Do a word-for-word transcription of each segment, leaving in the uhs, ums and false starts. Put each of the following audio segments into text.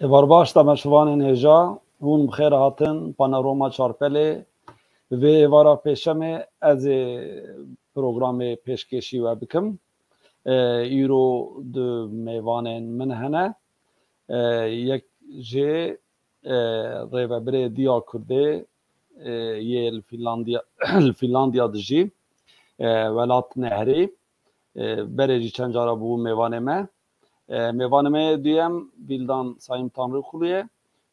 Êvar baş, temaşevanên hêja, hûn bi xêr hatin Panorama Çarpelê. Vê êvara pêşemê ez ê programê pêşkêşî we bikim. E, îro du mêvanên min hene. E, yek jê, e, rêvebirê Diya Kurdê, e, yê li Fînlandiya, li Fînlandiya dijî, e, welat nehrî. E, berê jî çend cara bû mêvanê me. E, mêvanê me yê duyem Vîldan Sayîm Tanrıkulu ye.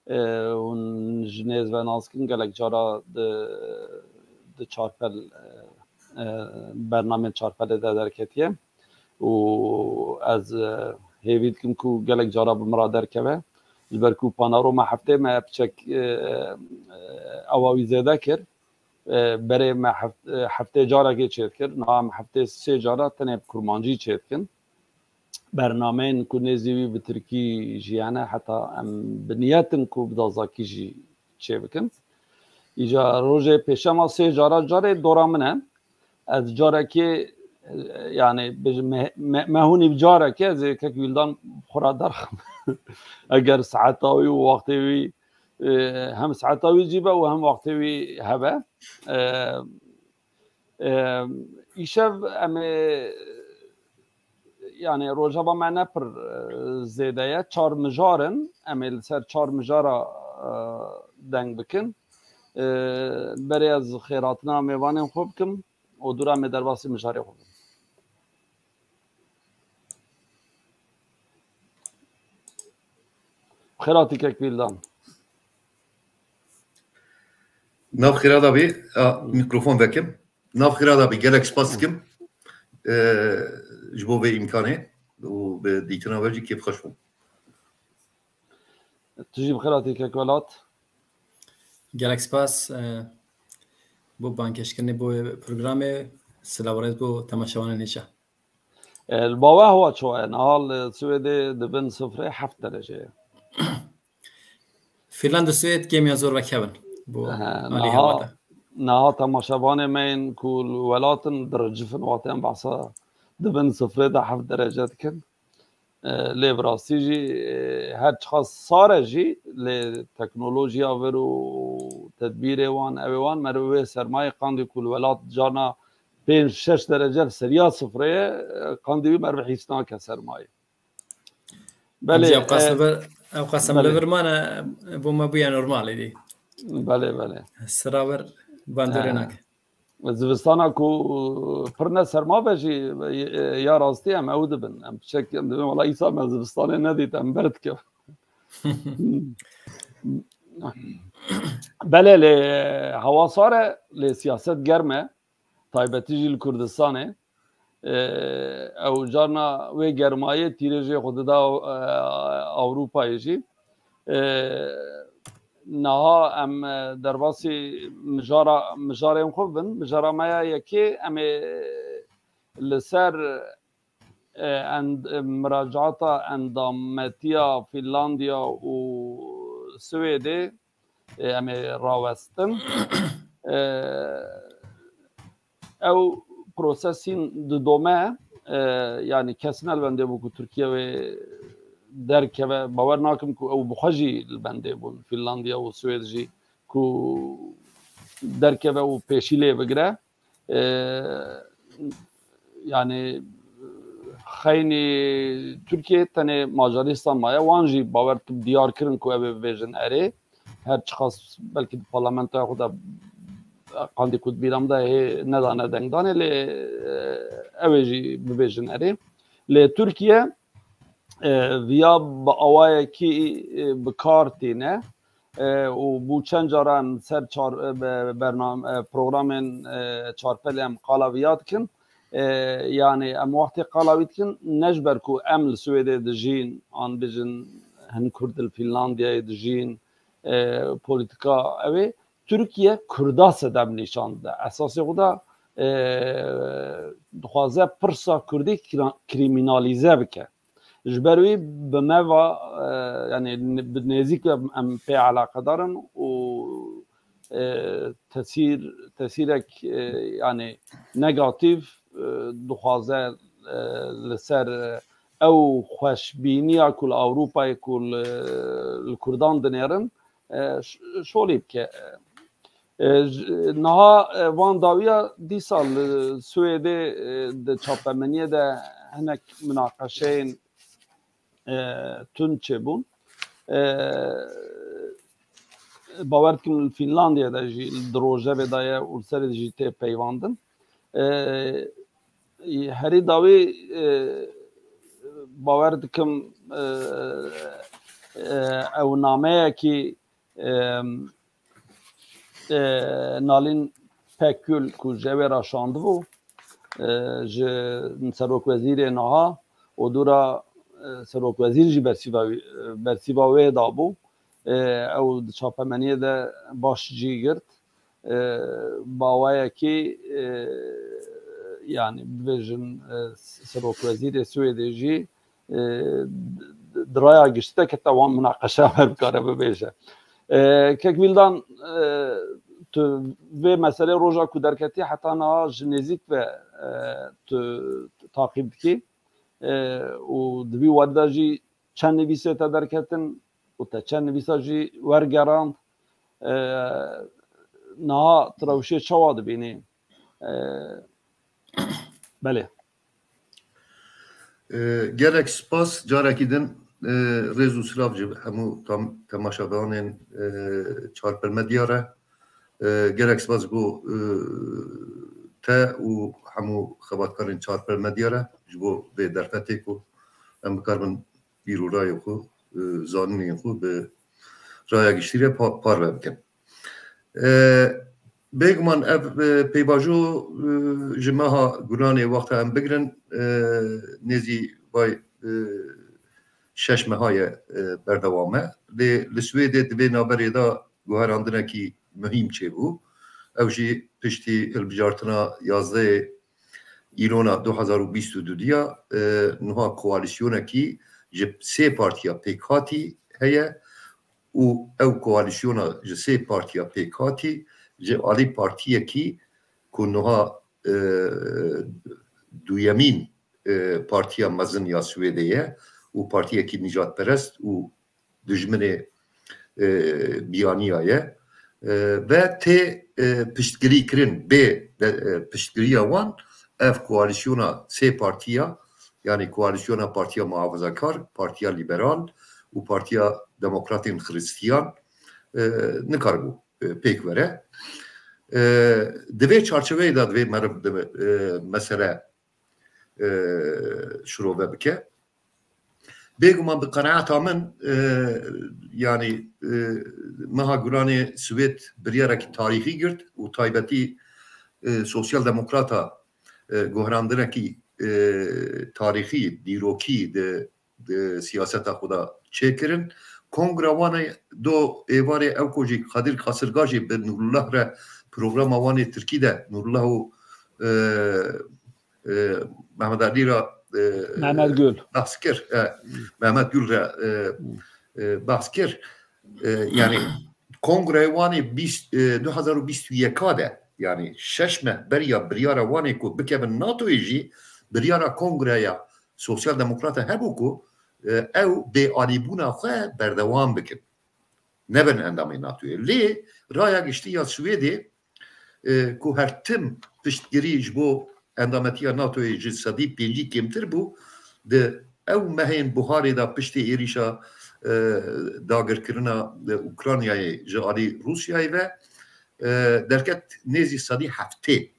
E, hûn ji nêz ve nas dikin, gelek cara di, di Çarpel, e, e, bernamên Çarpelê de derketiye. Û ez, e, hêvî dikim ku gelek cara bi min re derkeve. Ji ber ku Panorama heftê me piçek, e, e, ewa wî zêde kir. E, berê me heft-, e, heftê carekê çêdikir. Niha em heftê sê cara tenê bi kurmancî çêdikin. Bernameyên ku nêzî wî bi tirkî jî hene, heta em bi niyet in ku bi zazakî jî çêbikin. Îca rojê pêşema sê cara carê dora min e. Ez carekê, e, yani, bêjim, me, me, me hûnî bi carekê ez ê kek Wîldan xwe re derxim. Eger saeta wî û wextê wî, e, hem saeta wî cî be û hem wextê wî hebe. E, e, îşev em ê, yani, rojeva me ne pir, e, zêde ye. Çar mijar in. Em ê li ser çar mijara, e, deng bikin. E, berê ez xêrhatina mêvanên xwe bikim û dûra em ê derbasî mijarê xwe bikim. Xêratî kek Vîldan. Nav xêra da bî, a, mikrofon vekim. Nav xêra da bî, gelek spas dikim. E, ji bo vê îmkanê û bi dîtina we jî kêfxweş bûm. Tu jî bi xêratî kek Welat. Gelek spas, e, bo bangkêşkirinê bo programê, silav û rêz bo temaşevanên hêja. E, li ba we hewa çawa ye? Niha li Swêdê di bin sifrê heft derece ye. Fînland û Swêd kêmiya zor vekev in bo alî hewa de. Niha temaşevanê me yên ku li welat in diricifin, wextê em behsa di bin sifrê de heft derece dikin. E, lê bi rastî jî, e, her çiqas sar e jî, lê teknolojiya vir û tedbîrê wan, ew ê wan, meriv wê sermayê qandî ku li welat carna pênc şeş derece li seriya sifrê ye, e, qandî wî meriv hîs nake sermayê. Belê, ew qas e, li vir, ew qas em li vir mane, bo me bûye normalê dî. Belê, belê. Sira vir bandorê nake. Zivistana ku pir ne serma be jî, ya rastî em ew dibin. Em piçek em dibin, wela îsa me zivistanê nedît, em ber dikevin. Belê, lê hewa sar e, lê siyaset germ e. Taybetî jî li Kurdistanê. E, ew carna wê germayê tîrê jê xwe dida, e, Ewropayê jî. E, niha em, e, derbasî mijara, mijarên xwe bibin. Mijara me ya yekê, em ê li ser, e, end-, e, miracaata endametiya Fînlandiya û Swêdê, e, em ê rawestin. E, ew prosesîn didome, e, yani kes ne li bendê bû ku Tirkiye wê derkeve. Bawer nakim ku ew bi xwe jî li bendê bûn, Fînlandiya û Swêd jî, ku derkeve û pêşî lê bigire. E, yani xeynî Tirkiye tenê Macaristan maye. Wan jî bawer dikim diyar kirin ku ew ê bibêjin erê. Her çiqas belkî di parlamentoya xwe de qandî ku di bîra min de hê nedane dengdanê, lê, e, ew ê jî bibêjin erê. Lê Tirkiye, e, viya bi awayekî, e, bi kar tîne, e, û bû çend cara em ser çar-, e, be-, bernam-, e, programên, e, Çarpelê em qala viya dikin. E, yani em wextê qala wî dikin, ne ji ber ku em li Swêdê dijîn, an bijin hin Kurd li Fînlandiyayê dijîn, e, polîtîka ew ê, Tirkiye Kurda sedem nîşan dide. Esasê xwe de, e, dixwaze pirsa Kurdî kra-, krîmînalîze bike. Ji ber wî bi me ve, e, yani bi nêzîk ve em pê eleqedar in û, e, tesîr, tesîrek, e, yani negatîf, e, dixwaze, e, li ser, e, ew xweşbîniya ku li Ewropayê ku li, li Kurdan dinêrin, e, ş-, şolî bike. E, j-, niha, e, van dawiya dîsa li Swêdê, e, di çapemeniyê de hinek minaqeşeyên, e, tund çêbûn. E, bawer dikim li Fînlandiyê de jî di rojevê de ye û li serê jî tê peyvandin. E, herî dawî, e, bawer dikim, e, e, ew nameyekî, e, e, Nalîn Pekgul ku ji wê re şandibû, e, ji serokwezîrê niha û dûra, e, serokwezîr jî bersîva wî, e, bersîva wê dabû. E, ew di çapemeniyê de baş cî girt. E, bawayekî, e, yanî bibêjin, e, serokwezîrê Swêdê jî, e, di raya giştî de kete wan minaqeşe me bikare bibêje. E, Kek Vîldan, e, tu vê meselê roja ku derketî heta niha ji nêzîk ve, e, tu taqîb dikî, e, û di vî warî de jî çend nivîsê te derketin û te çend nivîsa jî wergerand. E, niha tu rewşê çawa dibînî? E, belê. E, gelek spas, carekî din, e, rêz û silav ji hemû tam-, temaşevanên, e, Çarpir Medya re. E, gelek spas ji bo, e, te û hemû xebatkarên Çarpir Medya re ji bo vê derfetê ku em bikaribin bîr û rayê xwe, e, zanînên xwe bi raya giştî re pa-, parve bikin. E, bêguman ev, e, pêvajo, e, ji meha Gulanê wexta em bigirin, e, nêzî vay, e, şeş meha ye, e, berdewam e. Lê li Swêdê di vê navberê de guherandinekî muhîm çêbû. Ew jî piştî hilbijartina yazdehê Îlona du hezar û bîst û du diya, e, niha koalîsyonekî ji sê partiya pêkhatî heye û ew koalîsyona ji sê partiya pêkhatî ji alî partiyekî ku niha, e, duyemîn, e, partiya mezin ya Swêdê ye û partiyekî nîjadperest û dijminê, e, biyaniya ye. E, ve tê, e, piştgirî kirin bê de, e, piştgiriya wan ev koalîsyona sê partiya, yanî koalîsyona Partiya Muhafazakar, Partiya Lîberal û Partiya Demokratên Xristiyan, e, nikaribû, e, pêk were. E, di vê çarçeveyê de divê meriv di, e, mesele, e, şirove bike. Bêguman bi qenaeta min, e, yanî, e, meha Gulanê Swêd biryarekî tarîxî girt û taybetî, e, sosyal demokrata, e, guherandinekî, e, tarîxî, dîrokî di, di siyaseta xwe de çêkirin. Kongra wan ê do êvarê ew ku jî Kadir Kasırga jî bi Nurullah re programa wan ê tirkî de Nurullah û, e, e, Mehmet Alî re, e, Mehmet Gül. Behs kir. E, Mehmet Gül re, e, e, behs kir. E, yanî kongreyê wan ê bîst, e, du hezar û bîst û yeka de, yanî şeş meh beriya biryara wan ê ku bikevin NATOyê jî biryara kongreya Sosyal Demokrata hebû ku, e, ew bêalîbûna xwe berdewam bikin. Nebin endamê NATOyê. Lê raya giştî ya Swêdê, e, ku her tim piştgirî ji bo endametiya NATOyê ji sedî pêncî kêmtir bû, di ew mehên buharê de piştê êrîşa, e, dagirkirina, e, Ukraynayê ji alî Rûsyayê ve, e, derket nêzî sedî heftê.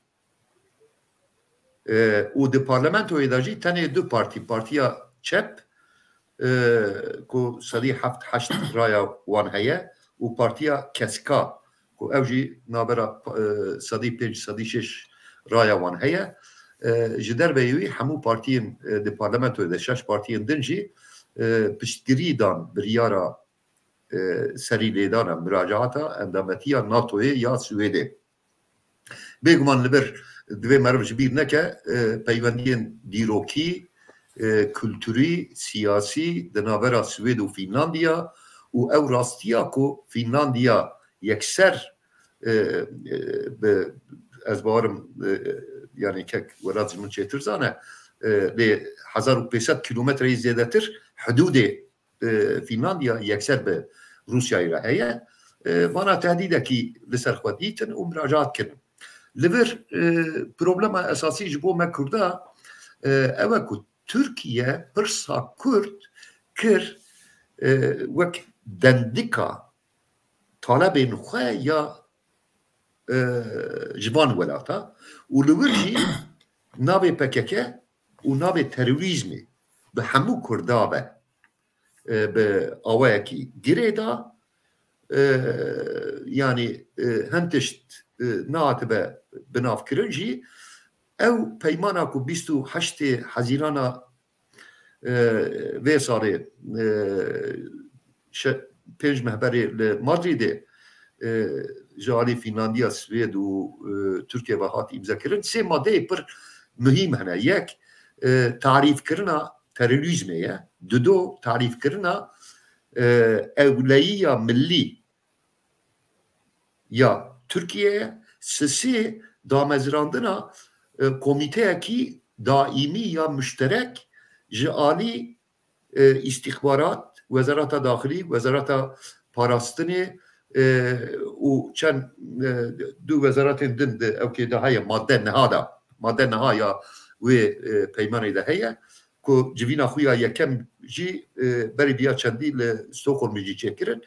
E, û di parlamentoyê de jî tenê du partî, Partiya Çep, e, ku sedî heft heşt raya wan heye, û Partiya Keska, ku ew jî navbera, e, sedî pênc, sedî şeş raya wan heye. E, ji derveyî wî hemû partiyên, e, di parlamentoyê de, şeş partiyên din jî, e, piştgirî dan biryara, e, serî lêdana muracaata endametiya NATOyê ya Swêdê. Bêguman li vir divê meriv ji bîr neke, e, peywendiyên dîrokî, e, kulturî, siyasî di navbera Swêd û Fînlandiya û ew rastiya ku Fînlandiya yekser, e, e, bi, ez bawerim, e, yanî kek Welat ji min çêtir zane, e, lê hezar û pênc sed kîlometreyî zêdetir hidûdê, e, Fînlandiya yekser bi Rûsyayê re heye. E, vana tehdîdekî li ser xwe dîtin û miracaat kirin. Li vir, e, problema esasî ji bo me Kurda, e, ew e ku Tirkiye pirsa Kurd kir, e, wek dendika talebên xwe ya, e, ji van welata û li wir jî navê P K K û navê terorîzmê bi hemû Kurda ve, e, bi awayekî girê da, e, yanî, e, hin tişt, e, nehatibe binavkirin jî, ew peymana ku bîst û heştê Hezîrana, e, vê salê, e, şe-, pênc mehberê li Madrîdê, e, ji alî Fînlandiya, Swêd û, e, Tirkiye ve hat îmzekirin. Sê madeyê pir muhîm hene. Yek, e, tarîfkirina terorîzmê ye. Dido, tarîfkirina, e, ewleyiya millî ya Tirkiyeyê. Sisê, damezrandina, e, komîteyekî daîmî ya muşterek ji alî, e, îstîxbarat, Wezareta Daxilî, Wezareta Parastinê, e, û çend, e, du wezaretên din di ewkê de heye, madde niha de, madde niha ya wê, e, peymanê de heye, ku civîna xwe ya yekem jî, e, berî viya çendî li Stockholmê jî çêkirin,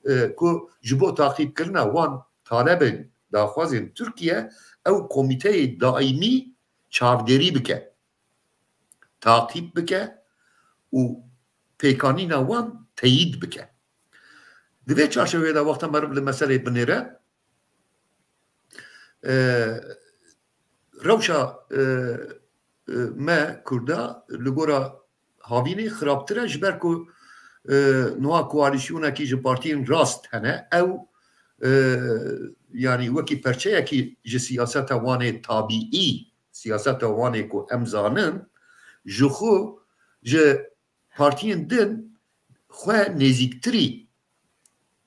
e, ku ji bo taqîbkirina wan talebên daxwazên Tirkiye ew komîteyê daîmî çavdêrî bike, taqîb bike û pêkanîna wan teyîd bike. Di vê çarçeweyê de wexta meriv li meselê binêre, e, rewşa, e, e, me Kurda li gora havînê xirabtir e, ji ber ku, e, niha koalîsyonekî ji partiyên rast hene, ew, e, yanî wekî perçeyekî ji siyaseta wan ê tabîî, siyaseta wan ê ku em zanin, ji xwe ji partiyên din xwe nêzîktirî,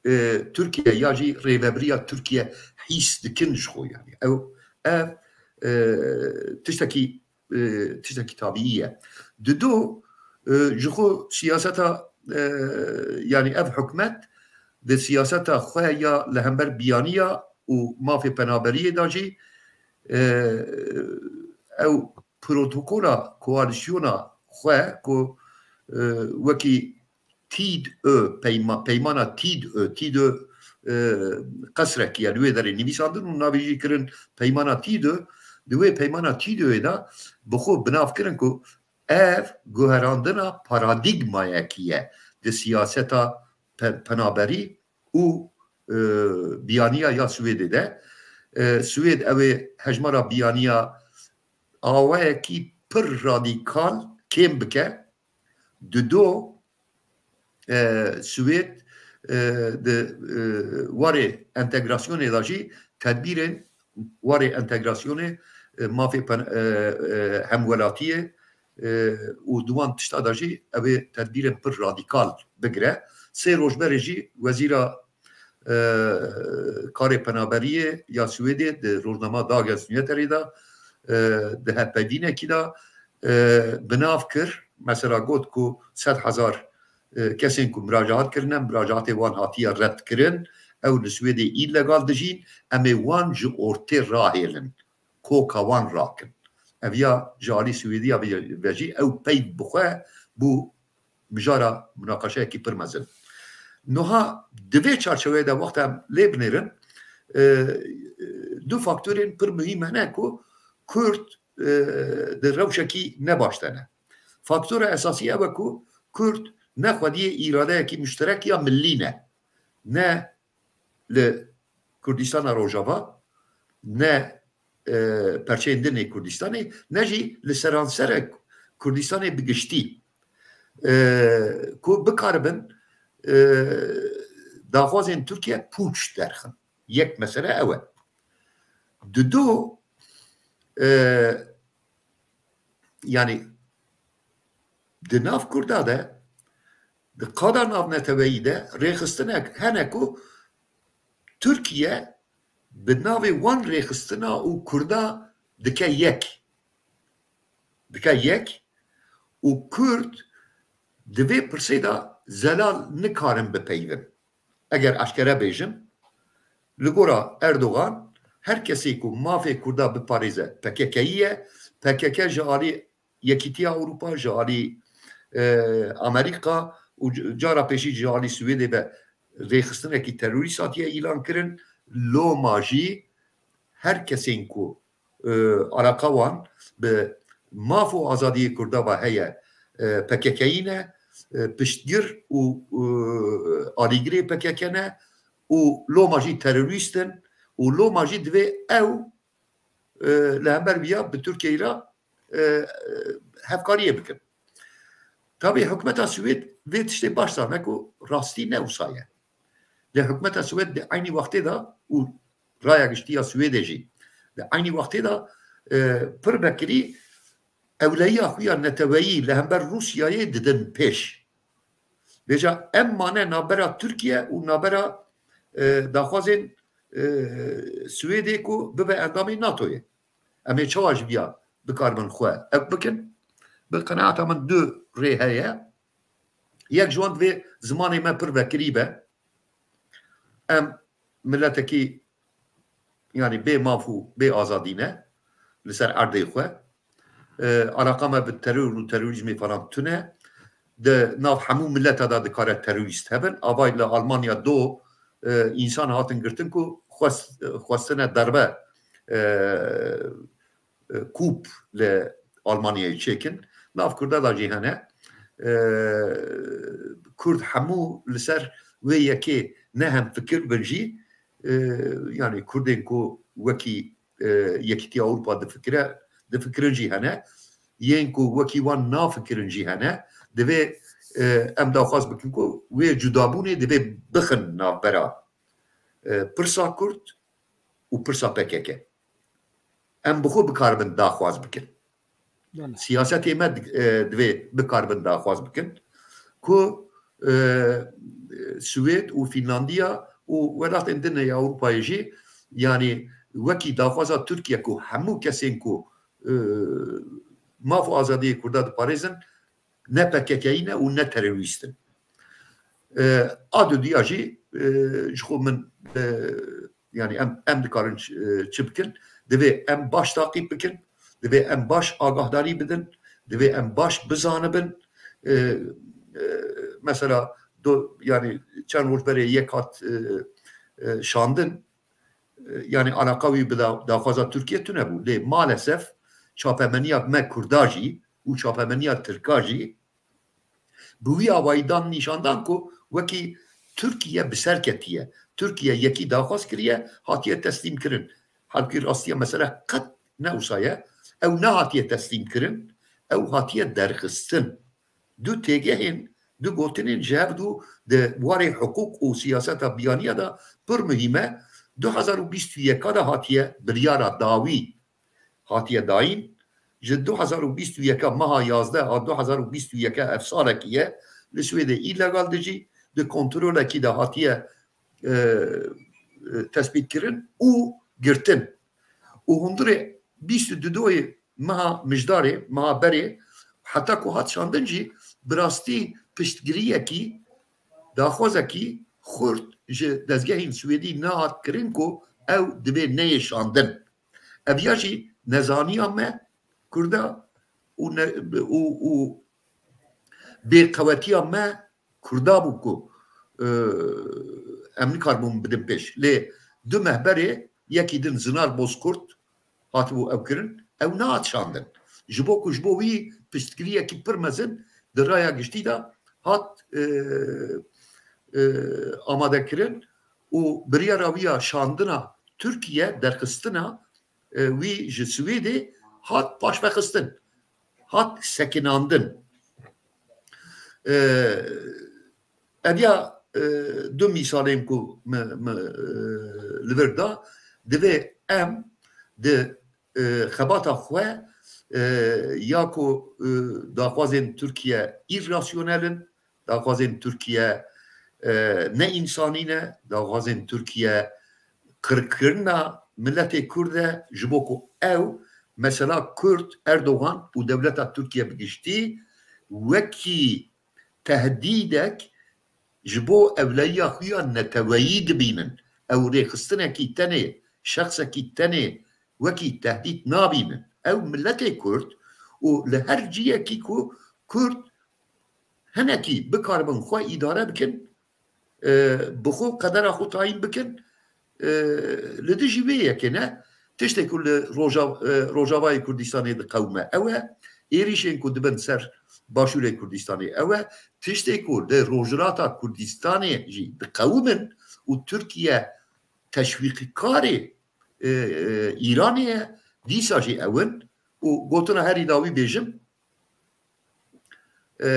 e, Tirkiye ya jî rêvebiriya Tirkiye hîs dikin ji xwe, yanî ew, ev, e, tiştekî, e, tiştekî tabîî ye. Dido, e, ji xwe siyaseta, e, yanî ev hikûmet di siyaseta xwe ya li hember biyaniya û mafê penaberiyê de jî, e, ew protokola koalîsyona xwe ku, e, wekî TÎDÖ peyma-, peymana TÎDÖ, TÎDÖ, e, qesrekî ye li wê derê nivîsandin û navê jî kirin peymana TÎDÖ. Di wê peymana TÎDÖ'yê de bi xwe binav kirin ku ev guherandina paradîgmayekî ye di siyaseta pe-, penaberî û, e, biyaniya ya Swêdê de. E, Swêd ew ê hejmara biyaniya awayekî pir radîkal kêm bike. Dido, e, Swêd, e, di, e, warê entegrasyonê de jî tedbîrên warê entegrasyonê, e, mafê pen-, e, e, hemwelatiyê, e, û di wan tişta de jî ew ê tedbîrên pir radîkal bigire. Sê roj berê jî wezîra, e, karê penaberiyê ya Swêdê di rojnama Dagens Nyheterê de, e, di hevpeyvînekî de, e, binav kir. Mesela got ku sed hezar, e, kesên ku miracaat kirine, miracaatê wan hatiye red kirin. Ew li Swêdê îlegal dijîn, em ê wan ji ortê rahêlin, koka wan rakin. Ev ya ji alî Swêdiya ve, ve jî ew peyv bi xwe bû mijara munaqeşeyekî pir mezin. Niha di vê çarçeweyê de wexta em lê binêrin, e, du faktorên pir muhîm hene ku Kurd, e, di rewşekî ne baş de ne. Faktora esasî ew e ku Kurd ne xwediyê îradeyekî muşterek ya millî ne. Ne li Kurdistana Rojava, ne, e, perçeyên din ê Kurdistanê, ne jî li seranserê Kurdistanê bi giştî, e, ku bikaribin, e, daxwazên Tirkiye pûç derxin. Yek mesele ew e. Dido, e, yanî di nav Kurda de, di qada navneteweyî de rêxistinek hene ku Tirkiye bi navê wan rêxistina û Kurda dike yek. dike yek û Kurd di vê pirsê de zelal nikarin bipeyivin. Eger eşkere bêjim, li gora Erdogan, her kesê ku mafê Kurda biparêze P K K'yî ye, P K K ji alî Yekîtiya Ewropa, ji alî, e, Amerîka û c-, cara pêşî ji alî Swêdê ve rêxistinekî terorîst hatiye îlan kirin. Loma jî her kesên ku, e, alaqa wan bi maf û azadiyê Kurda ve heye, e, P K K'yî ne, e, piştgir û, e, alîgirê P K K ne û loma jî terorîst in û loma jî divê ew, e, li hember viya bi Tirkiyeyê re, e, e, hevkariyê bikin. Tabî hikûmeta Swêd vê tiştê baş zane ku rastî ne wisa ye. Lê hikûmeta Swêd di eynî wextê de û raya giştî ya Swêdê jî di eynî wextê de, e, pir vekirî ewlehiya xwe ya neteweyî li hember Rûsyayê didin pêş. Vêca em mane navbera Tirkiye û navbera, e, daxwazên, e, Swêdê ku bibe endamê NATOyê. Em ê çawa ji viya bikaribin xwe ev bikin? Bi qenaeta min du rê heye. Yek ji wan divê zimanê me pir vekirî be. Em miletekî, yanî bê maf û bê azadî ne li ser erdê xwe. E, alaqa me bi teror û terorîzmê falan tune. Di nav hemû mileta de dikare terorîst hebin. Avay li Almanya do, e, însan hatin girtin ku xwest, xwestine derbe, e, e, kûp li Almanyayê çêkin. Nav Kurda da jî hene. E, Kurd hemû li ser wê yekê ne hemfikir bin jî, e, yanî Kurdên ku wekî, e, Yekîtiya Ewropa difikire, difikirin jî hene. Yên ku wekî wan nafikirin jî hene. Divê, e, em daxwaz bikin ku wê cudabûnê divê bixin navbera, e, pirsa Kurd û pirsa P K K. Em bi xwe bikaribin daxwaz bikin. Belê. Siyasetê me di-, e, divê bikaribin daxwaz bikin ku, e, Swêd û Fînlandiya û welatên din ê Ewropayê jî, yanî wekî daxwaza Tirkiye ku hemû kesên ku, e, maf û azadiyê Kurda diparêzin, ne P K K'yî ne û ne terorîst in. E, a dudiya jî, e, ji xwe min, e, yanî em, em dikarin ç-, e, çi bikin? Divê em baş taqîb bikin, divê em baş agahdarî bidin, divê em baş bizanibin. E, e, mesela do, yanî çend roj berê yek hat, e, e, şandin, e, yanî alaqa wî bi da-, daxwaza Tirkiye tune bû. Lê maalesef çapemeniya me Kurda jî û çapemeniya Tirka jî bi wî awayî dan nîşandan ku wekî Tirkiye bi ser ketiye. Tirkiye yekî daxwaz kiriye, hatiye teslîm kirin. Halbûkî rastiya mesele qet ne wisa ye. Ew nehatiye teslîm kirin, ew hatiye derxistin. Du têgehên, du gotinên ji hev du di warê hiqûq û siyaseta biyaniya de pir muhîm e. Du hezar û bîst û yeka de hatiye biryara dawî hatiye dayîn. Ji du hezar û bîst û yeka meha yazdeh a du hezar û bîst û yeka ev salekî ye. Li Swêdê îlegal dijî, di kontrolekî de hatiye, e, e, tespît kirin û girtin. Û hundirê bîst û dudoyê meha Mijdarê, meha berê, heta ku hat şandin jî, bi rastî piştgiriyekî, daxwazekî xurt ji dezgehên Swêdî nehat kirin ku ew divê neyê şandin. Ev ya jî nezaniya me Kurda û ne-, û, û bêqewetiya me Kurda bû ku, e, em nikaribûn bidin pêş. Lê du meh berê yekî din Zinar Bozkurt hatibû ew kirin, ew nehat şandin. Ji bo ku ji bo wî piştgiriyekî pir mezin di raya giştî de hat, e, e, amade kirin û biryara wî ya şandina Tirkiye, derxistina, e, wî ji Swêdê hat paşvexistin, hat sekinandin. E, ev ya, e, du mîsalên ku me, me, e, li vir da, divê em di, e, xebata xwe, e, ya ku, e, daxwazên Tirkiye îrasyonel in, daxwazên Tirkiye, e, ne însanî ne, daxwazên Tirkiye qirkirina miletê Kurd e, ji bo ku ew mesela Kurd, Erdogan û dewleta Tirkiye bi giştî wekî tehdîdek ji bo ewleyiya xwe ya neteweyî dibînin. Ew rêxistinekî tenê, şexsekî tenê wekî tehdîd nabînin. Ew miletê Kurd û li her ciyekî ku Kurd hinekî bikaribin xwe îdare bikin, e, bi xwe qedera xwe tayîn bikin, e, li dijî vê yekê ne. Tiştê ku li Roja-, e, Rojavayê Kurdistanê diqewime ew e, êrîşên ku dibin ser Başûrê Kurdistanê ew e, tiştê ku li Rojhilata Kurdistanê jî diqewimin û Tirkiye teşwîqkarê, e, e, Îranê ye, dîsa jî ew in û gotina herî dawî bêjim, e,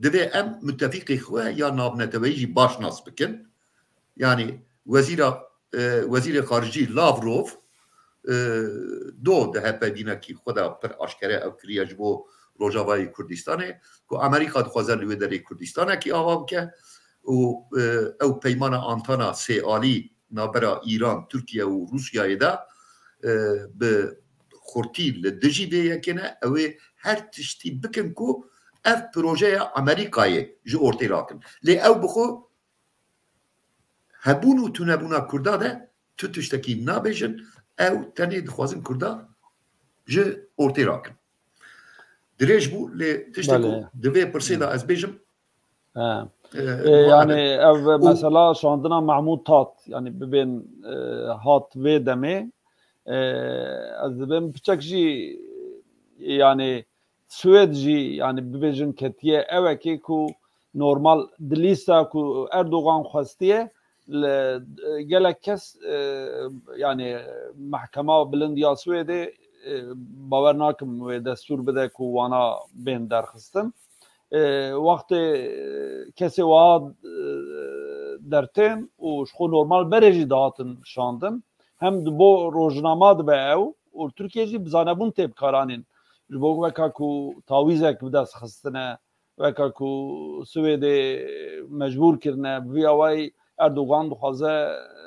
divê em mutefîqê xwe ya navneteweyî jî baş nas bikin. Yanî wezîra, e, wezîrê xaricî Lavrov, e, do di hevpeyvînekî xwe de pir aşkere ew kiriye ji bo Rojavayê Kurdistanê ku Amerîka dixwaze li wê derê Kurdistanekî ava bike û, e, ew peymana Antana sê alî navbera Îran, Tirkiye û Rûsyayê de, e, bi xurtî li dijî vê yekê ne, ew ê her tiştî bikin ku ev projeya Amerîkayê ji ortê rakin. Lê ew bi xwe hebûn û tunebûna Kurda de tu tiştekî nabêjin, ew tenê dixwazin Kurda ji ortê rakin. Dirêj bû, lê tiştê ku Belê. di vê pirsê de ez bêjim, He. e, E, muharebe. yani ev Û mesela şandina Mahmûd Tat, yani bibên, e, hat vê demê, e, ez dibêm piçek jî, yani Swêd jî, yani bibêjin ketiye ewekê ku normal di lîsta ku Erdogan xwestiye, li, e, gelek kes, e, yani mehkema bilind ya Swêdê, e, bawer nakim wê destûr bide ku wana bên derxistin. E, wextê, e, kesê wiha, e, dertên û ji xwe normal berê jî dihatin şandin. Hem di bo rojnama dibe ew û Tirkiye jî bi zanebûn tê bikaranîn. Ji bo weka ku tawîzek bi dest xistine, weka ku Swêdê mecbûr kirine, bi vî awayî Erdogan dixwaze,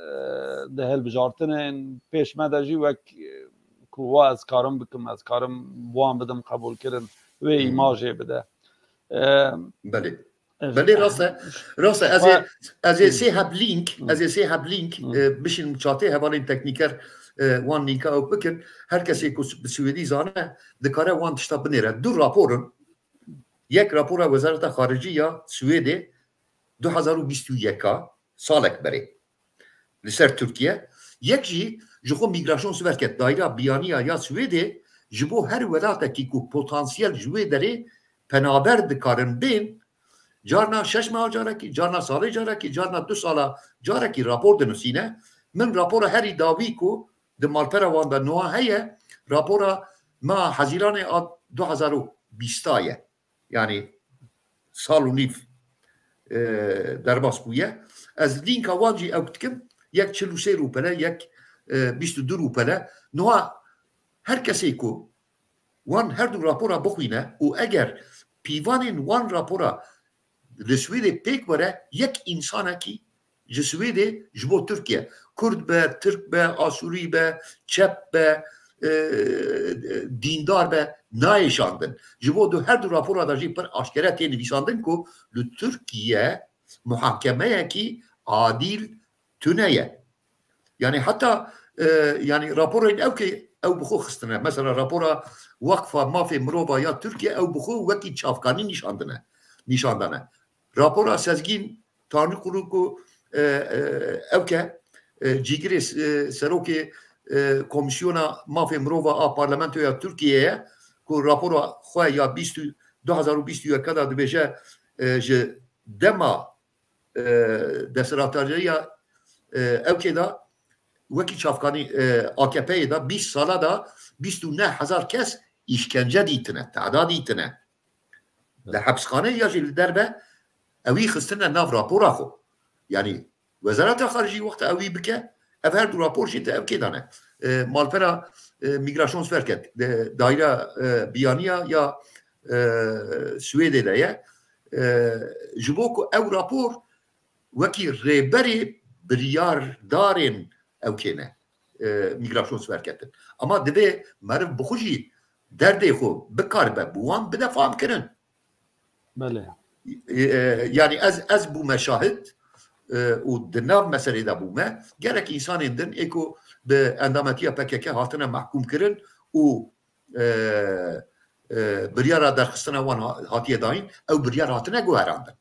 e, di hilbijartinên pêş me de jî wek, e, ku wa ez karim bikim, ez karim bi wan bidim qebûlkirin, wê Hmm. îmajê bide. E, Belê. e, Belê, rast e. Rast e. Ez ê, Xwe- ez ê Hmm. sê heb link, Hmm. ez ê sê heb link, Hmm. e, bişînim çatê hevalên teknîker, e, wan linka ew bikin. Her kesê ku bi Swêdî zane, dikare wan tişta binêre. Du rapor in. Yek rapora Wezareta Xaricî ya Swêdê du hezar û bîst û yek a, salek berê, li ser Tirkiye. Yek jî ji xwe Migrationsverket, Daîra Biyaniya ya Swêdê, ji bo her welatekî ku potansiyel ji wê derê penaber dikarin bên, carna şeş meha carekî, carna salê carekî, carna du sala carekî rapor dinusîne. Min rapora herî dawî ku di malpera wan de niha heye, rapora meha Hezîranê a du hezar û bîst a ye. Yanî sal û nîv, e, derbas bûye. Ez lînka wan jî ew dikim, yek çil û sê rûpele, yek, e, bîst û du rûpele. Niha her kesê ku wan her du rapora bixwîne û eger pîvanên wan rapora li Swêdê pêk were, yek însanekî ji Swêdê ji bo Tirkiye, Kurd be, Tirk be, Asûrî be, çep be, e, dîndar be, nayê şandin. Ji bo du her du rapora de jî pir aşkere tê nivîsandin ku li Tirkiye muhakemeyekî adîl tune ye. Yani heta, e, yani raporên ew kê ew bi xwe xistine. Mesela rapora Waqfa Mafê Mirova ya Tirkiye ew bi xwe wekî çavkanî nîşandine, nîşandane. Rapora Sezgîn Tanrıkulu ku, e, e, ew ke, e, cîgirê, e, serokê, e, Komîsyona Mafê Mirova a Parlamentoya Tirkiyeyê ye ku rapora xwe ya bîst û, du hezar û bîst û yek de dibêje, e, ji dema, e, desthilatdariya, e, ew kê de wekî çavkanî, e, A K P'yê de bîst sala de bîst û neh hezar kes îşkence dîtine, teda dîtine. Li hepsxaneyê ya jî li derve ewî xistine nav rapora xwe. Yanî Wezareta Xaricî wexta ewî bike, ev her du rapor jî di ev kê de ne. E, malpera, e, Migrationsverket, e, daîra, e, biyaniya ya, e, Swêdê de ye. E, ji bo ku ew rapor wekî rêberê biryardarên ew kê ne. e, migrasyonê siber ketin. Ama divê meriv bi xwe jî derdê xwe bikaribe bi wan bide fam kirin. Belê. E, e, yani ez ez bûme şahid, e, û di nav meselê de bûme. Gelek însanên din ê ku bi endametiya P K K hatine mehkûm kirin û, e, e, biryara derxistina wan ha-, hatiye dayîn, ew biryar hatine guherandin.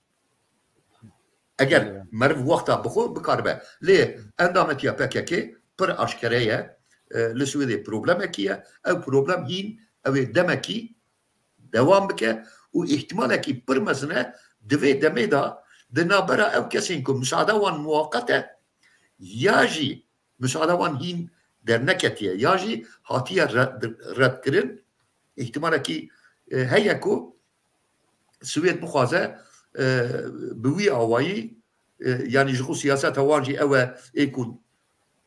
Eger meriv wexta bixwe bikaribe. Lê endametiya P K K pir aşkere ye. E, li Swêdê problemekî ye. Ew problem hîn, ew ê demekî dewam bike û îhtimalekî pir mezin e di vê demê de di navbera ew kesên ku musada wan muwaqet e ya jî musada wan hîn derneketiye ya jî hatiye re-, redkirin, îhtimalekî, e, heye ku Swêd bixwaze, e, bi wî awayî, e, yanî ji xwe siyaseta wan jî ew e ê ku,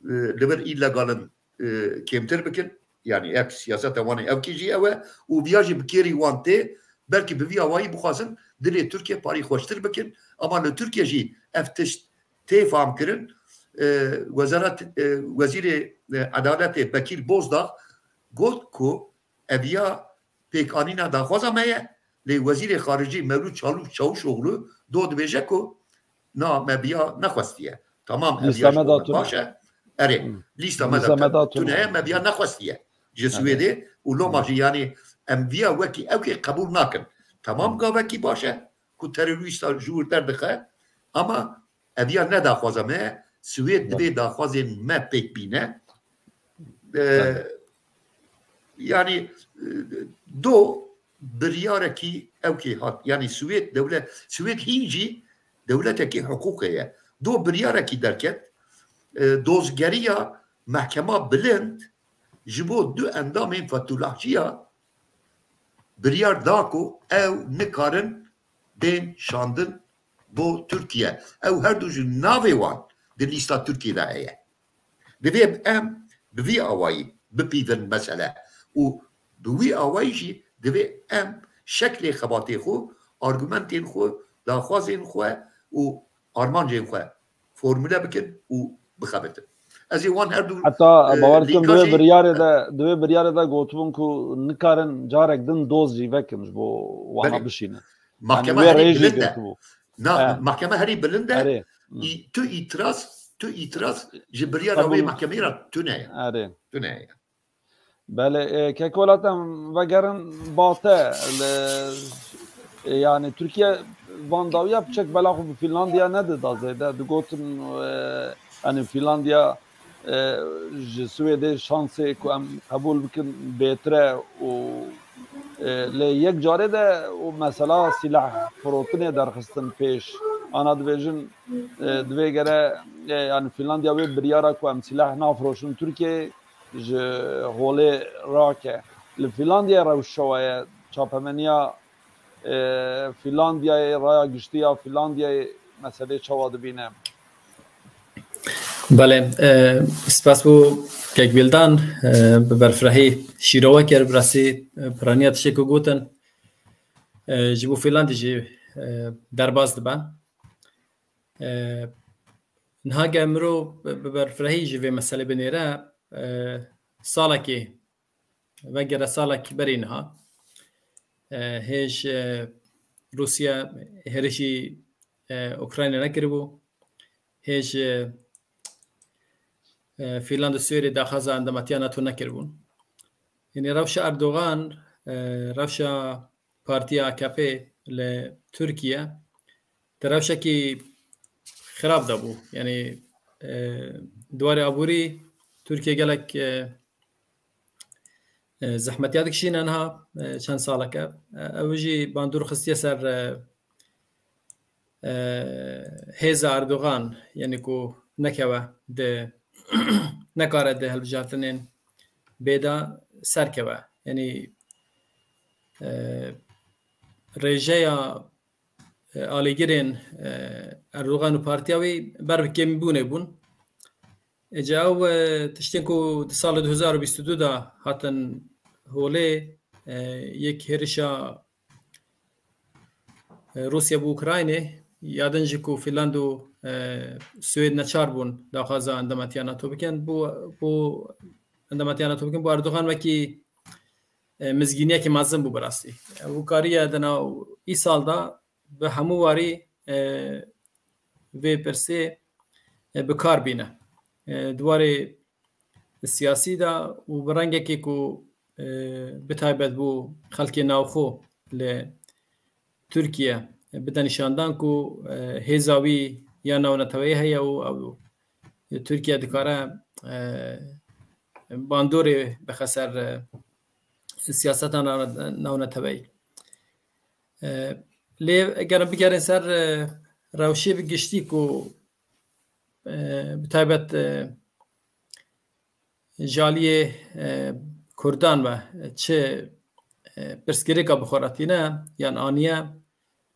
e, li vir îlegalin, e, kêmtir bikin. Yanî ev siyaseta wan ê evkî jî ew e û viya jî bi kêrî wan tê. Belkî bi vî awayî bixwazin dilê Tirkiye parî xweştir bikin. Ama li Tirkiye jî ev tişt tê famkirin. E, Wezaret, e, Wezîrê, e, Edaletê Bekîr Bozdag got ku ev ya pêkanîna daxwaza me ye. Lê Wezîrê Xaricî Mewlût Çalû-, Çavuşoglu do dibêje ku na me biya nexwestiye. Tamam, ev Lîsta ya ji me bo da me tune. Baş e. Erê, Hmm. Lîsta me Lîsta da me da tune. Tune ye, me biya nexwestiye. Ji Erê. Swêdê û loma Hmm. jî, yanî em viya wekî ewkê qebûl nakin. Tamam, Hmm. gavekî baş e ku terorîsta ji wir derdixe, ama ev ya ne daxwaza me ye. Swêd divê daxwazên me pêk bîne. E, Tabii. Yanî, e, do biryarekî ewkê hat. Yanî Swêd dewlet, Swêd hîn jî dewletekî hiqûqê ye. Do biryarekî derket, e, dozgeriya mehkema bilind ji bo du endamên Fetulahçiya biryar da ku ew nikarin bên şandin bo Tirkiye. Ew her du ji navê wan di lîsta Tirkiyê de heye. Divê em bi vî awayî bipîvin mesele û bi wî awayî jî divê em şeklê xebatê xwe, argumentên xwe, daxwazên xwe û armancên xwe formule bikin û bixebitin. Ez ê wan her du, Heta e, bawer dikim, lînka divê jî biryarê de, divê biryarê de gotibûn ku nikarin carek din doz jî vekin ji bo wana Belê. Bişînin. Mahkeme Yanî wê herî rê jî bilind e. Girtibû. Na, He. Mahkeme herî bilind e. Erê. Hı. Î-, tu îtiraz, tu îtiraz ji biryara Qebûl. Wê mahkemeyê re tune ye. Erê. Tune ye. Belê, e, Keko Welat, em vegerin bate li, e, yanî Tirkiye van dawiya piçek bela xwe bi Fînlandiya nedida zêde. Digotin, e, yanî Fînlandiya, e, ji Swêdê şansê ku em qebûl bikin bêtir e û, e, lê yek carê de û mesela sîlah firotinê derxistin pêş. Ana dibêjin, e, divê gere, e, yanî Fînlandiya wê biryara ku em sîlah nafiroşin Tirkiyeyê ji holê rake. Li Fînlandiyê rewş çawa ye? Çapemeniya, e, Fînlandiyayê, raya giştî ya Fînlandiyayê meselê çawa dibîne? Belê, e, spas bo kek Bildan, e, bi berfirehî şîrove kir, bi rastî, e, piraniya tiştê ku gotin, e, ji bo Fînlandî jî, e, derbas dibe. E, niha ge mirov bi, bi berfirehî ji vê meselê binêre, e, salekê, vegere salekî berî niha, e, hêj, e, Rûsya hêrişî, e, Ukrayna nekiribû, hêj, e, e, Fînland û Swêdê daxwaza endametiya NATO nekiribûn. Yanî rewşa Erdogan, e, rewşa partiya A K P li Tirkiye di rewşekî xirab de bû. Yanî, e, di warê aborî Tirkiye gelek, e, e, zehmetiya dikişîne niha, e, çend salek e. E, ew jî bandor xistiye ser, e, e, hêza Erdogan, yanî ku nekeve di, nekare di hilbijartinên bê de serkeve. Yanî, e, rêjeya, e, alîgirên, e, Erdogan û partiya wî ber bi kêmbûnê bûn. Êca ew, e, tiştên ku di sala du hezar û bîst û du de hatin holê, e, yek hêrişa, e, Rûsya bi Ukraynê, ya din jî ku Fînland û, e, Swêd neçar bûn daxwaza endametiya NATO bikin. Bû, bû endametiya NATO bikin, bû Erdogan wekî, e, mizgîniyekî mezin bû bi rastî. Ew kariye di nav îsal de bi hemû warî, e, vê pirsê, e, bi kar bîne. E, di warê siyasî de û bi rengekê ku, e, bi taybet bû xelkê navxwe li Tirkiye bide nîşandan ku, e, hêza wî ya navneteweyî heye û ew, Tirkiye dikare, e, bandorê bixe ser, e, siyaseta nav-, navneteweyî. E, lê eger bigerin ser, e, rewşê bi giştî ku, e, bi taybet, e, ji aliyê, e, Kurdan ve çi, e, pirsgirêka bi xwe re tîne yan aniye,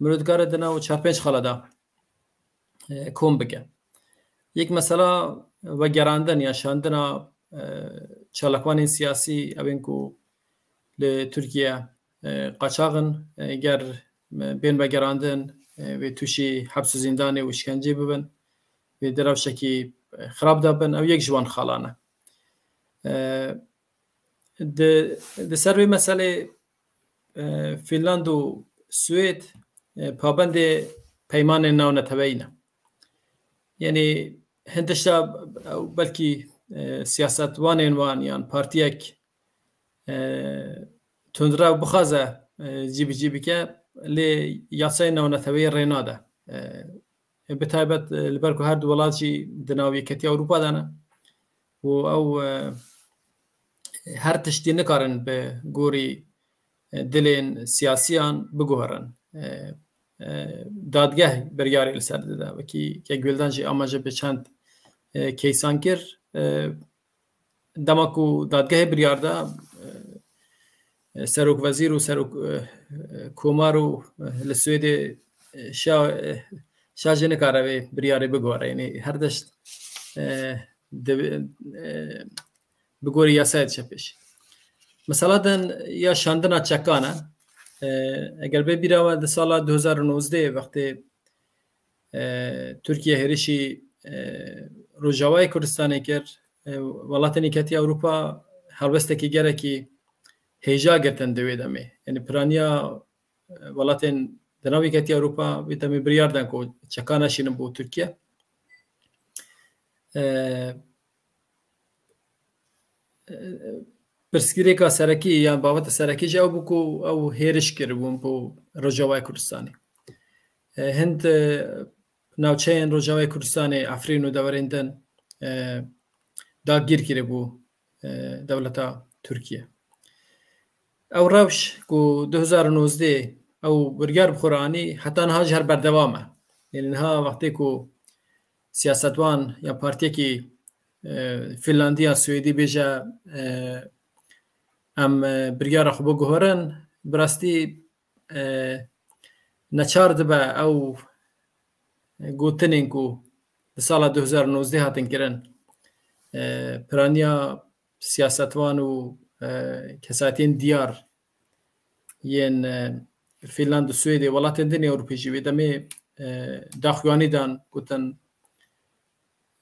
mirov dikare di nav çar pênc xala de, e, kom bike. Yek mesela vegerandin ya şandina, e, çalakvanên siyasî, ew ên ku li Tirkiye, e, qaçax in, e, ger, e, bên vegerandin, e, wê tûşî heps û zîndanê û şkencê bibin, wê di rewşekî, e, xirab de bin, ew yek ji wan xalan e. E, di, di ser vê meselê, e, Fînland û Swêd, e, pabendê peymanên navneteweyî ne. Yanî hin tişta ew belkî, e, siyasetvanên wan yan partiyek, e, tundrew bixwaze, e, cîbicî bike, lê yasayên navneteweyî rê nade. E, bi taybet, e, li ber ku her du welat jî di nav Yeketiya Ewropa de ne û ew, e, her tiştî nikarin bi gorî, e, dilên siyasiyan biguherin. E, e, dadgeh biryarê li ser dide. Wekî ke Guldan jî amaje bi çend, e, keysan kir, e, dema ku dadgehê biryar da, e, e, serok wezîr û serok, e, e, komar û, e, li Swêdê, e, şa, e, şa jî nikare vê biryarê biguhere. Yanî her tişt, e, dibe, e, bi gorî yasayê diçe pêş. Mesela din ya şandina çekan e. E, eger bê bîra we di sala du hezar û nozdeh wextê, e, Tirkiye hêrişî, e, Rojavayê Kurdistanê kir, e, welatên Yeketiya Ewropa helwestekî gelekî hêja girtin di wê demê. Yanî piraniya, e, welatên di nav Yeketiya Ewropa wê demê biryar dan ku çekan neşînin bo Tirkiye. E, e, pirsgirêka serekî yan baveta serekî jî ew bû ku ew hêriş kiribûn bo Rojavayê Kurdistanê. E, hin, e, navçeyên Rojavayê Kurdistanê, Efrîn û deverên din, e, dagîr kiribû, e, dewleta Tirkiye. Ew rewş ku du hezar û nozdeh ew biryar bi xwe re anî, heta niha jî her berdewam e. Yanî niha wextê ku siyasetvan ya partiyekî, e, Fînlandî ya Swêdî bêje, e, em, e, biryara xwe biguherin, bi rastî, e, neçar dibe ew gotinên ku di sala du hezar û nozdeh hatin kirin, e, piraniya siyasetvan û, e, kesayetiyên diyar yên, e, Fînland û Swêdê, welatên din ê Ewropî jî wê demê, e, daxuyanî dan, gotin,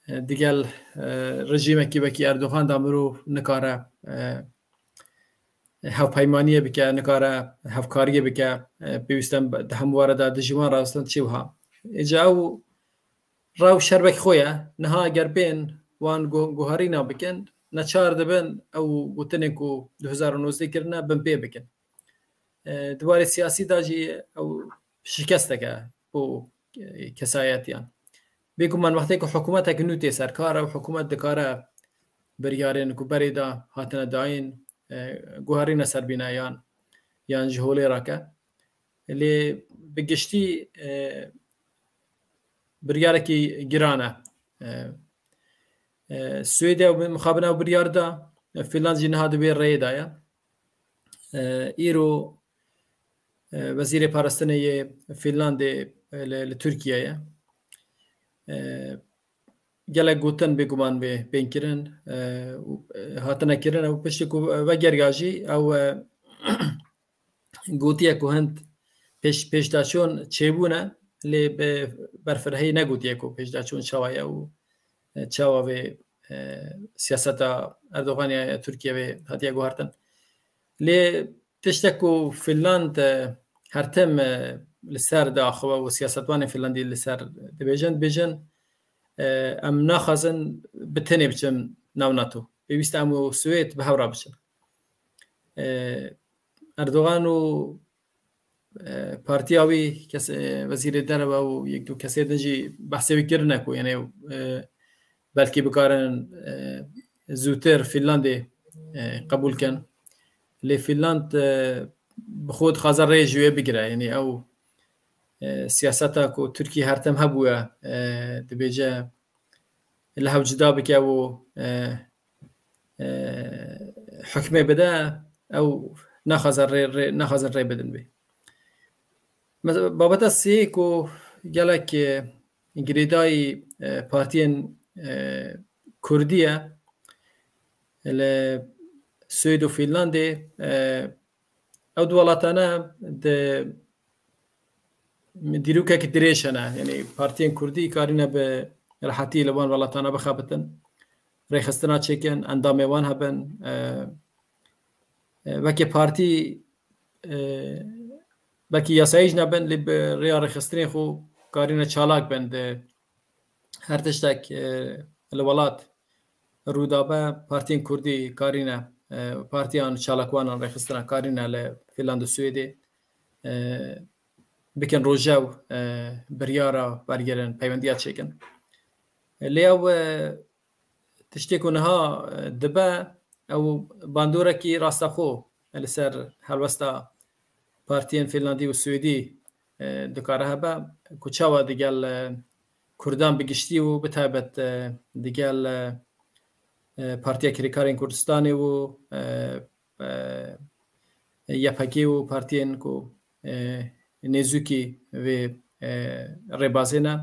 e, digel, e, rejîmekî wekî Erdogan de mirov nikare, e, hevpeymaniyê bike, nikare hevkariyê bike, e, pêwîst e di hemû were de dijî wan rawestin çi wiha. Êca ew rewş her wek xwe ye. Niha eger bên wan gu-, guherîna bikin, neçar dibin ew gotinên ku du hezar û nozdeh kirine binpê bikin. E, di warê siyasî de jî ew şikesteke bo, e, kesayetiyan. Bêguman wextê ku hikûmetek nû tê ser kar, ew hikûmet dikare biryarên ku berê de hatine dayîn, e, guherîne serbîne yan, yan ji holê rake. Lê bi giştî, e, biryarekî giran e. E, e, Swêdê ew mixabin ew biryar da, e, Fînland jî niha di wê rêyê de ye. E, îro, e, Wezîrê Parastinê yê Fînlandê, e, li, li Tirkiye ye. E, gelek gotin bêguman bê bên kirin, e, û, e, hatine kirin û piştî ku vegeriya jî ew, e, gotiye ku hind pêş-, pêşdaçûn çêbûne, lê bi berfirehî negotiye ku pêşdaçûn çawa ye û, e, çawa vê, e, siyaseta Erdoganê ya Tirkiye vê hatiye guhertin. Lê tiştek ku Finland, e, her tim, e, li ser diaxive û siyasetvanên Finlandî li ser dibêjin, dibêjin, e, em naxwazin bi tenê biçin nav NATO. Pêwîst e em û Swêd bi hev re biçin. E, Erdogan û, e, partiya wî, kes-, e, wezîrê derve û yek du kesê din jî behsê wî kirine ku, yani, e, belkî bikarin, e, zûtir Fînlandê, e, qebûl kin. Lê Fînland, e, bi xwe dixwaze rê ji wê bigire. Yani ew, e, siyaseta ku Tirkiye her tim hebûye, e, dibêje li hev cida bike û, e, e, hukmê bide, ew naxwaze rê, rê, naxwazin rê bidin vê. Mes-, babeta sê ku gelek, e, girêdayî, e, partiyên, e, Kurdî ye li Swêd û Fînlandê, e, ew du welatane di dîrokekî dirêj hene. Yanî partiyên Kurdî karîne bi rehetî li van welatana bixebitin. Rêxistina çêkin, endamê wan hebin. E, e, weke partî, e, belkî yasayî jî nebin, lê bi rêya rêxistinê xwe karîne çalak bin di her tiştek, e, li welat rû dabe, partiyên Kurdî karîne, e, partiyan çalakwanan rêxistina karîne li Fînland û Swêdê, e, bikin rojew, e, biryara wergirin, peywendiya çêkin. Lê ew, e, tiştê ku niha, e, dibe, ew bandorekî rastaxo li ser helwesta partiyên Fînlandî û Swêdî, e, dikare hebe, ku çawa digel, e, Kurdan bi giştî û bi taybet, e, digel, e, e, Partiya Kirêkarên Kurdistanê û, e, e, Y P G û partiyên ku, e, nêzûkî vê, e, rêbazê ne,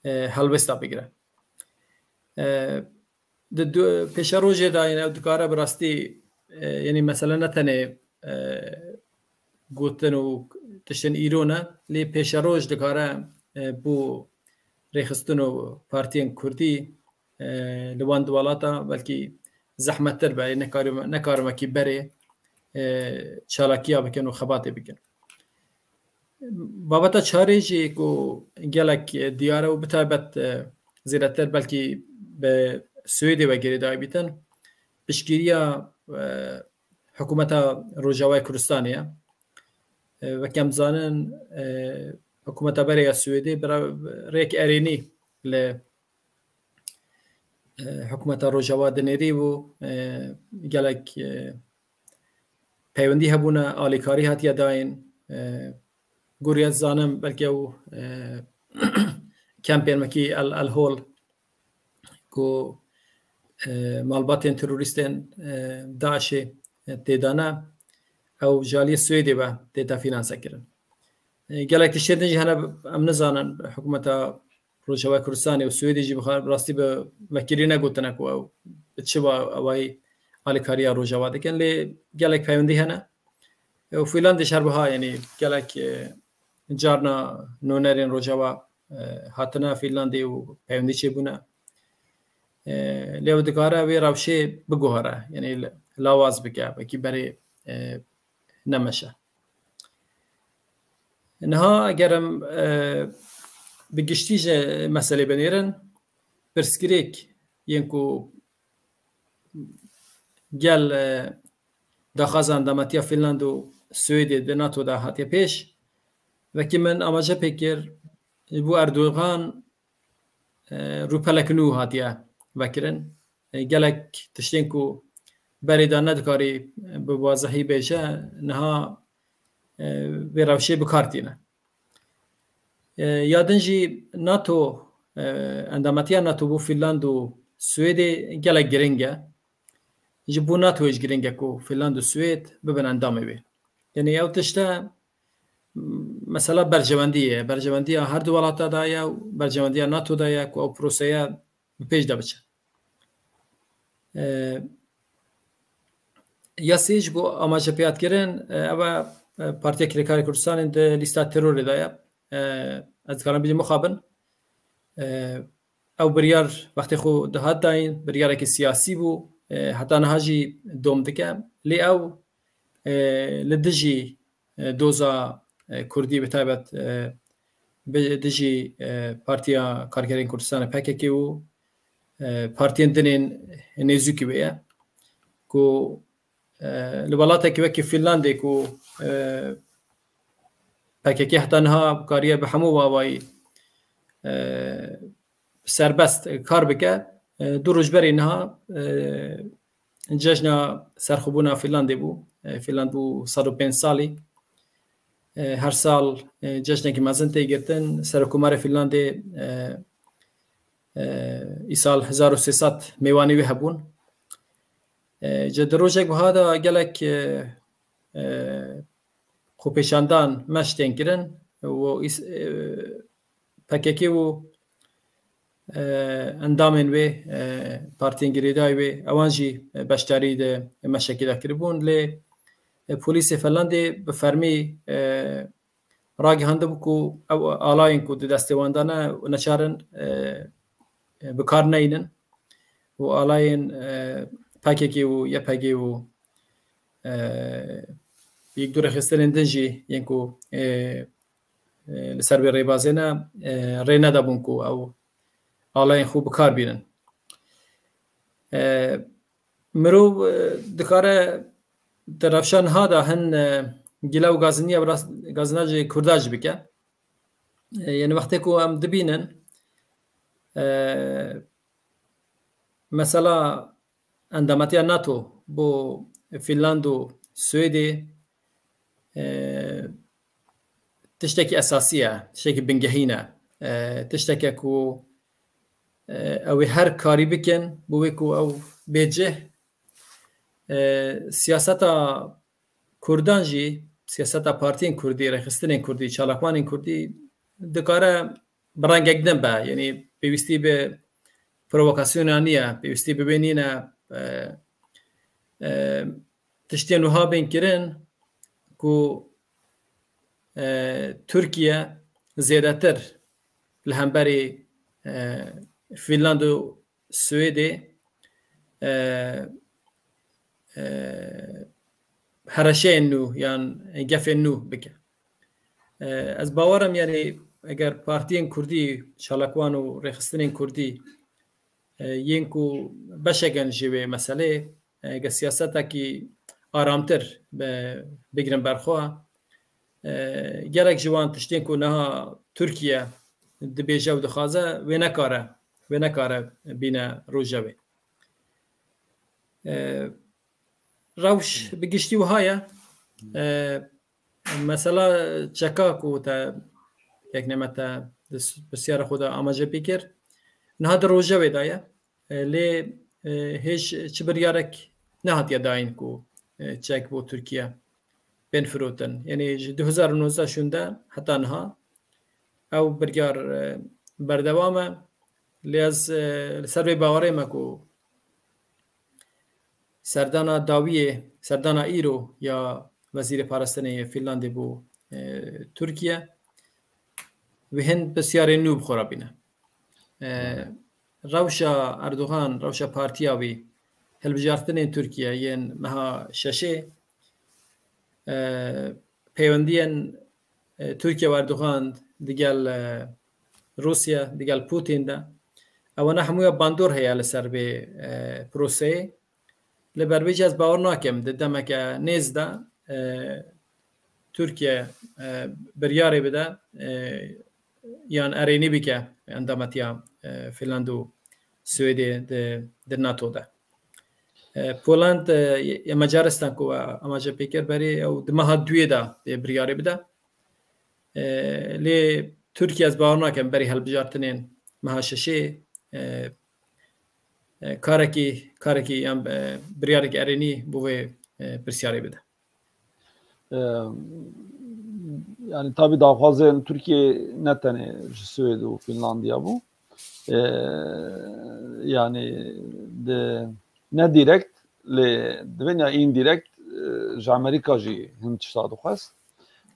e, helwesta bigire. E, di du-, pêşerojê de, yani, ew dikare bi rastî, e, yani, mesele ne tenê, e, gotin û tiştên îro ne, lê pêşeroj dikare, e, bo rêxistin û partiyên Kurdî, e, li wan du welata belkî zehmettir be, nekarime, nekarime kî berê, e, çalakiya bikin û xebatê bikin. Babeta çarê jî ku gelek, e, diyar e û bi taybet, e, zêdetir belkî bi Swêdê ve girêdayî bîtin, piştgiriya, e, hikûmeta Rojavayê Kurdistanê ye. E, weke em zanin, e, hikûmeta berê ya Swêdê bira rêk erênî li, e, hikûmeta Rojava dinêrî û, e, gelek, e, peywendî hebûne, alîkarî hatiye dayîn. E, gor ez zanim, belkî ew, e, kempên wekî El, El Hol ku, e, malbatên terorîstên, e, DAIŞê, e, tê de ne, ew ji aliyê Swêdê ve tête fînanse kirin. E, gelek tiştên din jî hene, em nizanin, hikûmeta Rojava Kurdistanê û Swêdê jî bi xwe rastî bi vekirî negotine ku ew bi çi va-, awayî alîkariya Rojava dikin, lê gelek peywendî hene. E, û Fînlandê jî her wiha, yanî gelek, e, carna nûnerên Rojava, e, hatine Fînlandê û peyndî çêbûne. E, lê ew dikare wê rewşê biguhere, yanî lawaz bike, wekî berê, e, nemeşe. Niha eger em, e, bi giştî ji meselê binêrin, pirsgirêk yên ku gel, e, daxwaza endametiya Fînland û Swêdê di NATO de hatiye pêş. Wekî min amaje pê kir, ji bo Erdogan, e, rûpelek nû hatiye vekirin. E, gelek tiştên ku berê de nedikarî bi wazehî bêje, niha, e, vê rewşê bi kar tîne. E, ya din jî NATO, e, endametiya NATO bo Fînland û Swêdê gelek giring e. Ji bo NATOyê jî giring e ku Fînland û Swêd bibin endamê wê. Yanî ew tişt e, mesela berjewendî ye. Berjewendiya her du welata de ye û berjewendiya NATO de ye ku ew proseye bi pêş de biçe. E, ya sê ji bo amaje pêhatkirin, e, ev e, e, Partiya Kirêkarê Kurdistanê di lîsta terorê de ye. e, ez dikarim bêjim mixabin. E, ew biryar wextê xwe dihat dayîn, biryarekî siyasî bû, e, heta niha jî dom dike. Lê ew, e, li dijî, e, doza, e, Kurdî bi taybet, e, bi dijî, e, Partiya Karkerên Kurdistanê P K K û, e, partiyên din ên nêzûkî wê ye. Ku, e, li welatekî wekî Fînlandê ku, e, P K K heta niha kariye bi hemû awayî, e, serbest kar bike. E, du roj berê niha, e, cejna serxwebûna Fînlandê bû. E, Fînland bû sed û pênc salî. E, her sal, e, cejnekî mezin tê girtin. Serokkomarê Fînlandê, e, e, îsal hezar û sê sed mêvanê wê hebûn. E, ji di rojek wiha de gelek, e, e, xwepêşandan meş tên kirin û îs-, e, P K K û, e, endamên wê, e, partiyên girêdayî wê, ewan jî, e, beşdarî di meşekê de kiribûn, lê, e, polîsê Finlandê bi fermî, e, ragihandibû ku ew alayên ku di destê wan de ne, neçar in, e, e, bi kar neynin û alayên, e, P K K û Y P G û, e, yek du rêxistinên din jî yên ku, e, e, li ser vê rêbazê ne, e, rê nedabûn ku ew alayên xwe bi kar bînin. E, mirov, e, dikare di rewşa niha de hin, e, gîla û gaziniya bi rast, gazina ji Kurda jî bike. E, yani wextê ku em dibînin, e, mesela endametiya NATO bo Fînland û Swêdê, e, tiştekî esasî ye, tiştekî bingehîn e. E, tişteke ku, e, ew ê her karî bikin, bo wê ku ew bê cih. E, siyaseta Kurdan jî, siyaseta partiyên Kurdî, rêxistinên Kurdî, çalakvanên Kurdî dikare bi rengek din be. Yanî pêwîstî bi provokasyona niye, pêwîstî bi wê nîne, e, e, tiştên wiha bên kirin ku, e, Tirkiye zêdetir li hemberî, e, Fînland û Swêdê, e, e, hereşeyên nû yan gefên nû bike. E, ez bawer im, yani eger partiyên Kurdî, çalakvan û rêxistinên Kurdî, e, yên ku beşek in ji wê meselê, e, eger siyasetekî aramtir be, bigrin ber xwe, e, gelek ji wan tiştên ku niha Tirkiye dibêje û dixwaze, wê nekare, wê nekare bîne rojevê. E, rewş bi giştî wiha ye. E, mesela çeka ku te yek neme te di s-, pirsyara xwe de amaje pê kir, niha di rojevê de ye. E, lê, e, hêj çi biryarek nehatiye dayîn ku, e, çek bo Tirkiye bên firotin. Yanî ji du hezar û nozdeh şûnde heta niha ew biryar, e, berdewam e. Lê ez, e, li ser vê bawerê me ku serdana dawiyê, serdana îro ya Wezîrê Parastinê yê Fînlandê bû, e, Tirkiye, wê hin pisyarên nû bi xwe re bîne. E, rewşa Erdogan, rewşa partiya wî, hilbijartinên Tirkiye yên meha şeşê, e, peywendiyên, e, Tirkiye û Erdogan digel, e, Rûsya, digel Putin de, ewana hemûya bandor heye li ser vê, e, proseyê. Li ber vê jî ez bawer nakim di demeke nêz de, e, Tirkiye, e, biryarê bide, e, yan erênî bike endametiya, e, Fînland û Swêdê di, di NATO de. E, Poland, e, ya Macaristan ku we amaje pê kir berê, ew di meha duyê de dê biryarê bide. E, lê Tirkiye ez bawer nakim berî hilbijartinên meha şeşê, e, e, karekî, karekî yan, e, biryarekî erênî bo vê, e, pirsyarê bide. E, yani tabi daxwazên Tirkiye ne tenê ji Swêd û Fînlandiya bû. E, yani de ne direkt lê divên ya indirekt, e, ji Amerîka jî hin tişta dixwest.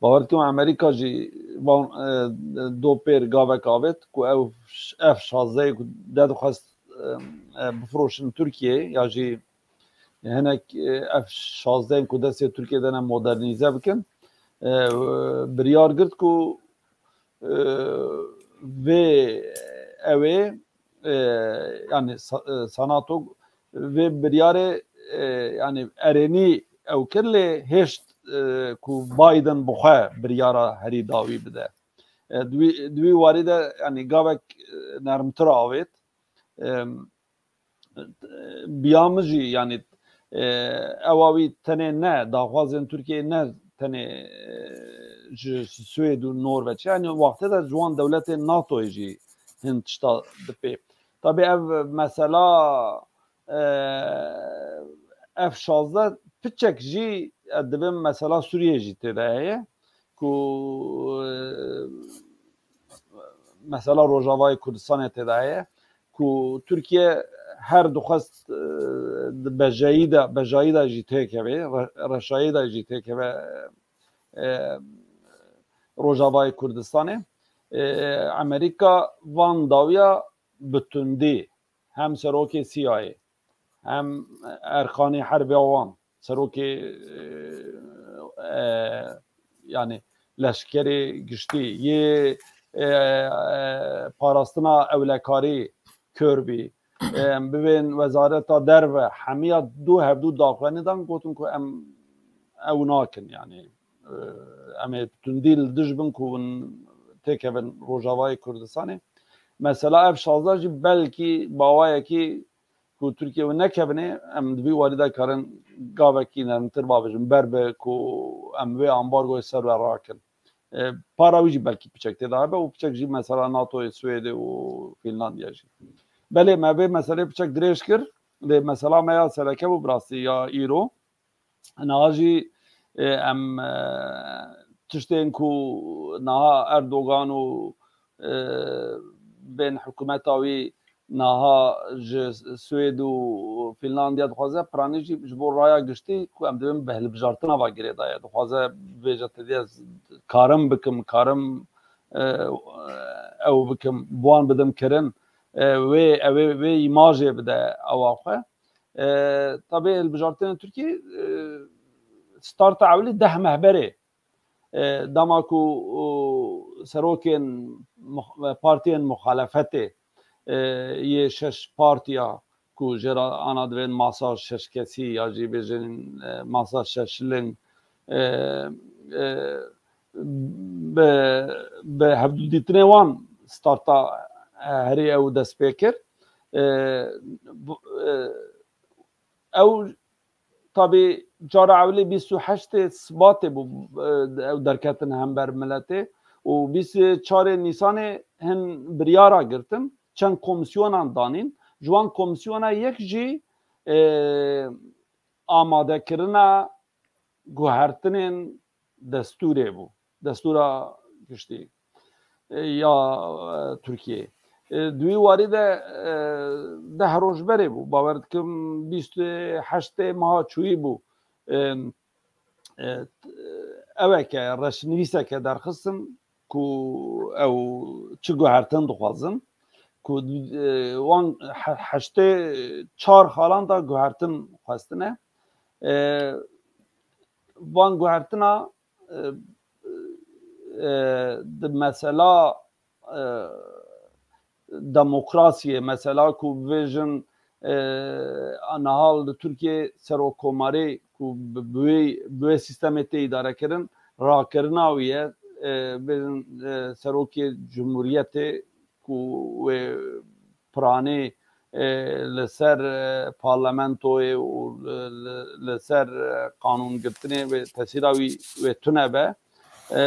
Bawer dikim Amerîka jî van, e, do pêr gavek avêt ku ew ş-, F şazdeh ku de dixwest, e, e, bifiroşin Tirkiyeyê ya jî hinek, e, F şazdeh ku destê Tirkiyê de ne modernîze bikin. E, biryar girt ku, e, vê ew ê, e, yani sa-, e, Senato vê biryarê, e, yani erênî ew kir lê hêşt, e, ku Biden bi xwe biryara herî dawî bide. E, di wî, di wî warî de yani gavek, e, nermtir avêt. E, bi ya min jî yani, e, ewa wî tenê ne daxwazên Tirkiyeyê ne tenê, e, ji Swêd û Norveç. Yani wextê de ji wan dewletên NATOyê jî hin tişta dipê. Tabi ev mesela, e, F şazdeh piçek jî, e, dibê mesela Sûriyê jî tê de heye ku, e, mesela Rojavayê Kurdistanê tê de heye ku Tirkiye her dixwest, e, di bejeyî de, bejayî de jî têkeve, re-, reşayî de jî têkeve, e, Rojavayê Kurdistanê. E, Amerîka van dawiya bi tundî hem serokê C I A, hem erkanê herbê wan, serokê, e, e, yani leşkerê giştî, yê, e, e, parastina ewlekarî Kirby, e, em bibên wezareta derve, hemiya du hevdu daxuyanî dan, gotin ku em ew nakin, yani, e, em ê tundî li dij bin ku hûn têkevin Rojavayê Kurdistanê. Mesela F şazdeh jî belkî bawayekî ku Tirkiye wê nekevine, em di vî warî de karin gavekî nermtir bavêjin, ber bi ku em vê ambargoyê ser we rakin. E, para wî jî belkî piçek tê de hebe û piçek jî mesela NATOyê, Swêdê û Fînlandiya jî. Belê me vê meselê piçek dirêj kir, lê mesela me ya sereke bû bi rastî ya îro. Niha jî, e, em, e, tiştên ku niha Erdogan û, e, bên hikûmeta wî niha ji Swêd û Fînlandiya dixwaze, piranî jî ji bo raya giştî ku em dibin bi hilbijartina va girêdaye. Dixwaze bêje tedî ez karim bikim, karim, e, ew bikim, bi wan bidim kirin. E, wê, ew ê, wê îmajê bide ewa xwe. E, tabê hilbijartinên Tirkiyê, e, starta ewilî deh meh berê, e, dema ku, o, serokên mux-, partiyên muxalefetê, e, yê şeş partiya ku jê re ana divên masa şeş kesî ya jî bêjin, e, masa şeş ling, e, e, bi, bi hevdûdîtinê wan starta, e, herî ew dest pê kir. E, bu, e, ew tabî cara ewilî bîst û heştê Sibatê bû, e, ew derketin hember miletê û bîst û çarê Nîsanê hin biryara girtin, çend komîsyonan danîn. Ji wan komîsyona yek jî, e, amadekirina guhertinên destûrê bû. Destûra giştî, e, ya, e, Tirkiyeyê. E, di wî warî de, e, deh roj berê bû. Bawer dikim bîst û heştê meha çûyî bû. E, e, eweke, reşnivîseke derxistin ku ew çi guhertin dixwazin, ku, e, wan he-, heştê çar xalan da guhertin xwestine. E, van guhertina, e, e, di mesela, e, demokrasiyê, mesela ku bêjin, e, niha li Tirkiyê serokkomarî ku bi, bi wê, bi wê sîstemê tê îdarekirin, rakirina wî ye, e, bêjin, e, serokê cumhuriyetê ku wê piranî, e, li ser, e, parlamentoyê û li, li, li ser, e, qanûngirtinê wê tesîra wî wê tune be. E,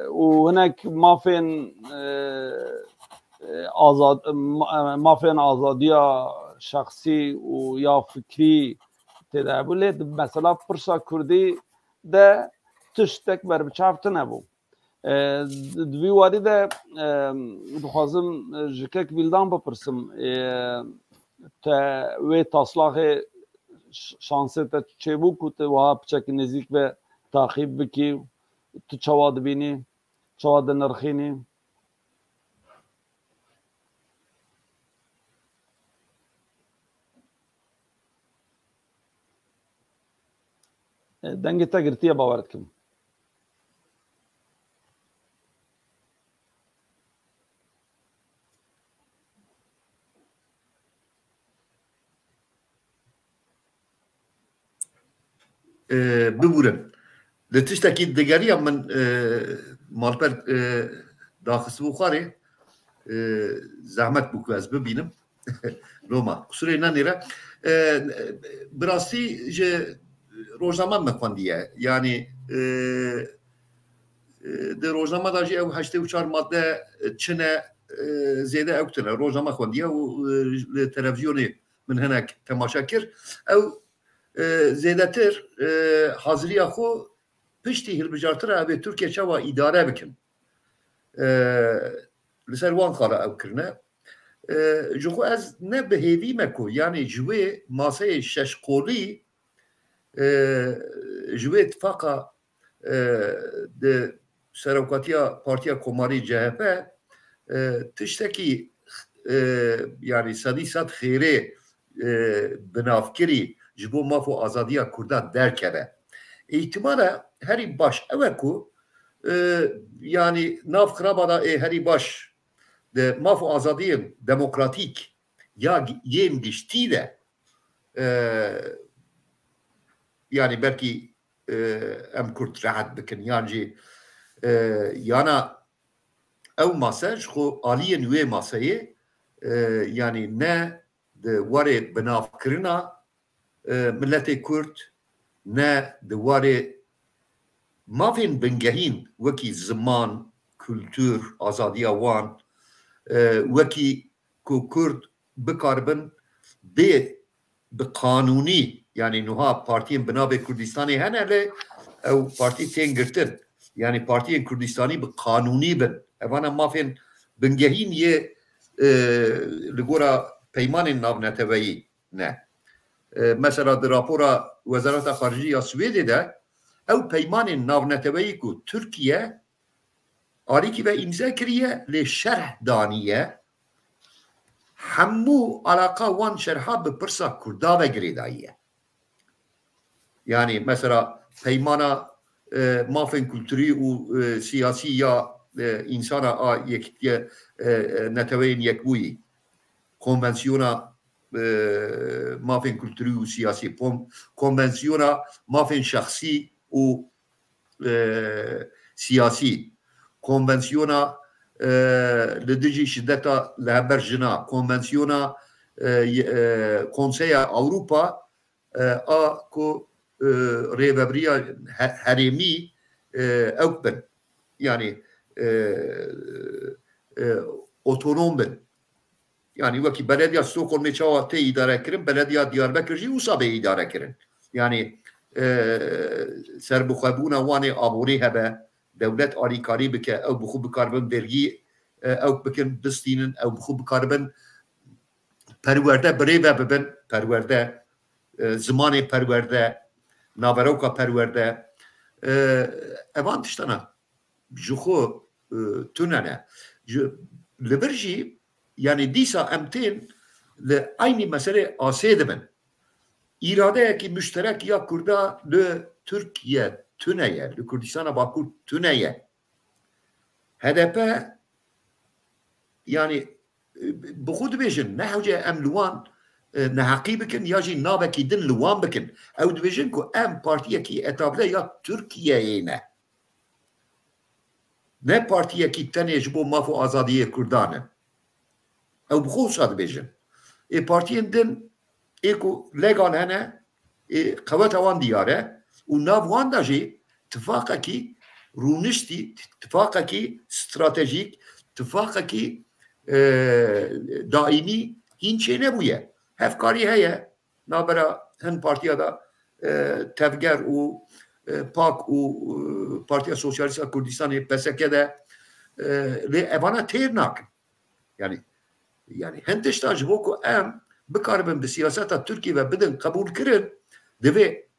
û hinek mafên, e, e, azad-, ma-, mafên azadiya şexsî û ya fikrî tê de hebû. Lê di mesela pirsa kurdî de tiştek berbiçav tine bû. E, di, di vî warî de, e, dixwazim, e, ji kek Vîldan bipirsim. E, te wê taslaxê ş-, şansê te çêbû ku te wiha piçek nêzîk ve taqîb bikî Tu çawa dibînî? Çawa dinirxînî? E, dengê te girtiye, bawer dikim. E, bibûrin. Li tiştekî digeriya min, e, malper, e, daxistibû xwarê, e, zehmet bû ku ez bibînim. Loma, qusûrê nenêre. E, bi rastî ji rojname me xwendiye. Yanî, e, e, di rojname de jî ew heştê û çar madde çi ne, e, zêde ew tune. Rojname xwendiye û, e, li televîzyonê min hinek temaşe kir. Ew, e, zêdetir, e, haziriya xwe piştî hilbijartina ev ê Tirkiye çawa îdare bikin. E, li ser wan xala ew kirine. E, ji xwe ez ne bi hêvî me ku, yanî ji wê maseyê şeş qolî, e, ji wê tifaqa, e, di serokatiya Partiya Komarî C H P, e, tiştekî, e, yanî sedî sed xêrê, e, binavkirî ji bo maf û azadiya Kurda derkeve. Îhtimala herî baş ew e ku, e, yanî nav xiraba da ê herî baş di maf û azadiyên demokratîk ya gi-, yên giştî de, e, yanî belkî, e, em Kurd rehet bikin, yan jî, e, yana ew mase ji xwe aliyên wê maseyê, e, yanî ne di warê binavkirina, e, miletê Kurd, ne di warê mafên bingehîn wekî ziman, kultur, azadiya wan, e, wekî ku Kurd bikaribin bê bi qanûnî, yanî nuha partiyên bi navê Kurdistanê hene lê ew partî tên girtin. Yanî partiyên Kurdistanî bi qanûnî bin. Evana mafên bingehîn yê, e, li gora peymanên navneteweyî ne. E, mesela di rapora Wezareta Xaricî ya Swêdê de ew peymanên navneteweyî ku Tirkiye alîkî ve îmze kiriye, lê şerh daniye, hemû alaqa wan şerha bi pirsa Kurda ve girêdayiye. Yanî mesela peymana, e, mafên kulturî û, e, siyasî ya, e, însana a yekîtiye, e, e, neteweyên yekbûyî, konvansiyona, e, mafên kulturî û siyasî, kon-, konvansiyona mafên şexsî û, e, siyasî, konvansiyona, e, li dijî şideta li hember jina, konvansiyona, e, y-, e, Konseya Ewropa, e, a ku, e, rêvebiriya he-, herêmî, e, ew bin. Yanî, e, e, otonom bin. Yanî wekî belediya Stockholmê çawa tê îdare kirin, belediya Diyarbekir jî wisa bê îdare kirin. Yanî, e, serbixwebûna wan ê aborî hebe, dewlet alîkarî bike, ew bi xwe bikaribin vergî, e, ew bikin, bistînin, ew bi xwe bikaribin perwerde bi rê ve bibin, perwerde, e, zimanê perwerde, naveroka perwerde, e, evan tiştana ji xwe, e, tune ne. Ji, li vir jî, yanî dîsa em tên li eynî meselê asê dibin. Îradeyekî muşterek ya Kurda li Tirkiye tune ye, li Kurdistana Bakur tune ye. H D P, yanî, e, bi xwe dibêjin, ne hewce em li wan, e, neheqî bikin ya jî navekî din li wan bikin. Ew dibêjin ku em partiyekî etable ya Tirkiyeyê ne. Ne partiyekî tenê ji bo maf û azadiyê Kurdan e. Ew bi xwe wisa dibêjin. Ê partiyên din ê ku legal hene, ê qeweta wan diyar e û nav wan de jî tifaqekî rûniştî, tifaqekî stratejîk, tifaqekî, e, daîmî hîn çênebûye. Hevkarî heye, navbera hin partiya de, e, Tevger û, e, Pak û, e, Partiya Sosyalîst a Kurdistanê, P S K de, e, lê evana têr nakin. Yanî, yanî hin tişta ji bo ku em bikaribin bi siyaseta Tirkiyê ve bidin qebûlkirin, divê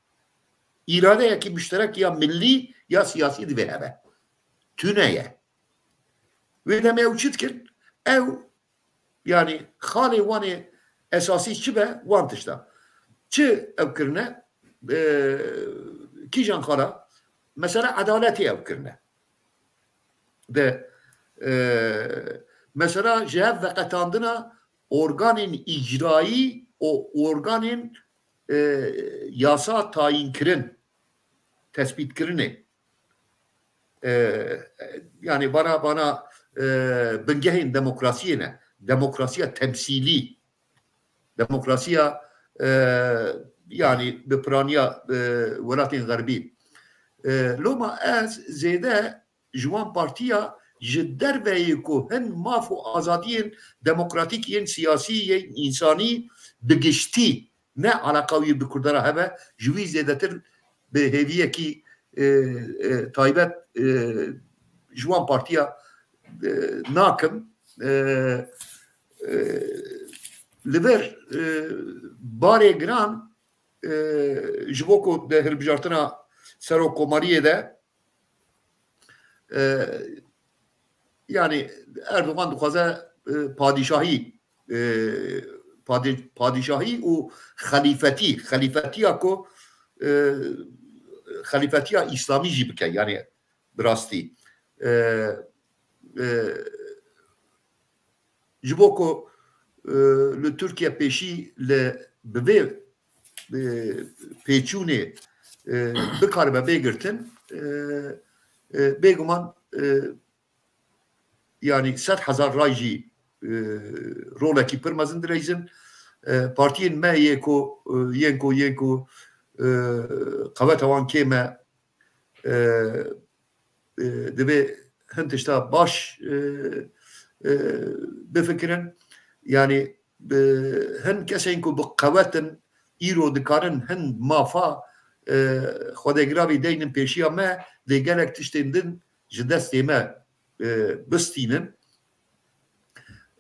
îradeyekî muşterek ya millî ya siyasî divê hebe. Tune ye. Wê demê ew çi dikin? Ew, yanî xalê wan ê esasî çi be, wan tişta. Çi ew kirine? E, kîjan xala? Mesela edaletê ew kirine. De, e, mesela ji hev veqetandina organên îcrayî û organên, e, yasa tayînkirin, tespîtkirinê. E, yanî bana, bana, e, bingehên demokrasiyê ne. Demokrasiya temsîlî. Demokrasiya, e, yanî bi piraniya, e, welatên xerbî. E, loma ez zêde ji wan partiya ji derveyê ku hin maf û azadiyên demokratîk yên siyasî yên însanî bi giştî ne eleqa wî bi Kurdan re hebe, ji wî zêdetir bi hêviyekî, e, e, taybet, e, ji wan partiya, e, nakim. E, e, li vir, e, barê giran, e, ji bo ku di hilbijartina serokkomariyê de, e, yanî Erdogan dixwaze, e, padîşahî, e, padî-, padîşahî û xelîfetî, xelîfetiya ku, e, xelîfetiya îslamî jî bike, yanî bi rastî. E, e, ji bo ku, e, li Tirkiye pêşî li bi vê, e, pêçûnê, e, bikaribe bê girtin, e, e, bêguman, e, yanî sed hezar ray jî, e, rolekî pir mezin dileyzin. E, partiyên me yê ku, e, yên ku, yên ku, e, qeweta wan kêm e, e, e, divê hin tişta baş, e, e, bifikirin. Yanî, e, hin kesên ku bi qewet in, îro dikarin hin mafa, e, xwedêgiravî deynin pêşiya me, lê gelek tiştên din ji destê me, e, bistînin.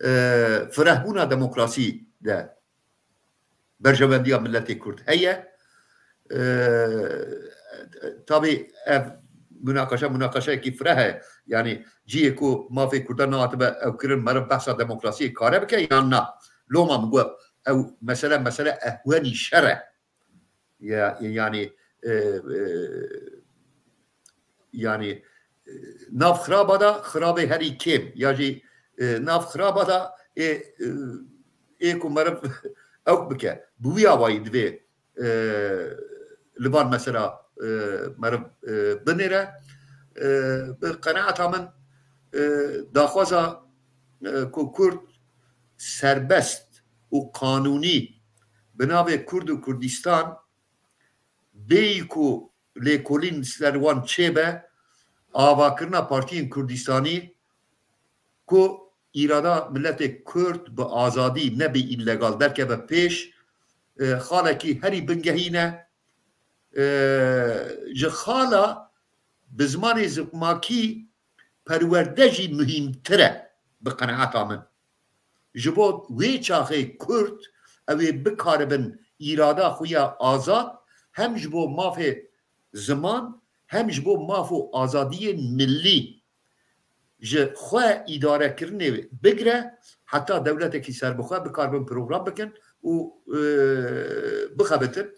E, firehbûna demokrasî de berjewendiya miletê Kurd heye. E, tabî ev munaqeşe, munaqeşeyekî fireh e. Yanî cihê ku mafê Kurdan nehatibe ew kirin, meriv behsa demokrasiyê kare bike yan na? Loma min got, ew mesele, mesele ehwenî şer e. Ya, yanî, e, e, yanî, e, nav xiraba da xirabê herî kêm, ya jî, e, nav xiraba da ê, e, ê ku meriv ewk bike. Bi wî awayî divê, e, li van mesela, e, meriv, e, binêre. E, bi qenaeta min, e, daxwaza, e, ku Kurd serbest û qanûnî bi navê Kurd û Kurdistan bêyî ku lêkolîn ser wan çêbe, avakirina partiyên Kurdistanî ku îrada miletê Kurd bi azadî, ne bi îlegal derkeve pêş, e, xalekî herî bingehîn e. E, ji xala bi zimanê ziqmakî perwerde jî muhîmtir e bi qenaeta min. Ji bo wê çaxê Kurd ew ê bikaribin îrada xwe ya azad hem ji bo mafê ziman hem ji bo, e, maf û azadiyên millî ji xwe îdarekirinê bigire heta dewletekî serbixwe bikaribin program bikin û, e, bixebitin.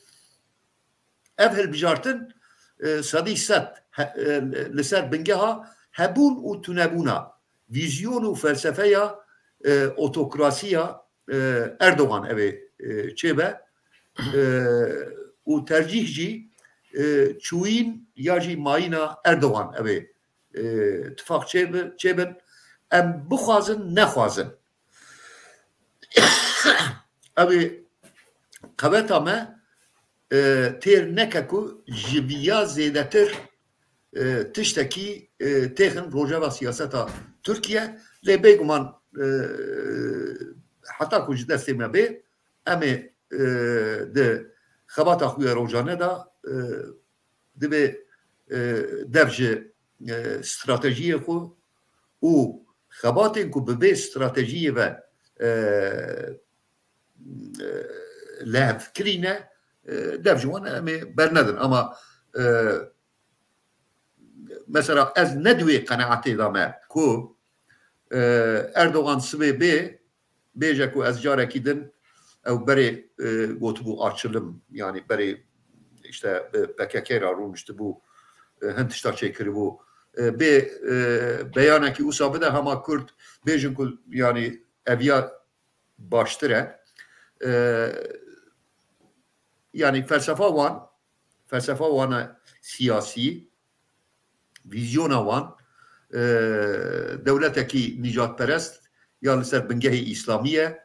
Ev hilbijartin, e, sedî sed he-, e, li ser bingeha hebûn û tunebûna vîzyon û felsefeya, e, otokrasiya, e, Erdogan ev ê, e, çêbe, e, û tercîh jî, e, çûyîn ya jî mayîna Erdogan ev ê, e, tifaq çêbi-, çêbin. Em bixwazin, nexwazin. Ew ê qeweta me, e, têr neke ku ji viya zêdetir, e, tiştekî, e, têxin rojeva siyaseta Tirkiye. Lê bêguman, e, heta ku ji destê me bê, em ê, e, di xebata xwe ya rojane de, e, divê, e, dev ji, e, stratejiyê xwe û xebatên ku bi vê stratejiyê ve, e, e, lihevkirî ne, e, dev ji wan em ê bernedin. Ama, e, Mesela ez ne di wê qenaetê de me ku, e, Erdogan sibê bê, bêje ku ez carekî din ew berê, e, gotibû açılım, yani berê işte, e, P K K re rûniştibû, e, hin tişta çêkiribû. E, bê, e, beyanekî wisa bide hema Kurd bêjin ku yani eviya baştir e. E, yani felsefa wan, felsefa wana siyasî, vîzyona wan, e, dewletekî nîcadperest ya li ser bingehê îslamî ye.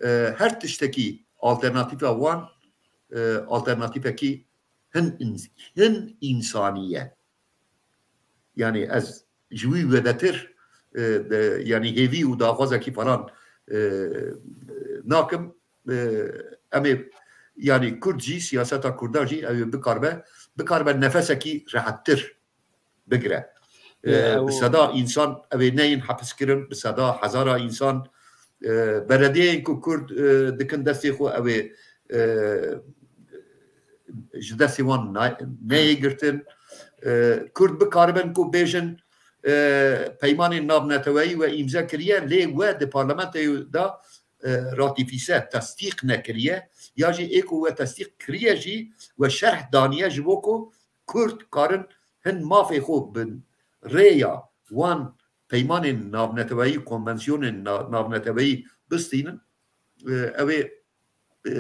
E, her tiştekî alternatîfa wan, e, alternatîfekî hin ins-, hin însanî ye. Yani ez ji wî wedetir, e, de, yani hêvî û daxwazekî falan, e, nakim. E, em ê, yani Kurd jî, siyaseta Kurda jî ew ê bikaribe, bikaribe nefesekî rehettir bigire. E, Ew bi seda însan ew ê neyên hepiskirin, bi seda hezara însan, e, belediyeyên ku Kurd, e, dikin destê xwe ew ê, e, ji destê wan na-, neyê girtin. E, Kurd bikaribin ku bêjin, e, peymanên navneteweyî we îmze kiriye, lê we di parlamenteyê de, e, ratîfîse, tesdîq nekiriye, ya jî ê ku we tesdîq kiriye jî we şerh daniye ji bo ku Kurd karin hin mafê xwe bi rêya wan peymanên navneteweyî, konvansiyonên na-, navneteweyî bistînin. E, ew ê, e,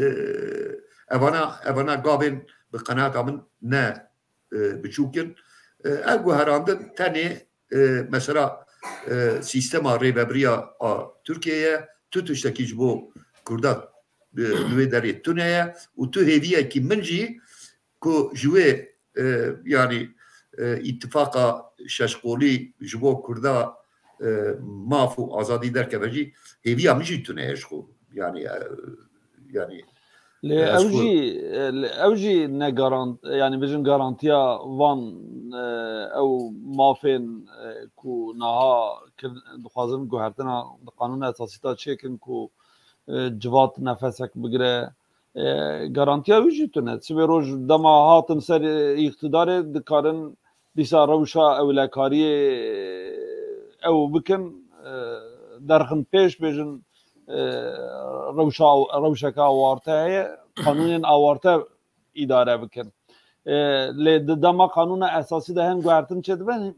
evana, evana gavên bi qenaeta min ne, e, biçûk in. E, ev guherandin tenê, e, mesela, e, sîstema rêvebiriya a Tirkiyeyê ye, tu tiştekî ji bo Kurda, e, li wê derê tune ye û tu hêviyekî min jî ku ji wê, e, yani, e, îtifaqa şeşqolî ji bo Kurda, e, maf û azadî derkeve jî hêviya min jî tune ye ji xwe. Yani, e, yani Lê ez ew xwe jî, e, lê ew jî ne garant-, yani bijin garantiya van, e, ew mafên, e, ku niha kir-, dixwazin guhertina di qanûna esasî de çêkin ku, e, civat nefesek bigire. E, garantiya wî jî tune. Sibê roj dema hatin ser, e, îqtidarê dikarin dîsa rewşa ewlekariyê ew bikin, e, derxin pêş bêjin, e, rewşa, rewşeke awarte heye, qanûnên awarte îdare bikin. E, lê di dema qanûna esasî de hin guhertin çêdibe,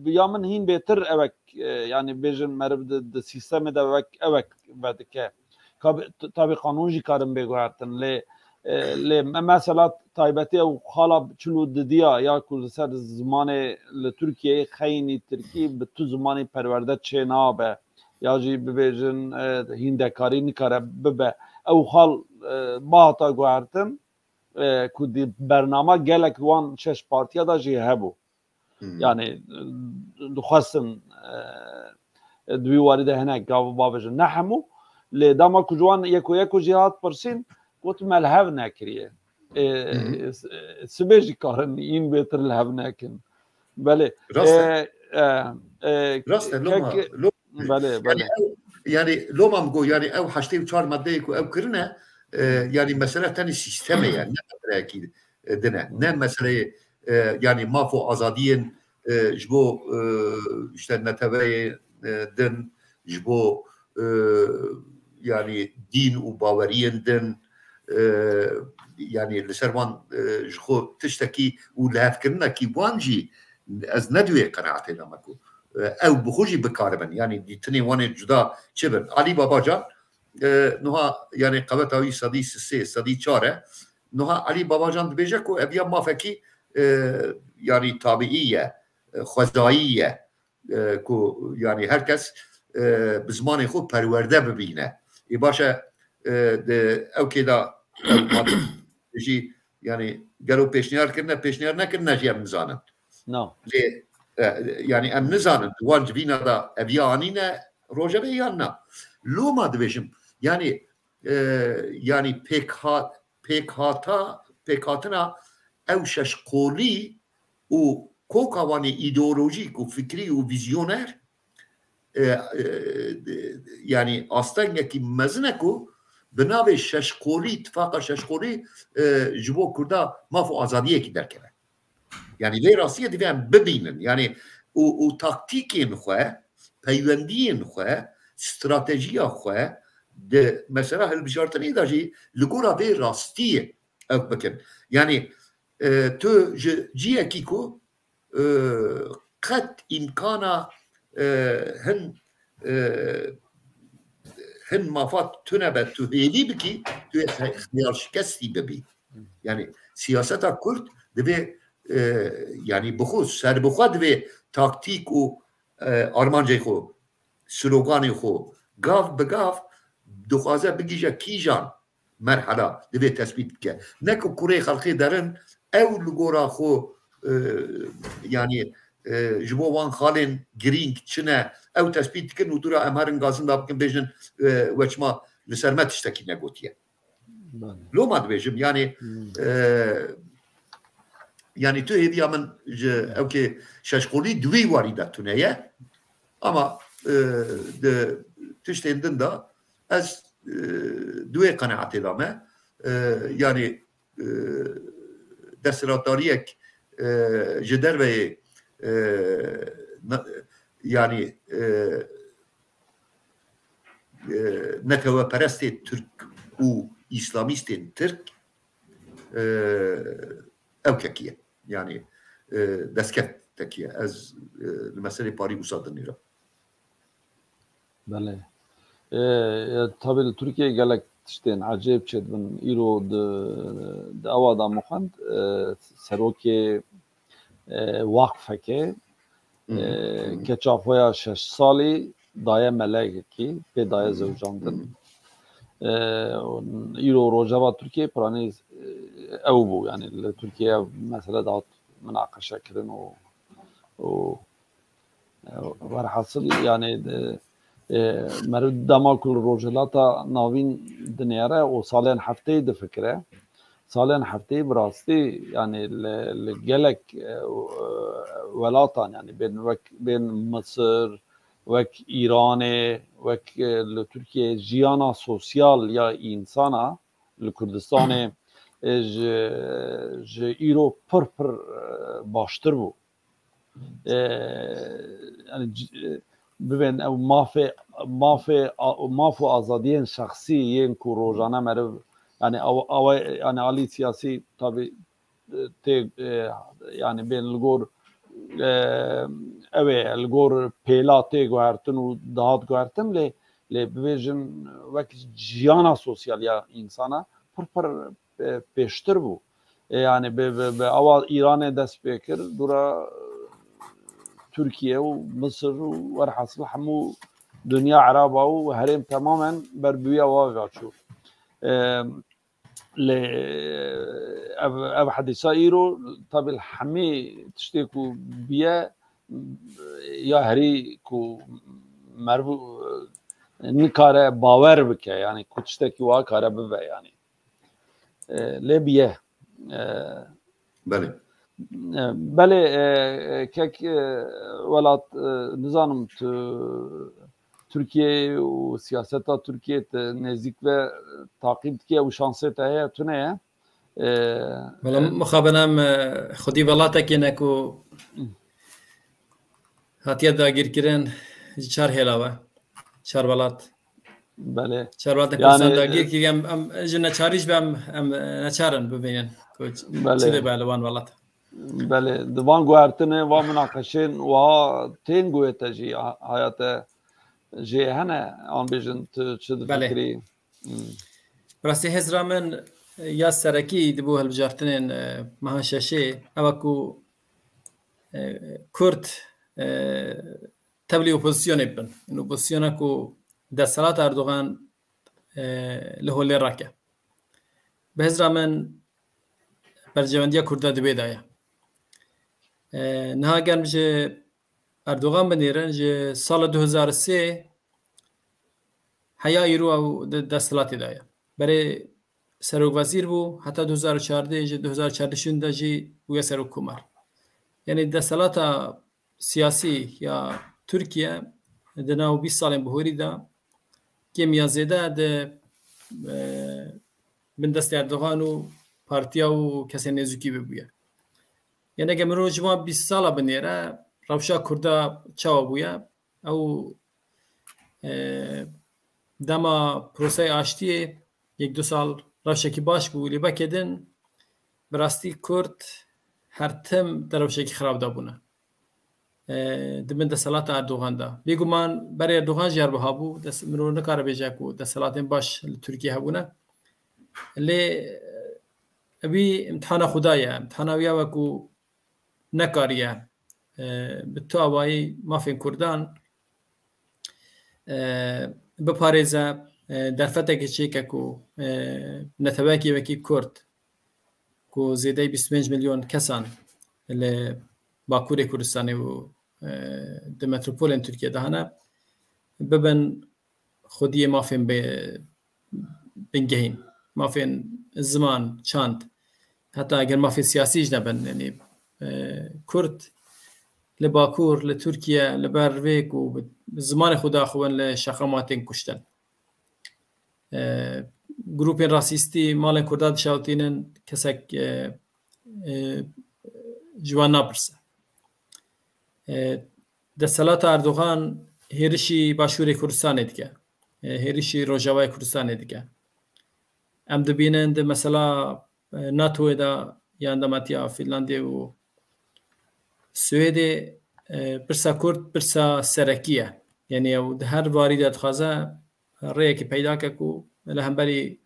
ya min hîn bêtir ewek, e, yani bêjin meriv di, di sîstemê de ewek, ewek vedike. Ka-, t-, tabî qanûn jî karin bê guhertin, lê, e, lê me-, mesela taybetî ew xala çil û didiya ya ku li ser zimanê li Tirkiyeyê xeynî tirkî bi tu zimanî perwerde çênabe, ya jî bibêjin, e, hîndekarî nikare bibe. Ew xal, e, bahata guhertin, e, ku di bernama gelek wan şeş partiya de jî hebû. Hmm. Yani, e, dixwestin, e, di wî warî de hinek gav bavêjin, ne hemû, lê dema ku ji wan yeko yeko jî hat pirsîn, got me li hev nekiriye. E, Hmm. e, sibê jî karin în bêtir li hev nekin. Belê. Rast e. E, e, e, Rast e, loma, kek-, loma. Belê, Yani belê. ew, yani loma min got, yani ew heştê û çar maddeyê ku ew kirine, e, yani mesele tenê sîstemê ye, ne meseleyekî, e, din e. Ne Hmm. meseleyê, e, yani maf û azadiyên, e, ji bo, e, işte neteweyê, e, din, ji bo, e, yani dîn û baweriyên din, e, yani li ser wan, e, ji xwe tiştekî û lihevkirinekî wan jî ez ne di wê qenaetê de me ku, e, ew bi xwe jî bikaribin. Yani dîtinê wan ê cuda çi bin. Alî Babacan, e, niha yani qeweta wî sedî sisê, sedî çar e. Niha Alî Babacan dibêje ku ev ya mafekî, e, yani tabiî ye, e, xwezayî ye. E, ku yani her kes, e, bi zimanê xwe perwerde bibîne. Ê baş e, e, di ew kê de ew jî yani gelo pêşniyar kirine, pêşniyar nekirine jî em nizanin. No. Lê, e, yani em nizanin, wan civîna de eviya anîne rojevê yan na. Loma dibêjim, yani, e, yani pêkha-, pêkhata, pêkhatina ew şeş qolî û koka wan ê îdeolojîk û fikrî û vîzyoner, e, e, yani astengekî mezin e ku bi navê şeş qolî, tifaqa şeş qolî, e, ji bo Kurda maf û azadiyekî derkeve. Yani vê rastiyê divê em bibînin. Yani û, û taktîkên xwe, peywendiyên xwe, stratejiya xwe di mesela hilbijartinê de jî li gora vê rastiyê ew bikin. Yani e, tu ji ciyekî ku e, qet îmkana e, hin e, hin mafat tune be tu hêvî bikî, tu yê xe-, xeyal şikestî bibî. Yani siyaseta Kurd divê e, yani bi xwe, serbixwe divê taktîk û e, armancê xwe, sloganê xwe gav bi gav dixwaze bigihîje kîjan merhala divê tespît bike. Ne ku kurê xelkê derin ew li gora xwe e, yani e, ji bo wan xalên girîng çi ne ew tespît dikin û dûra em herin gazinda bikin bêjin e, we çima li ser me tiştekî negotiye. Belê. Loma dibêjim yani Hmm. e, yani tu hêviya min ji ewkê şeşqolî di wî warî de tune ye. Ama e, di tiştên din de ez e, di wê qenaetê de me. E, yani e, desthilatdariyek e, ji derveyê e, na- yani e, e, neteweperestê Tirk û îslamîstên Tirk e, ew kekî ye. Yani e, destkefteki ye. Ez e, li meselê parî wisa dinêrim. Belê. E, e, tabii li Tirkiyeyê gelek tiştên ecêb çêdibin. Îro di, di ewa de min xwend, e, serokê e, waqfekê, Hı hı. e, keça xwe ya şeş salî daye melekekî, pê daye Hı hı. zewcandin. Hı hı. E, îro rojeva Tirkiyeyê piranî e, ew bû. Yani li Tirkiye mesele dihat minaqeşe kirin û, û, e, werhasil yani e, e, meriv dema ku li Rojhilata Navîn dinêre û salên hefteyê difikire. Salên hefteyê bi rastî yani li, li gelek e, welatan yani bên wek bên Misir, wek Îranê, wek e, li Tirkiyeyê jiyana sosyal ya însana li Kurdistanê e, ji, ji îro pir pir e, baştir bû. E, yani c- e, bibên ew mafê mafê a- maf û azadiyên şexsî yên ku rojane meriv yani aw, aw yani alî siyasî tabi e, tê e, yani bên li gor e, ew ê li gor pêla tê guhertin û dihat guhertin lê lê bibêjin wek jiyana sosyal ya însana pir pir e, pêştir bû. E, yani bi, bi, bi awa Îranê dest pê kir, dûra e, Tirkiye û Misir û werhasil hemû dinya Eraba û herêm temamen ber bi wî awa ve çû. E, lê ev, ev hedîsa îro tabi li hemî tiştê ku biye ya herî ku meriv e, nikare bawer bike, yani ku tiştekî wa kare bibe yani. E, lê biye. E, Belê. e, belê e, e, kek e, welat e, nizanim tu Tirkiye û siyaseta Tirkiye te nêzîk ve taqîb dike û şansê te heye tune ye. E, Valla e, mixabin em e, xwedî velatekê ne ku hatiye dagirkirin ji çar hêla ve. Çar welat. Belê. Çar welatên Yani, Kurdistan dagir e, kir. Em, em ji neçarî ji be em, em neçarin bibînin ku ç- Belê. çi dibe li wan welat. Belê. Di van guhertinê, van minaqeşên wiha tên guhê te jî ha- haya te jê hene, an bêjin tu çi Belê. difikirî? Hmm. Bi rastî hêzra min ya serekî di bo hilbijartinên e, meha şeşê ew e ku e, Kurd e, tevlî opozisyonê bibin. Ino opozisyona ku desthilat Erdogan e, li holê rake. Bi hêzra min berjewendiya Kurda di wê de ye. E, niha ger ji Erdogan binêrin, ji sala du hezar û sê heya îro ew di desthilatê de ye. Berê serokvezîr bû, heta du hezar û çardeh, ji du hezar û çardeh şûn de jî bûye serokkomar. Yanî desthilata siyasî ya Tirkiye di nav bîst salên bihorî de kêm ya zêde di, e, bin destê Erdogan û partiya û kesên nêzîkî wê bûye. Yanî eger mirov ji van bîst sala binêre, rewşa Kurda çawa bûye? Ew, e, dema proseyê aştiyê yek du sal rewşekî baş bû, lê weke din bi rastî Kurd her tim di rewşekî xirab de bûne. E, di bin desthilata Erdogan de. Bêguman berê Erdogan jî her wiha bû, des-, mirov nikare bêje ku desthilatên baş li Tirkiye hebûne. Lê, e, wî imtihana xwe daye. Imtihana wî ew e ku nekariye, e, bi tu awayî mafên Kurdan, e, biparêze, e, derfetekê çêke ku, e, netewekî wekî Kurd, ku zêdeyî bîst û pênc milyon kesan li Bakurê Kurdistanê û, e, di metropolên Tirkiye de hene, bibin xwediyê mafên bi-, bingehîn, mafên ziman, çand, heta eger mafên siyasî jî nebin, yanî, e, Kurd li Bakur, li Tirkiye, li ber vê ku bi zimanê xwe daxivin li şeqama tên kuştin. E, grûpên rasîstî malên Kurda dişewitînin, kesek, e, e, ji wan napirse. E, desthilata Erdogan hêrişî Başûrê Kurdistanê dike. E, hêrişî Rojavayê Kurdistanê dike. Em dibînin di mesela, e, NATOyê de yan demetiya Fînlandiyê û Swêdê, e, pirsa Kurd pirsa serekî ye. Yanî ew di her warî de dixwaze rêyekê peyda ke ku li hemberî,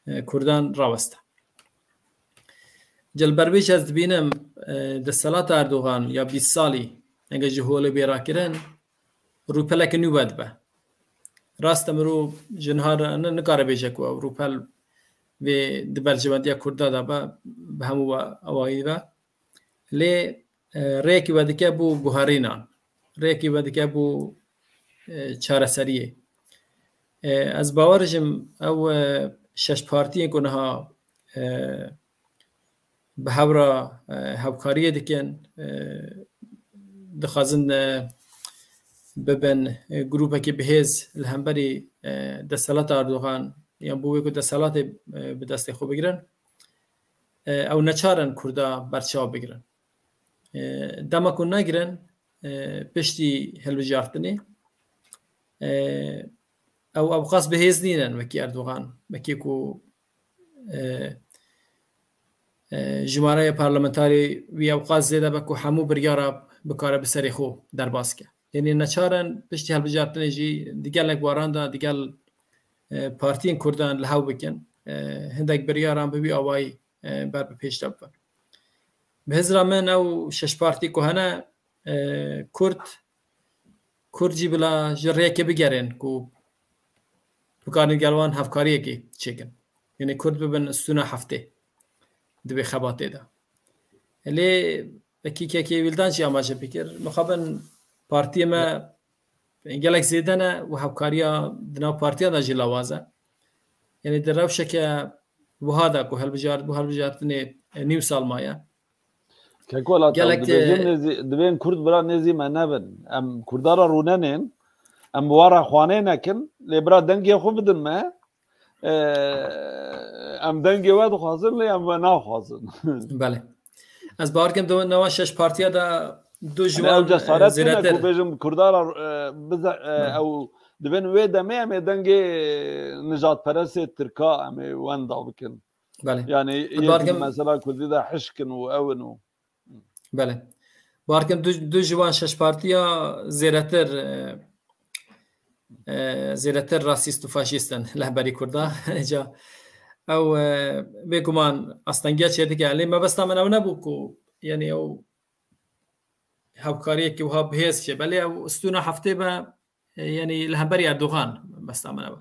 e, Kurdan raweste. Ji li ber vê jî ez dibînim, e, desthilata Erdogan ya bîst salî, eger ji holê bê rakirin, rûpeleke nû vedibe. Rast e, mirov ji niha re ni-, nikare bêje ku ew rûpel vê di berjewendiya Kurda de be, bi hemû we-, awayî ve. Lê, e, rêyekî vedike bo guherînan. Rêyekî vedike bo, e, çareseriyê. E, ez bawer dijim ew, e, şeş partiyên ku niha, e, bi hev re, e, hevkariyê dikin, e, dixwazin, e, bibin, e, grûpekî bihêz li hemberî, e, desthilata Erdogan, yan bo wê ku desthilatê, e, bi destê xwe bigirin, e, ew neçar in Kurda berçav bigirin. E, dema ku negirin, e, piştî hilbijartinê, e, ew ewqas bihêz nînin wekî Erdogan, wekî ku, e, e, jimareya parlamentarê wî ewqas zêde be ku hemû biryara bikare bi serê xwe derbas ke. Yanî neçar in piştî hilbijartinê jî di gelek waran de digel, e, partiyên Kurdan li hev bikin. E, hindek biryaran bi wî awayî, e, ber bi pêş de bibin. Bi hizra min ew şeş partî ku hene, e, Kurd, Kurd jî bila ji rêyekê bigerin ku bikarin gel wan hevkariyekê çêkin. Yanî Kurd bibin stûna heftê di vê xebatê de. Lê wekî kekê Wîldan jî amaje bikir. Mixabin partiyê me gelek zêde ne û hevkariya di nav partiya de jî lawaz e. Yanî di rewşeke wiha de ku hilbijart-, bû hilbijartinê, e, nîv sal maye. Kek Welat, ew Gelek, dibêjin e, nêzî, divên Kurd bira nêzî me nebin. Em Kurda re rûnenên, em bi wan re xwanê nekin, lê bira dengê xwe bidin me. E, em dengê we dixwazin, lê em we naxwazin. Belê. Ez bawer dikim di nava şeş partiya de du Em ji ew wan, e, cesaret tune ku zêdetir. bêjin Kurda re, e, bize, e, Belê. ew divên wê demê em ê dengê nijadperestê Tirka em ê wenda bikin. Belê. Yani Ez yek bawer dikim mesela Kurdî de hişk in û ew in û. Belê. Bawer dikim du, du ji wan şeş partiya zêdetir, e, e, zêdetir rasîst û faşîst in li hemberî Kurda. Ca ew, e, bêguman astengiya çêdike. Lê mebesta min ew nebû ku, yanî ew hevkariyekî wiha bihêz çêbe. Lê ew stûna heftê be, e, yanî li hemberî Erdogan mebesta min ew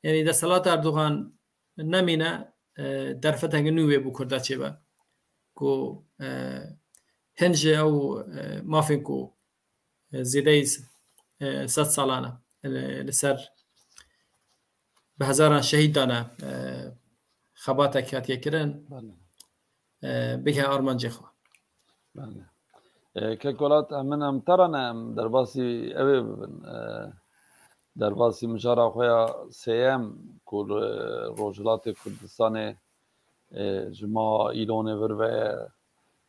e. Yanî desthilata Erdogan nemîne, e, derfeteke nû wê bo Kurda çêbe. Ku, e, hin ji ew, e, mafên ku, e, zêdeyî, e, sed salan e, li, li ser bi hezaran şehîd dane, e, xebatek hatiye kirin, Belê. e, bighe armancê xwe. Belê. E, Kek Welat, em min em te re ne, em derbasî ew ê bibin. E, derbasî mijara xwe ya sêyem ku li Rojhilatê Kurdistanê, e, ji ma Îlonê vir ve ye,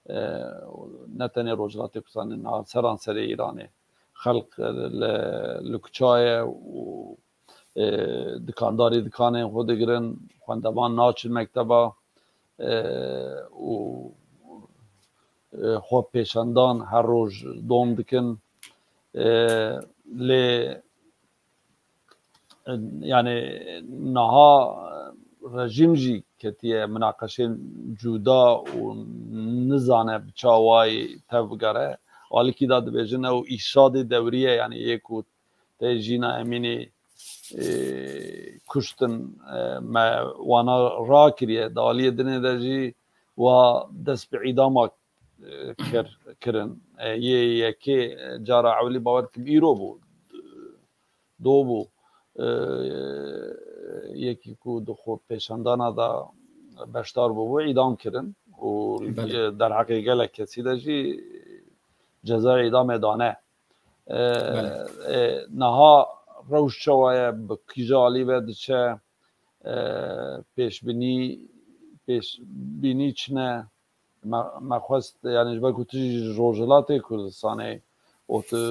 E, ne tenê Rojhilatê Kurdistanê, niha seranserê Îranê xelk li, li kuça ye û, e, dikandarî dikanên xwe digirin, xwendevan naçin mekteba, e, û, e, xwe pêşendan her roj dom dikin. E, lê, e, yani niha rejîm jî ketiye minaqeşên cuda û nizane bi çawayî tev bigere. Alikî de dibêjin ew îşadê dewrî ye, yani yê ku te Jîna Emînî, e, kuştin, e, me wana rakiriye. Di aliyê dinê de jî wa dest bi îdama, e, kir, kirin. E, yê yekê, e, cara ewlî bawer dikim îro bû. Do bû. E, yekî ku di xwe pêşandana de beşdar bûbû, îdam kirin û, Belê. e, derheqê gelek kesî de jî cezayê îdamê dane. E, Belê. e, niha rewş çawa ye, bi kîja alî ve diçe, e, pêşbînî, pêşbînî çi ne? Me, me xwest, yani ji ber ku tu jî ji Rojhilatê Kurdistanê û tu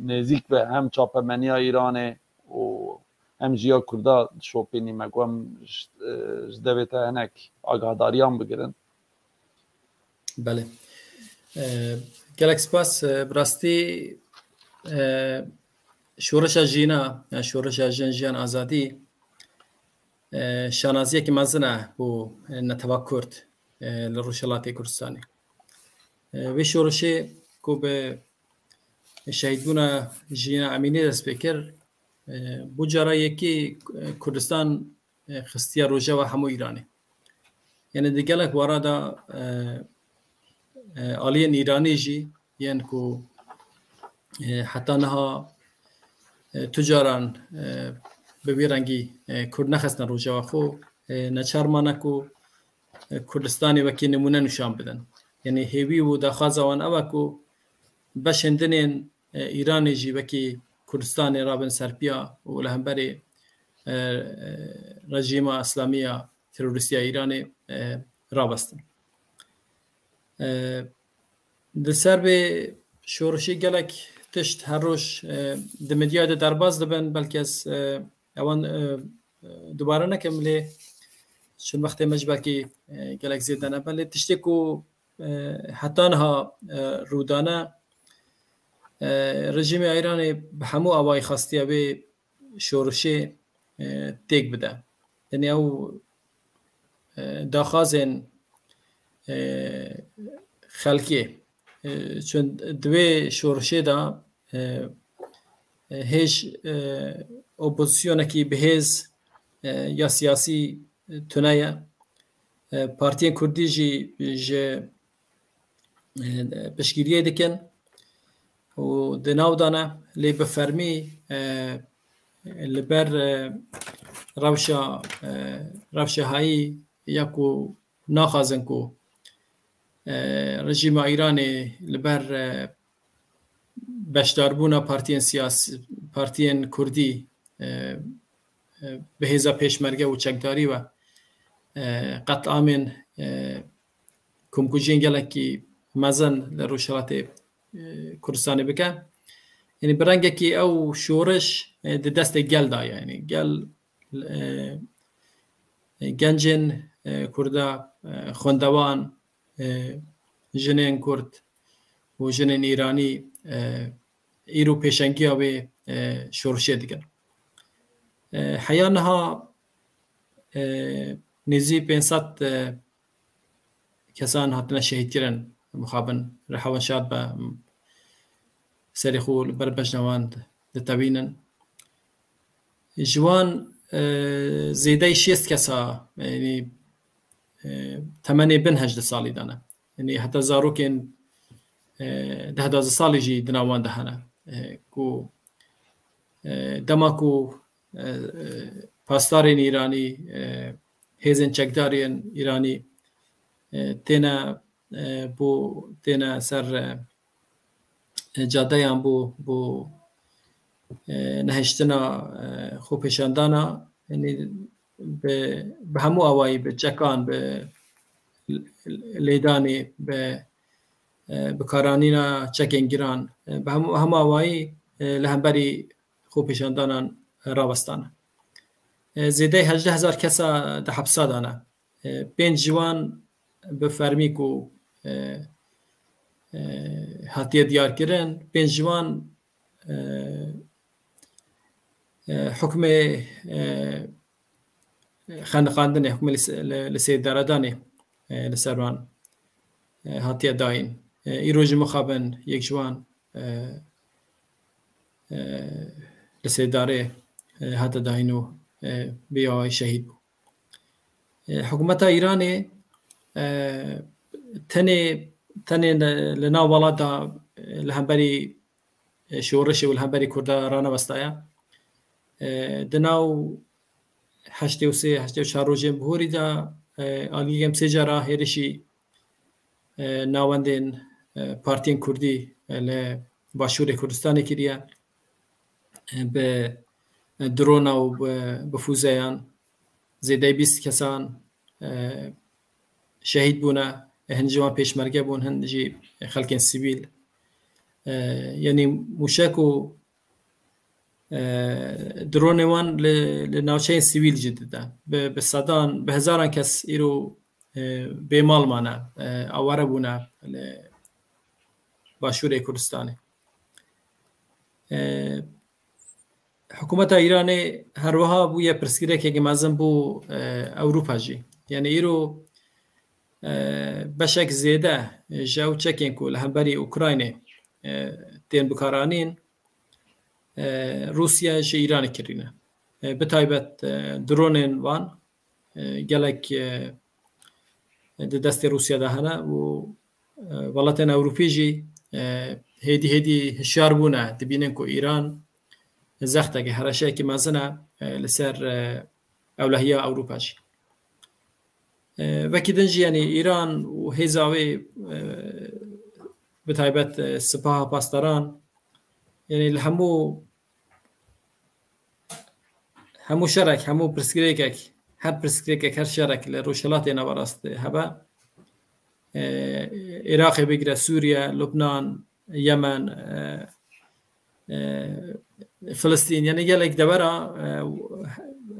nêzîk be hem çapemeniya Îranê û hem jî ya Kurda dişopînî, me ku em ji, e, ji devê te hinek agahdariyan bigirin. Belê. E, gelek spas. E, bi rastî, e, şoreşa jîna, yani şoreşa jin, jiyan, azadî, e, şanaziyekî mezin e bo, e, netewa Kurd, e, li Rojhilatê Kurdistanê. E, vê şoreşê ku bi şehîdbûna Jîna Emînî dest pê kir, e, bû cara yekî, e, Kurdistan, e, xistiye rojeva hemû Îranê. Yani di gelek wara de, e, e, aliyên Îranî jî yên ku, e, heta niha, e, tu caran, e, bi vî rengî, e, Kurd nexistine rojeva xwe, e, neçar mane ku, e, Kurdistanê wekî nimûne nîşan bidin. Yani hêvî û daxwaza wan ew e ku beşên dinên, e, Îranê jî wekî Kurdistanê rabin serpiya û li hemberî, e, e, rejîma îslamî ya terorîstî ya Îranê, e, rabestin. E, di ser vê şoreşê gelek tişt her roj, e, di medyayê de derbas dibin, belkî ez, e, ewan, e, e, dubare nekim, lê çi wextê me ji belkî, e, gelek zêde nebe, lê tiştê ku, e, heta niha, e, rûdane, e, rejîmê Îranê bi hemû awayî xwestiye vê şoreşê, e, têk bide. Yani ew, e, daxwazên, e, xelkê, e, çun di wê şoreşê de, e, e, hêj, e, opozîsyonekî bihêz, e, ya siyasî tune ye. E, partiyên Kurdî jî ji, e, piştgiriyê dikin û di nav de ne, lê bi fermî, e, li ber, e, rewşa, e, rewşa hayî ya ku naxwazin ku, e, rejîma Îranê li ber, e, beşdarbûna partiyên siyasî, partiyên Kurdî, e, e, bi hêza pêşmerge û çekdarî ve, e, qetlamên, e, komkujiyên gelekî mezin li Rojhilatê, e, Kurdistanê bike. Yani bi rengekî ew şoreş, e, di destê gel de ye. Yani gel, e, e, gencên, e, Kurda, e, xwendevan, e, jinên Kurd û jinên Îranî, e, îro pêşengiya wê, e, şoreşê dikin. E, heya niha, e, nêzî pênc sed, e, kesan hatine şehîdkirin, mixabin, rihewin şad be, serê xwe li ber bejna wan ditewînin. Ji wan, e, zêdeyî şêst kesa, yanî, e, temenê bin hejdeh salî de ne. Yanî heta zarokên, e, deh duwazdeh salî jî di nav wan de hene. E, ku, e, dema ku, e, e, pasdarên Îranî, e, hêzên çekdarên Îranî, e, têne, e, bo, têne ser, e, e, cadeyan bo, bo, e, nehiştina, e, xwepêşandana, yanî bi, bi hemû awayî, bi çekan, bi, lêdanê, bi, e, bikaranîna çekên giran, e, bi hemû, hema awayî, e, li hemberî xwepêşandanan rawestane. E, zêdeyî hejdeh hezar kesa di hepsa de ne. E, pênc ji wan bi fermî ku, e, e, hatiye diyarkirin, pênc ji wan, e, e, hukmê, e, xeniqandinê, hukmê li se-, li, li sêrdaredanê, e, li ser wan, e, hatiye dayîn. E, îro jî mixabin yek ji wan, e, e, li sêrdarê, e, hate dayîn û, e, bi awayî şehîd bû. E, hikûmeta Îranê, e, tenê, tenê li, li nav welat de, e, li hemberî, e, şorişê û li hemberî Kurda ranewestaye. E, di nav heştê û sê, heştê û çar rojên bihorî de, e, alî yem sê cara hêrişî, e, navendên, e, partiyên Kurdî, e, li Başûrê Kurdistanê kiriye. E, bi, e, drona û bi, bi fûzeyan zêdeyî bîst kesan, e, şehîd bûne. E, hin ji wan pêşmerge bûn, hin jî xelkên sivîl. E, yanî mûşek û, e, dronê wan li, li navçeyên sivîl jî dide. Bi, bi sedan, bi hezaran kes îro, e, bêmal mane, e, aware bûne li Başûrê Kurdistanê. E, Hikûmeta Îranê her wiha bûye pirsgirêkeke mezin bo, e, Ewropa jî. Yanî îro, e, beşek zêde ji ew çekên ku li hemberî Ukraynê, e, tên bikaranîn, e, Rûsya ji Îranê kirîne. E, bi taybet, e, dronên wan, e, gelek, e, di destê Rûsya de hene û, e, welatên Ewropî jî, e, hêdî hêdî hişyar bûne, dibînin ku Îran zexteke, hereşeyekî mezin e, e, li ser, e, ewlehiya Ewropa jî. E, wekî din jî, yanî Îran û hêza wê, e, bi taybet, e, Sipaha Pasdaran, yanî li hemû hemû şerek, hemû pirsgirêkek, her pirsgirêkek, her şerek li Rojhilatê Naverast hebe, e, Iraqê bigire, Sûriye, Lubnan, Yemen, e, e, Filistîn, yanî gelek devera, e,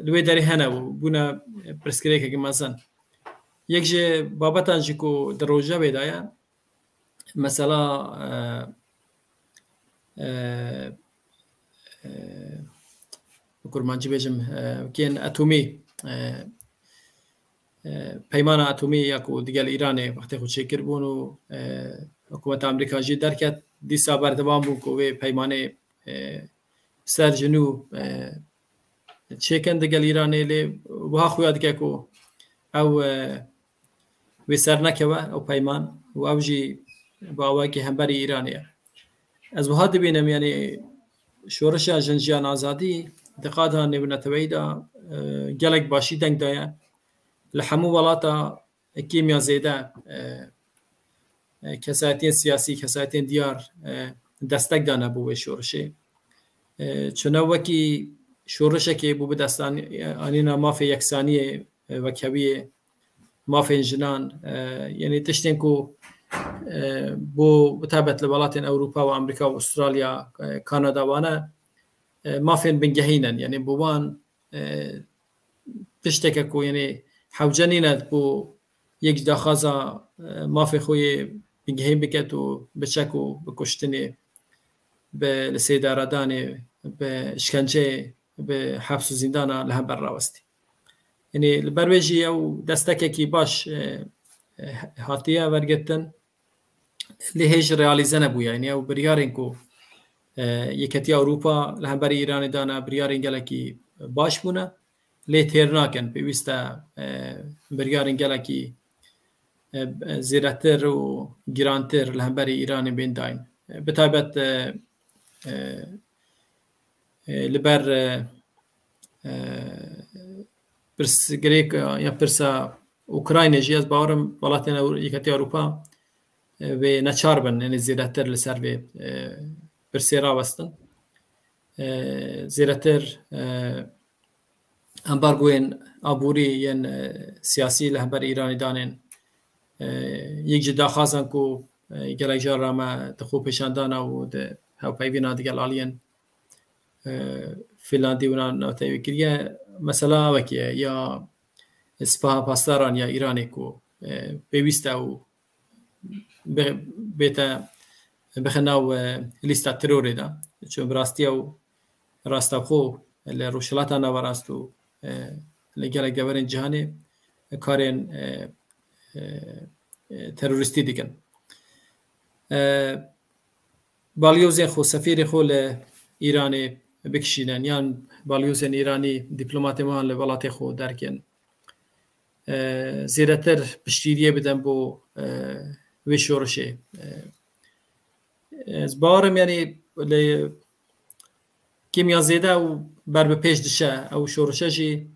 li wê derê hene û bûne pirsgirêkeke mezin. Yek ji babetan jî ku di rojevê de ye, mesela, e, e, e, bi kurmancî bêjim, e, kên etomî, e, e, peymana etomî ya ku digel Îranê wextê xwe çêkiribûn û, e, hikûmeta Amerîka jî derket, dîsa berdewam bûn ku wê peymanê, e, ser ji nû, e, çêkin digel Îranê, lê wiha xuya dike ku ew, e, wê ser nekeve ew peyman û ew jî bi awayekî hemberî Îranê ye. Ez wiha dibînim, yanî şorişa Jin Jiyan Azadî di qada nêwneteweyî de, e, gelek başî deng daye. Li hemû welata kêmiya zêde, e, e, kesayetiyên siyasî, kesayetiyên diyar, e, destek dane bo wê şorişê. E, çune wekî şorişekê bo bi destanî-, anîna mafê yeksaniyê, e, wekheviyê, mafên jinan, e, yanî tiştên ku, e, bo bi taybet li welatên Ewropa û Amerîka û Astralya, e, Kanada wane, e, mafên bingehîn in. Yanî bo wan, e, tişteke ku, yanî hewce nîne ku yek ji daxwaza, e, mafê xwe yê bingehîn biket û bi çek û bi kuştinê, bi li sêdaredanê, bi işkenceyê, bi heps û zîndana li hember rawestî. Yanî li ber wê jî ew destekekî baş, e, e, hatiye wergirtin. Lê hê jî realîze nebûye. Yanî ew biryarên ku, e, Yeketiya Ewropa li hemberî Îranê dane, biryarên gelekî baş bûne. Lê têr nakin. Pêwîst e, e, biryarên gelekî, e, zêdetir û girantir li hemberî Îranê bên dayîn. E, bi taybet, e, e, e, li ber, e, e, pirsgirêk, e, ya pirsa Ukraynê jî, ez bawerim welatên Ew-, Yeketiya Ewropa, e, wê neçar bin, yanî zêdetir li ser vê, e, pirsê rawestin. E, zêdetir, e, ambargoyên aborî yên, e, siyasî li hember Îranê danên, e, yek ji daxwazan ku, e, gelek cara me di xwe pêşandana û di hevpeyvîna digel aliyên, e, Fînlandî wina noteyê kiriye. Mesela wekî ya Sipaha Pasdaran ya Îranê ku, e, pêwîst e û bê-, bête bixe nav, e, lîsta terorê de. Çun bi rastî ew rastexwe li Rojhilata Naverast û, e, li gelek deverên cîhanê karên, e, e, e, terorîstî dikin. E, Balyozên xwe, sefîrê xwe li Îranê bikişînin yan balyozên Îranî dîplomatên wan li welatê xwe derkin. E, zêdetir piştgiriyê bidin bo, e, wê şorişê. E, ez bawerim, yanî, lê kêmiya zêde ew ber bi pêş dişe. Ew şorişe jî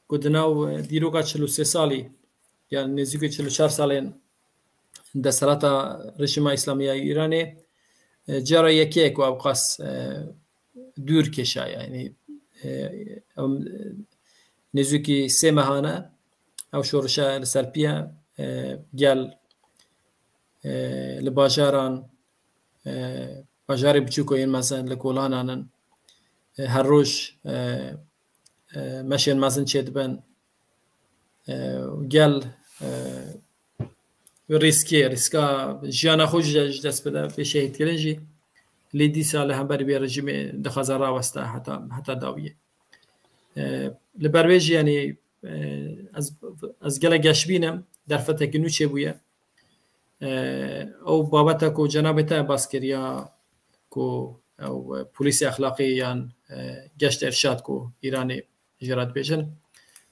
ku di nav, e, dîroka çil û sê salî, yan nêzîkî çil û çar salên desthilata rejîma Îslamî ya Îranê, e, cara yekê ye ku ew qas, e, dûr kêşaye. Yanî, e, em, nêzîkî sê mehan e ew şorişe li ser pî ye, e, gel, e, li bajaran, e, bajarê biçûk û yên mezin li kolanan in. E, her roj, e, e, meşên mezin çêdibin. E, gel, e, rîskê, rîska jiyana xwe ji, ji dest bide, bê şehîdkirin jî. Lê dîsa li hemberî vê rejîmê dixwaze raweste heta, heta dawiyê. E, li ber wê jî, yanî, e, ez, ez gelek geşbîn im, derfetekî nû çêbûye. E, ew babeta ku cenabê te bas kir ya ku ew, e, polîsê exlaqî yan, e, geşt irşad ku Îranê jê re dibêjin,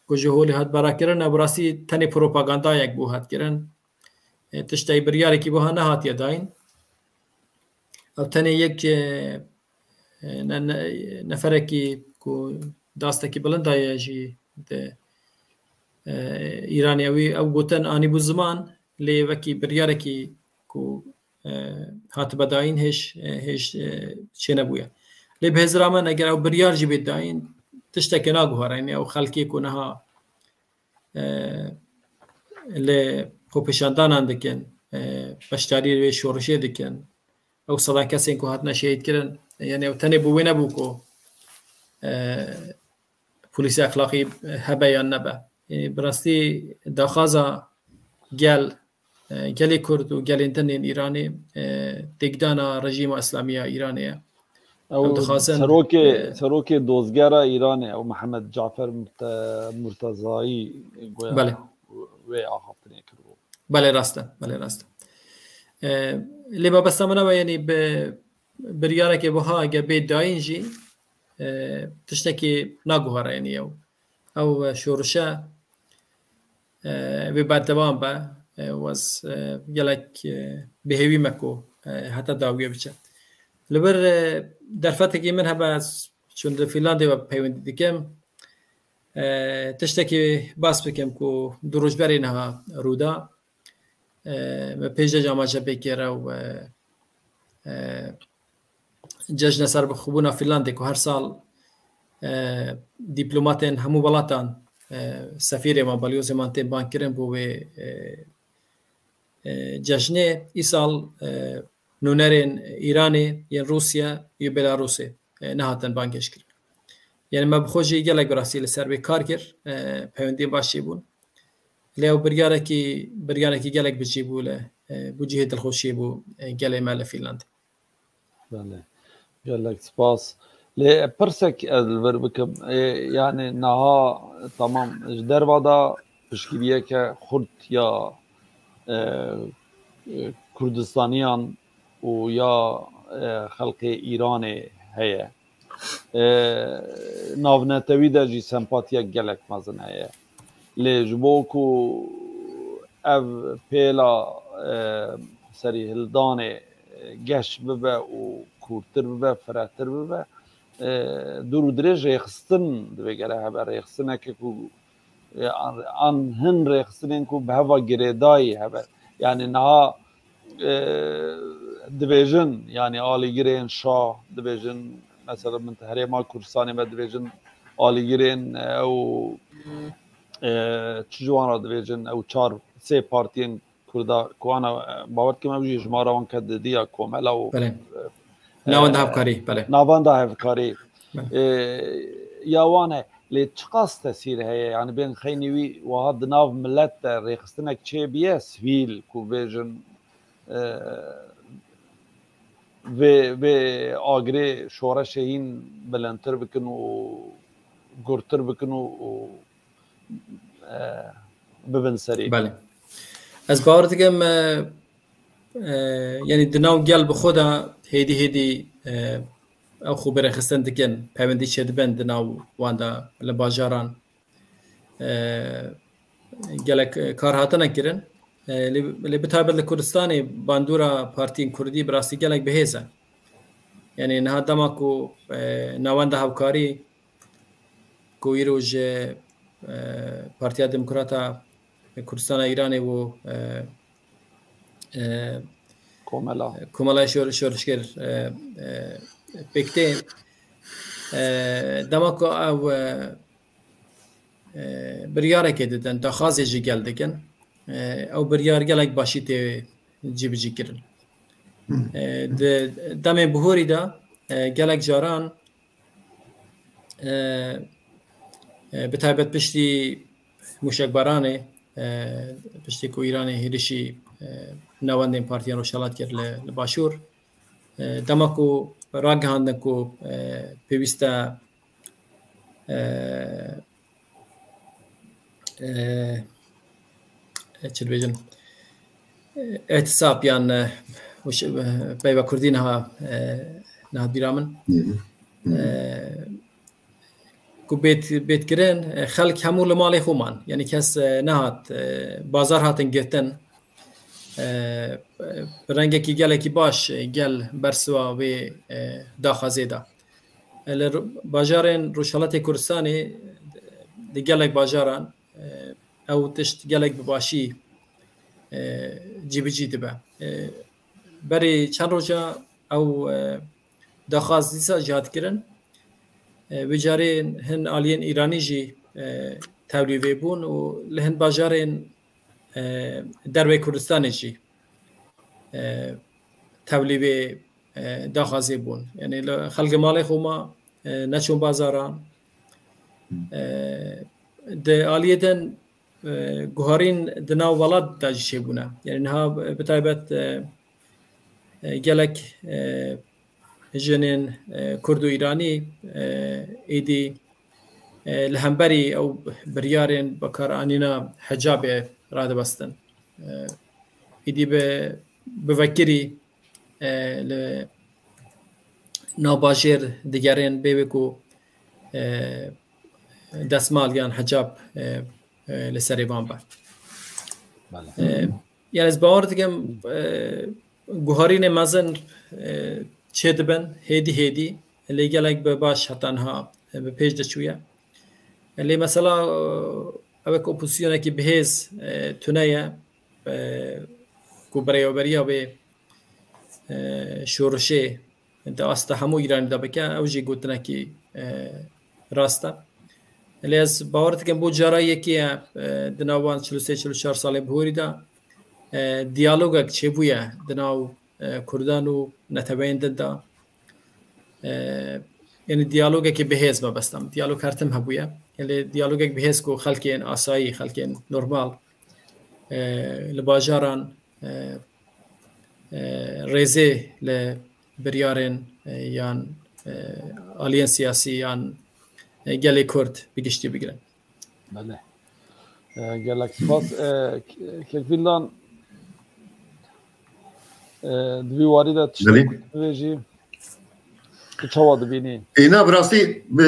ku ji holê hat berakirin, ew bi rastî tenê propagandayek bû hat kirin. E, tiştê biryarekî wiha nehatiye dayîn. Ew tenê yek, e, e, ne-, ne-, neferekî ku dastekî bilind daye jî di, e, Îranê, ew, ew gotin anîbû ziman, lê wekî biryarekî ku, e, hatibe dayîn hêj, e, hêj, e, çênebûye. Lê bi hêzira min eger ew biryar jî bê dayîn, tiştekê naguhere. Yanî ew xelkê ku niha, e, li xwepêşandanan dikin, e, beşdarî wê şorişê dikin, ew sedan kesên ku hatine şehîdkirin, yanî ew tenê bi wê nebû ku, e, polîsê exlaqî hebe yan nebe. Yanî bi rastî daxwaza gel, e, gelê Kurd û gelên din yên Îranê, e, têkdana rejîma Îslamî ya Îranê ye. Ew Ew dixwazin, serokê, e, serokê dozgera Îranê, ew Mihemed Cafer Murte-, Murtezayî goya Belê. wê axaftinê kiribû. Belê, rast e, belê, rast e. E, lê mebesta min ew e, yanî bi biryarekê wiha eger bê dayîn jî, e, tiştekî naguhere, yanî ew, ew, e, şorişe, e, wê berdewam be, e, û ez, e, gelek, e, bi hêvî me ku, e, heta dawiyê biçe. Li vir, e, derfetekî min hebe, ez çûn di Fînlandê ve peywendî dikim. E, tiştekî bas bikim ku du roj berê niha rû da. E, me pêş de jî amaje pê kir ew, e, e, cejne serbixwebûna Fînlandê ku her sal, e, dîplomatên hemû welatan, e, sefîrê wan, balyozê wan tên bankirin bo wê, e, e, cejnê. Îsal, e, nûnerên Îranê, yên Rûsya, yê Belarûsê, e, nehatin bangehişkirin. Yanî me bi xwe jî gelek bi rastî li ser wê kar kir, e, peywendiya baş çêbûn. Lê ew biryarekî, biryarekî gelek bi cî bû li, e, bû cihê dilxweşiyê bû, e, gelê me li Fînlandê. Belê. Gelek spas. Lê pirsek ez li vir bikim. E, yanî niha, tamam, ji derva de piştgiriyeke xurt ya, e, e, Kurdistaniyan û ya, e, xelkê Îranê heye. E, navnetewî de jî sempatiyek gelek mezin heye. Lê ji bo ku ev pêla, e, serîhildanê, e, geş bibe û kûrtir bibe, firehtir bibe, e, dûr û dirêj rêxistin divê gere hebe. Rêxistineke ku, e, an, an hin rêxistinên ku bi heva girêdayî hebe. Yanî niha, e, dibêjin, yanî alîgirên şa dibêjin, mesela min herêma Kurdistanê me dibêjin alîgirên, e, ew, e, çi ji wan re dibêjin, ew çar sê partiyên Kurda ku ana, e, bawer dikim ew jî jimara wan ke didiya komela û, Belê. e, Navenda e, hevkarî, belê. Navenda hevkarî. Belê. E, ya wan e, lê çiqas tesîr heye? Yani bên xeynî wî wiha di nav milet de rêxistinek çêbiye, sivîl ku bêjin, e, vê, vê agirê şoreşê hîn bilindtir bikin û gurtir bikin û, û, e, bibin serî. Belê. Ez bawer dikim, e, e, yani di nav gel bi xwe de hêdî hêdî, e, ew xwe birêxistin dikin, peyvendî çêdibin di nav wan de li bajaran. E, gelek, e, kar hatine kirin. E, lê, lê bi taybet li Kurdistanê bandora partiyên Kurdî bi rastî gelek bihêz e. Yani niha dema ku, e, Navenda Hevkarî ku îro ji, e, Partiya Demokrata Kurdistana Îranê û, e, e, Komela. Komela Şor-, Şorişger, e, e, pêk tê, e, dema ku ew, e, e, biryarekê didin, daxwazê ji gel dikin, e, ew biryar gelek başî tê cîbicî kirin. E, di demê bihorî de, e, gelek caran, e, e, bi taybet piştî mûşekbaranê, e, piştî ku Îranê hêrişî, e, navendên Partiyên Rojhilat kir li, li Başûr, e, dema ku ragihandin ku, e, pêwîst e, e, e, e, çi dibêjin, e, îhtisab yan, e, û şi-, e, peyva kurdî niha, e, niha bîra min. E, ku bêt, bêt kirin, e, xelk hemû li malê xwe man. Yani kes, e, nehat, e, bazar hatin girtin. E, e, bi rengekî gelekî baş, e, gel bersiva wê, e, daxwazê da. E, li ro-, bajarên Rojhelatê Kurdistanê, di gelek bajaran, e, ew tişt gelek bi başî, e, cîbicî dibe. E, berî çend roja ew, e, daxwaz dîsa jî hat kirin. E, vê carê hin aliyên Îranî jî, e, tevlî vê bûn û li hin bajarên, e, dervê Kurdistanê jî, e, tevlî vê, e, daxwazê bûn. Yani li xelkê malê xwe ma, e, neçûn bazaran. E, di aliyê din, e, guharîn di nav welat de jî çêbûne. Yani niha, e, bi taybet, e, e, gelek, e, jinên, e, Kurd û Îranî, e, êdî, e, li hemberî ew biryarên bekaranîna hecabê radibestin. E, êdî bi, bi vekirî, e, li nav bajêr digerin bê wê ku, e, destmal yan hecab, e, e, li serê van be. Belê. E, yani ez bawer dikim, e, guharînê mezin, e, çêdibin hêdî hêdî, lê gelek bi baş heta niha, e, bi pêş de çûye. E, lê mesela, e, ew wek opozîsyonekî bihêz, e, tune ye, e, ku berêweberiya wê, e, şorişê di asta hemû Îranî de bike, ew jî gotinekî, e, rast e. Lê ez bawer dikim bo cara yekê ye, e, di nav wan çil û sê çil û çar salên bihorî de, e, diyalogek çêbûye di nav, e, Kurdan û neteweyên din de. E, yani diyalogekê bihêz mebestan. Diyalog her tim hebûye. Lê diyalogek bihêz ku xelkên asayî, xelkên normal, e, li bajaran, e, e, rêzê li biryarên, e, yan, e, aliyên siyasî yan, e, gelê Kurd bi giştî bigirin. Belê. E, gelek spas. E, K-, Kekvîndan, e, di vî warî de tiştek bibêjî. Tu çawa dibînî? Êna bi rastî, bi,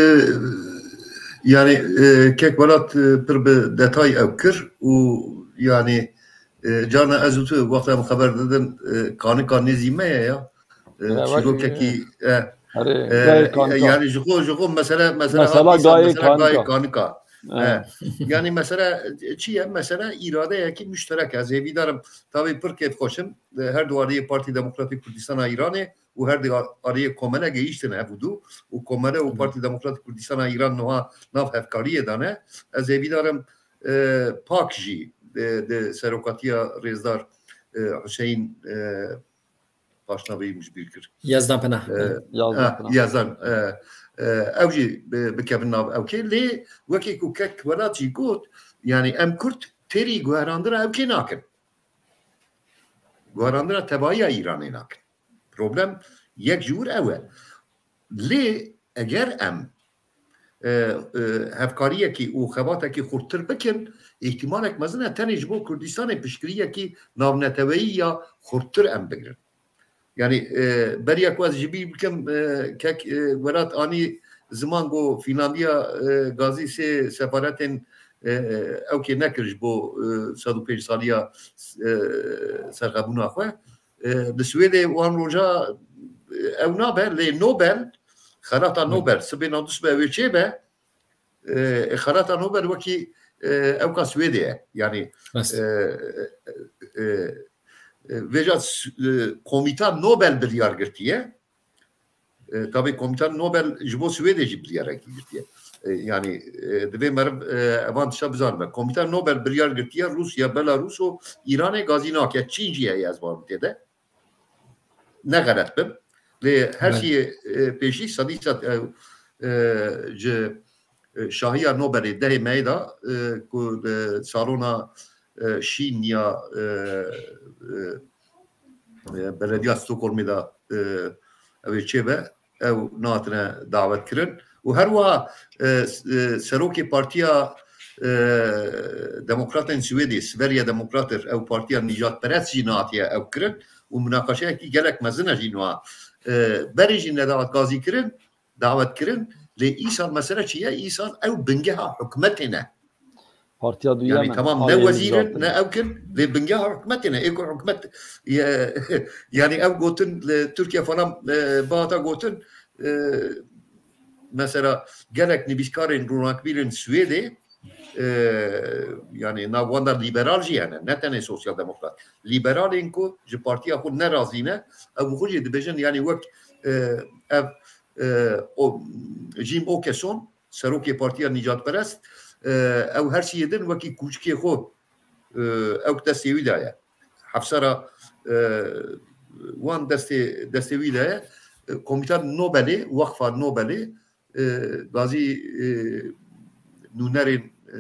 yani, e, Kek Welat, e, pir bi detay ew kir û, yani, e, carna ez û tu wexta em xeber didin, e, kanika nêzî me ye ya. E, çîrokekî, e, e, yani ji xwe, ji xwe mesele, mesele, mesela gayê kanika. E, yani mesele çi ye? Mesele îradeyekî muşterek e. Ez hêvîdar im, tabî pir kêfxweş im. E, her du aliyê Partî Demokratîk Kurdistana Îranê û her du aliyê komele gehîştine hev û du û komele û Partî Demokratîk Kurdistana Îran niha nav hevkariyê de ne. Ez hêvîdar im, e, pak jî e, di serokatiya rêzdar, e, Huseyîn, e, paşnaveyî min ji bîr kir. Yazdan Pena. E, Yazdan ha, Pena. Yazdan, e, e, ew jî bi-, bikevin nav ewkê. Lê wekî ku kek Welat jî got, yanî em Kurd têrî guherandina ewkê nakin. Guherandina tevahiya Îranê nakin. Problem yek ji wir ew e. Lê eger em, e, e, hevkariyekî û xebatekî xurttir bikin, îhtimalek mezin e tenê ji bo Kurdistanê piştgiriyekî navneteweyî ya xurttir em bigrin. Yanî, e, beriya ku ez ji bîr bikim, e, kek, e, Welat anî ziman ku Fînlandiya, e, gazî sê sefaretên, e, ewkê nekir ji bo, e, sed û pênc saliya, e, serxebûna xwe. E, li Swêdê wan roja, e, ew nabe, lê Nobel, xelata Nobel, sibê navdû sibe wê çê be, e, xelata Nobel wekî, e, ewka Swêdê ye. Yanî, Rast. e, e, e, e, vêca s-, e, Komîta Nobel biryar girtiye. E, tabî Komîta Nobel ji bo Swêdê jî biryarekî girtiye. E, yanî, e, divê meriv, e, evan tişta bizanibe. Komîta Nobel biryar girtiye, Rûsya, Belarûs û Îranê gazî nake. Çîn jî heye, ez bawer tê de. Ne xelet bim. Lê her Evet. şeyê, e, pêşî sedî sed, e, e, ji, e, şahiya Nobelê dehê meyê de, e, ku li salona, e, Şîn ya, e, e, e, belediya Stockholmê de, e, ew ê çêbe, ew nehatine dawet kirin. Û her wiha, e, s-, e, serokê Partiya, e, Demokratên Swêdê, Sverige Demokrater, ew partiya nîjadperest jî nehatiye ew kirin û minaqeşeyekî gelek mezin e jî niha. E, berê jî nedahat gazî kirin, dawet kirin, lê îsal mesele çi ye? Îsal ew bingeha hikûmetê ne. Partiya duyem Yanî e, tamam ne wezîr in, ne ew kin, lê bingeha hikûmetê ne. Ê ku hikûmet, ye-, yanî ew gotin li Tirkiye falan, e, bihata gotin, e, mesela gelek nivîskarên, ronakbîrên Swêdê, e, yanî nav wan de lîberal jî hene, ne tenê sosyal demokrat. Lîberalên ku ji partiya xwe ne razî ne, ew bi xwe jî dibêjin, yanî wek, e, ev, e, o, Jim Åkesson, serokê Partiya Nîcadperest, e, ew her siyê din wekî kûçikê xwe, e, ew destê wî de ye. Hefsara, e, wan destê, destê wî de ye. E, Komîta Nobelê, Wexfa Nobelê, e, gazî, e, nûnerên, e,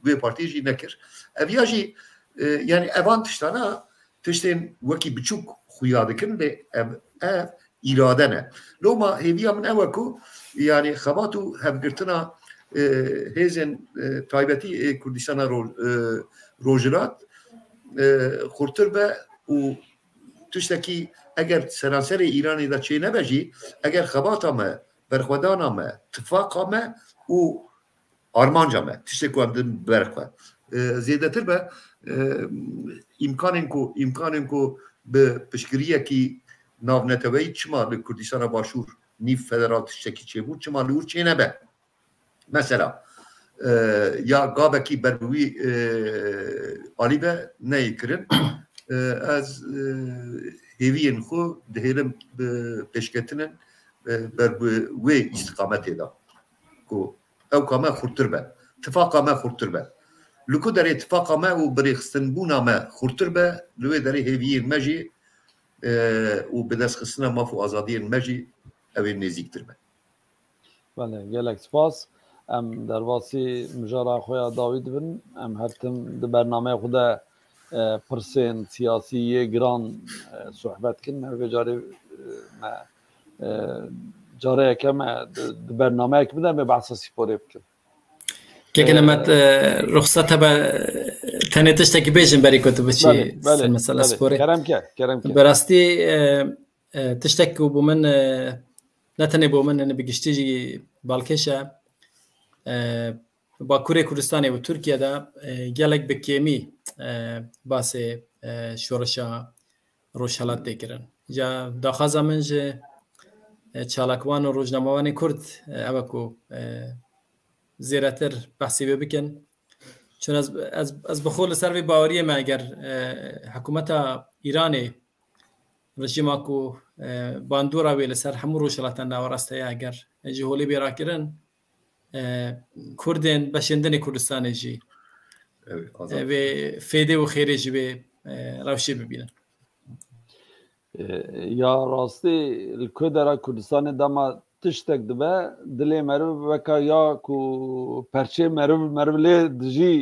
wê partiyê jî nekir. Ev ya jî, e, yanî evan tiştana tiştên wekî biçûk xuya dikin, lê ev, ev îrade ne. Loma hêviya min ew e ku, yanî xebat û hevgirtina, e, hêzên, e, taybetî ê Kurdistana Ro-, e, Rojhilat, e, xurtir be û tiştekî eger seranserê Îranê de çênebe jî, eger xebata me, berxwedana me, tifaqa me û armanca me, tiştê ku em din ber xwe, e, zêdetir be, e, îmkanên ku, îmkanên ku bi piştgiriyekî navneteweyî çima li Kurdistana Başûr nîv federal tiştekî çêbû, çima li wir çênebe? Mesela, e, ya gavekî ber bi wî, e, alî ve neyê kirin. E, ez, e, hêviyên xwe dihêlim bi pêşketinin, e, ber bi wê îstiqametê de. Ku ew ka me xurtir be. Tifaqa me xurtir be. Li ku derê tifaqa me û birêxistinbûna me xurtir be, li wê derê hêviyên me jî, e, û bidestxistina maf û azadiyên me jî ew ê nêzîktir be. Belê, gelek spas. Em derbasî mijara xwe ya dawî dibin. Em her tim di bernameya xwe de, e, pirsên siyasî yê giran, e, sohbet kin. Her vê carê, e, me, e, careyeke me di, di bernameyek bide em ê behsa sporê bikin. Kek Nemet, e, ruxsat hebe, e, tenê tiştekî bêjin berî ku tu biçî Belê, belê, ser mesela belê. sporê. Kerem ke, kerem ke. Bi rastî, e, e, tiştek ku bo min, e, ne tenê bo min, yani bi giştî jî balkêş e. E, Bakurê Kurdistanê û Tirkiye de, e, gelek bi kêmî, e, basê, e, şoreşa Rojhelat tê kirin. Ja daxwaza min ji, e, çalakvan û rojnamevanê Kurd, e, ew e ku, e, zêdetir behsê wê bikin. Çun ez, ez, ez bi xwe li ser vê baweriyê me, eger, e, hikûmeta Îranê, rejîma ku, e, bandora wê li ser hemû Rojhilata Nawerast heye, eger ji holê bê rakirin, e, Kurdên beşên din ê Kurdistanê jî Ew ê azad. Vê fêdê û xêrê ji vê, e, rewşê bibînin. E, ya rastî li ku dera Kurdistanê dema tiştek dibe, dilê meriv weka ya ku perçê meriv, meriv lê dijî,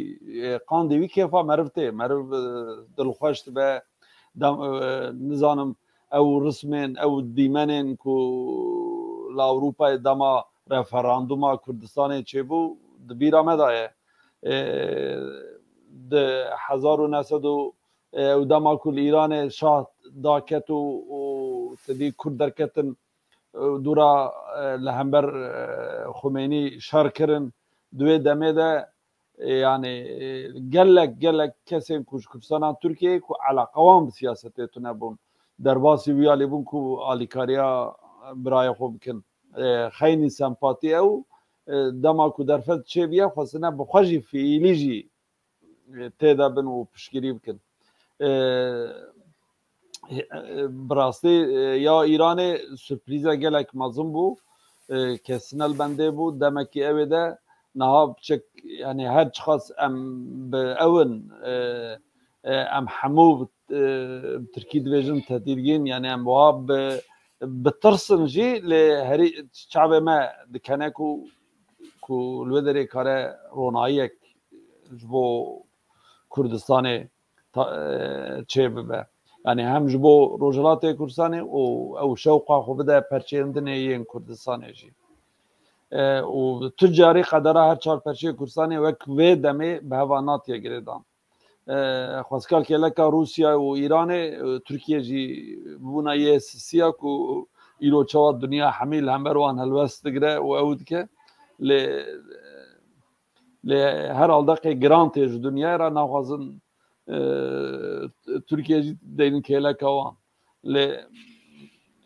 e, qandê wî kêfa meriv tê. Meriv, e, dilxweş dibe, dem, e, nizanim ew rismên, ew dîmenên ku li Ewropayê dema referanduma Kurdistanê çêbû, di bîra me de ye. E, di hezar û neh sed û, e, ew dema ku li Îranê şah daket û, û tedî Kurd derketin, e, dûra, e, li hember, e, Xumeynî şer kirin. Di wê demê de, e, yani, e, gelek, gelek kesên ku ji Kurdistana Tirkiyeyê ku eleqa wan bi siyasetê tune bûn. Derbasî wî alî bûn ku alîkariya birayê xwe bikin. E, xeynî sempatî ew, e, dema ku derfet çêbiye, xwestine bi xwe jî fiîlî jî, e, tê de bin û piştgirî bikin. E, e, bi rastî, e, ya Îranê surprîza gelek mezin bû. E, kesine li bendê bû. Demekî ew ê de niha çek, yani her çiqas em bi ew in, e, e, em hemû bi, e, bi tirkî dibêjin tedirgîn, yani em wiha bi, bi tirsin jî lê herî çavê me dikene ku, ku li wê derê kare ronahiyek ji bo Kurdistanê ta-, e, çê bibe. Yani hem ji bo Rojhilatê Kurdistanê û ew şewqa xwe bide perçeyandinê yên Kurdistanê jî. E, û tu carî qedera her çar perçeyê Kurdistanê wek vê demê bi heva natiye girêdan. E, xwezka kêleka Rûsya û Îranê, e, Tirkiye jî bûna yê sisiya ku îro çawa dinya hemî li hember wan helwest digire û ew dike. Lê, lê her aldeqê giran tê ji dinyayê re naxwazin, e, Tirkiye jî deynin kêleka wan. Lê,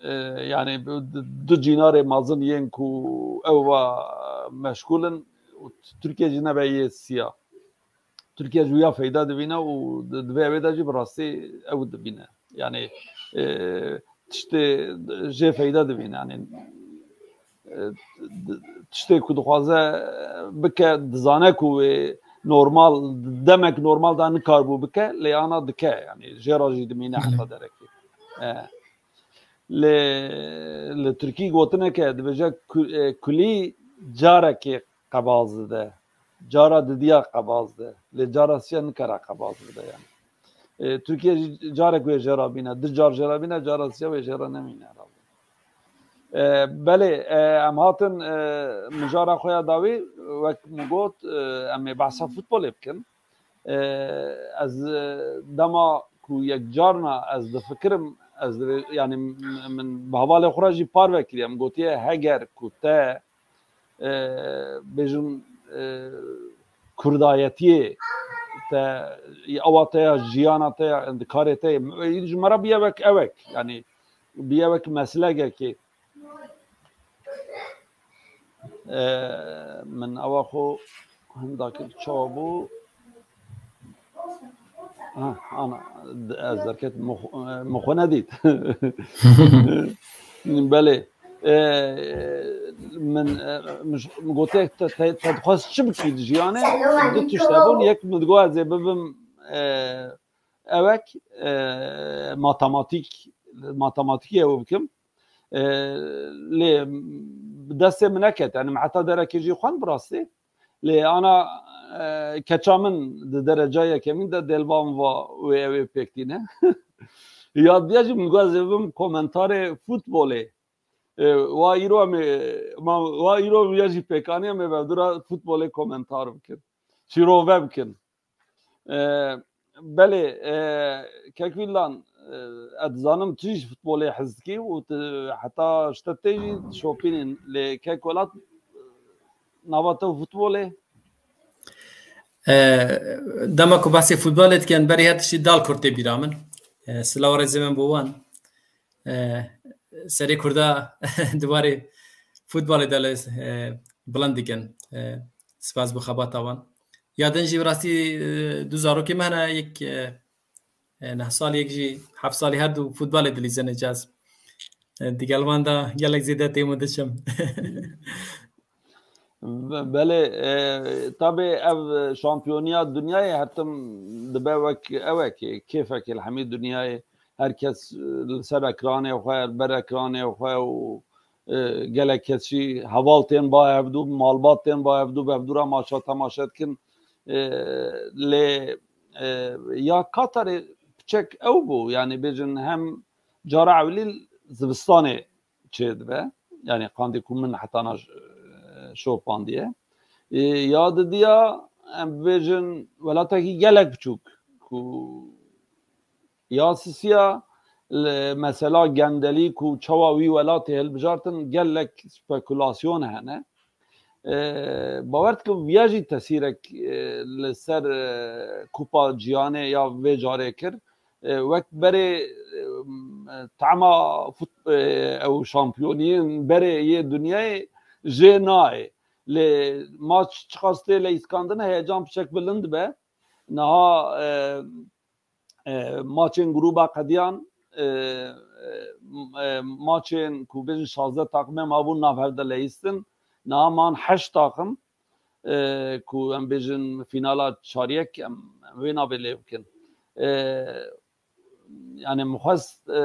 e, yani du, du cînarê mezin yên ku ew va meşgûl in û Tirkiye jî nebe yê siya. Tirkiye ji wî ya feyda dibîne û di, di vê wê de jî bi rastî ew dibîne. Yani, e, tiştê jê feyda dibîne. Yani, e, di, tiştê ku dixwaze bike, dizane ku wê normal, demek normal da nikaribû bike, lê ana dike. Yani, jê re jî dimîne Belê. heta derekê. E, lê li Tirkî gotinek e, dibêje ku-, e, kulî carekê qebaz dide. Cara didiya qebaz de. Lê cara siya nikare qebaz bide yani. E, Tirkiye jî carek wê jê re bîne, du car jê re bîne, cara siya wê jê re nemîne herhalde. E, belê, e, em hatin, e, mijara xwe ya dawî, wek min got, e, em ê behsa futbolê bikin. E, ez, e, dema ku yekcarna ez difikirim, ez divê-, yani min bi hevalê xwe re jî parve kiriye. Min gotiye, heger ku te, e, bêjim, e, kurdayetiyê te, ewa te ya, jiyana te ya, endikarê te ye, ji me re biye wek ewek, yani biye wek meslekekê. E, min ewa xwe hinda kir, çawa bû? Ha, ana, ez derket, min xwe nedît. Belê. E, min, e, min, min gotiye, te, te, te dixwest çi bikî di jiyanê? Du tişt hebûn, yek min digot ez ê bibim, e, ewek, e, matematîk, matematîkê ew bikim. E, lê bi destê min neket. Yani min heta derekê jî xwend bi rastî. Lê ana, e, keça min di dereca yekemîn de dê li ba min va wê ew ê pêk tîne. Ya diya jî min got ez ê bim komentarê futbolê. E, wa îro em ê, ma, wa îro ya jî pêkanî em ê vevdira futbolê komentar bikin. Şîrove bikin. E, belê, e, Kek Vîlan, e, ez dizanim tu jî ji futbolê hez dikî û tu heta ji te tê jî dişopînîn. Lê Kek Welat, nava te û futbolê? E, dema ku behsê futbolê dikin, berî her tiştî Dalkurd tê bîra min. E, silav û rêzê min bo wan. E, serê Kurda di warê futbolê de li, e, bilind dikin. E, spas bo xebata wan. Ya din jî bi rastî, e, du zarokê me hene, yek, e, e, neh salî, yek jî heft salî, her du futbolê dilîzin, caz. E, digel wan de gelek zêde têm û diçim. Be-, belê, e, tabê ev şampiyoniya dinyayê her tim dibe wek ewekê, kêfekê li hemî dinyayê. Her kes, e, li ser ekranê xwe, li ber ekranê xwe û, e, gelek kes jî heval tên ba hevdû, malbat tên ba hevdû, bi hevdû re maça temaşe dikin. E, lê, e, ya Katarê piçek ew bû, yanî bêjin hem cara ewilî zivistanê çêdibe. Yanî qandî ku min hetana j-, şopandiye. Ê, ya didiya, em bibêjin, welatekî gelek biçûk ku ya sisiya li mesela gendelî ku çawa wî welatê hilbijartin gelek spekulasyon hene. Ê, bawer dikim viya jî tesîrek, ê, li ser, ê, Kupa Cîhanê ya vê carê kir. E, wek berê, e, tema fut-, e, ew şampiyoniyên berê yê dinyayê jê nayê. Lê maç çiqas tê leyîskandin, heyecan piçek bilind be. Niha, e, e, maçên grûba qediyan, e, e, e, maçên ku bêjin şazdeh taqimê mabûn nav hev de leyîstin. Niha man heşt taqim. E, ku em bêjin fînala çar yek, em, em wê navê lê bikin. E, yani min xwest, e,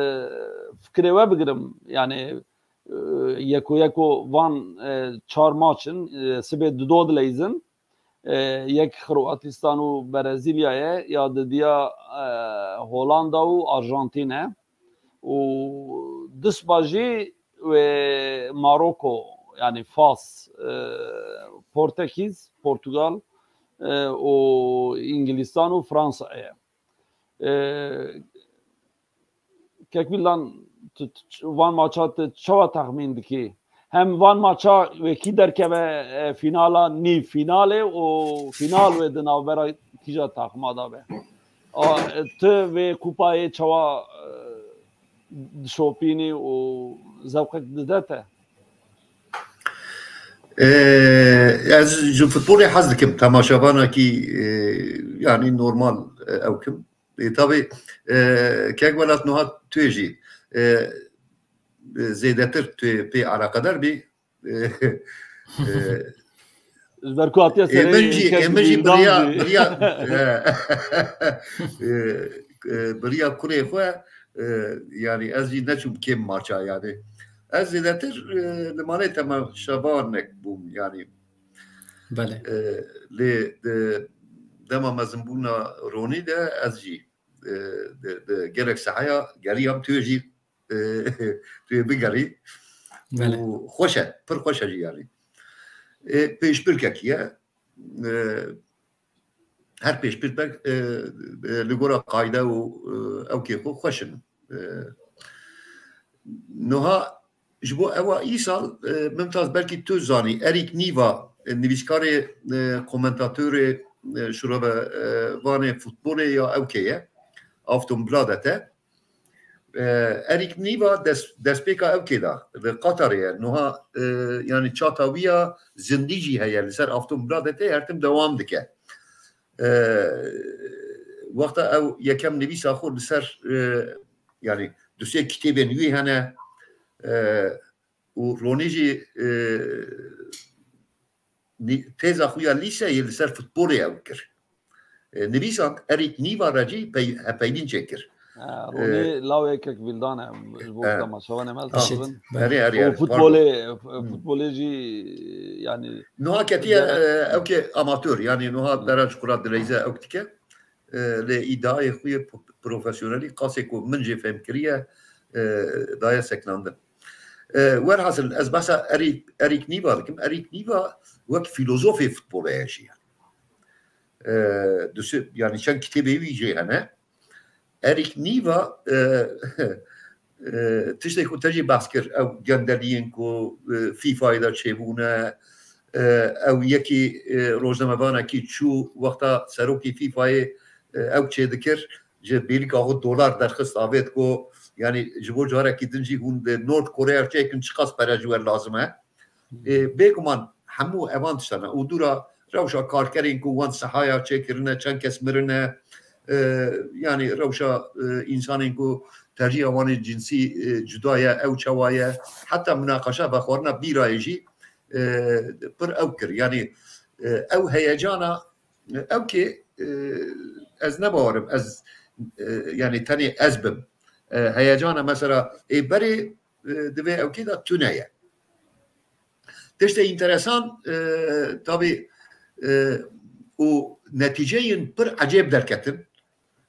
fikirê we bigirim. Yani, e, yeko yeko van, e, çar maç in, e, sibê dido dileyzin. E, yek Xroatistan û Brezîlya ye, ya didiya, e, Holanda û Arjantîn e. Û disba jî wê Maroko, yani Fas, e, Portekîz, Portugal, e, û Îngilîstan û Fransa ye. E, Kek Vildan, tu, tu, van maça tu çawa texmîn dikî? Hem van maça wekî derkeve, e, fînala nîv fînalê û fînal wê di navbera kîja taxima de be. A, tu vê kupayê çawa, e, dişopînî û zewqek dide te? Ee, ez ji futbolê hez dikim. Temaşevanekî, e, yani normal, e, ew kim. E, tabii, e, kek Welat, nuha tu yê jî, e, e, zêdetir tu yê pê eleqedar bî. E, e, Ji ber ku hatiye ê serê min jî, ê kek min jî Vildan biriya, jî. Biriya, e, e, e, biriya kurê xwe, e, yani ez jî neçûm kêm maça yani. Ez zêdetir, e, li malê temaşevanek bûm yani. Belê. E, lê, e, dema mezinbûna Ronî de ez jî, e, de, de gelek sehaya geriyam, tu yê jî, e, tu yê bigerî. Belê. Û xweş e, pir xweş e jî yani. E, pêşbirkekî ye. E, her pêşbirkek, e, e, li gora qayde û, e, ewkê xwe xweş in. E, niha ji bo ewa îsal, e, Mimtaz, belkî tu zanî, Erîk Nîva, e, nivîskarê, e, komentatorê, e, şirove, e, vanê futbolê ya ewkê ye, Aftonbladet e. E, Erîk Nîva dest-, destpêka ewkê de li Qatarê ye. Niha, e, yani çata wî ya zindî jî heye, li ser Aftonbladetê her tim dewam dike. E, wexta ew yekem nivîsa xwe li ser, e, yani du sê kitêbên wî hene, e, û Ronî jî, e, nî-, têza xwe ya lîseyê li ser futbolê ew kir. E, nivîsand, Erîk Nîva re jî pey-, hevpeynîn çêkir. Ha, Ronî, e, lawê kek Vildan e, ji bo, e, temaşevanê me, ha, dixwazin. Belê. Erê, erê, û erê, futbolê, pardon. F-, futbolê jî, yani, niha ketiye, de-, e, ewkê amatör, yani niha, hı, deran ji xwe re dileyze ewk dike. E, lê îdiayê xwe yê p-, profesyonelî qasê ku min jê fêm kiriye, e, daye sekinandin. E, werhasil, ez behsa Erîk, Erîk Nîva dikim. Erîk Nîva wek fîlozofê futbolê heye jî. E, du sê, yani çend kitêbê wî jê hene. Erîk Nîva, e, e, tiştê ku te jî behs kir, ew gendeliyên ku, e, FIFAyê de çêbûne, e, ew yekî, e, rojnamevanekî çû wexta serokî FIFAyê, e, ew çêdikir, ji bêrîka xwe dolar derxist avêt ku, yani ji bo carekî din jî hûn di North Korea çêkin, çiqas pere ji we lazim e. E, bêguman hemû evan tiştane û dûra rewşa karkerên ku wan sehaya çêkirine, çend kes mirine, e, yani rewşa, e, însanên ku tercîha wan ê cinsî, e, cuda ye, ew çawa ye, heta minaqeşa vexwarina bîrayê jî, e, pir ew kir. Yanî, e, ew heyecana, e, ew kê, e, ez ne bawerim, ez, e, yanî tenê ez bim. E, heyecana mesela ê berê, e, divê ew kê de tune ye. Tiştê înteresan, e, tabî, e, û netîceyên pir ecêb derketin.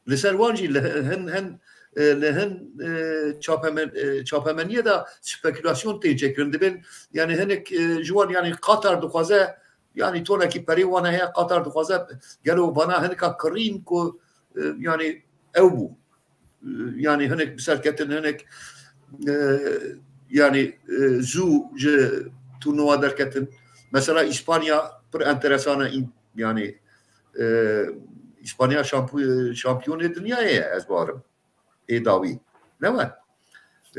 Li ser wan jî li hin, hin, e, li hin, e, çapemen-, e, çapemeniyê de spekulasyon tên çêkirin. Dibên, yanî hinek, e, ji wan, yanî Qatar dixwaze, yanî tonekî perê wan heye, Qatar dixwaze gelo vana hinek a kirîn ku, e, yanî ew bû. E, yanî hinek bi ser ketin, hinek, e, yanî, e, zû ji turnuwa derketin. Mesela Îspanya pir enteresan e, în-, yanî, e, Îspanya şampu-, şampiyonê dinyayê ye, ez bawerim. Ê dawî. Ne we?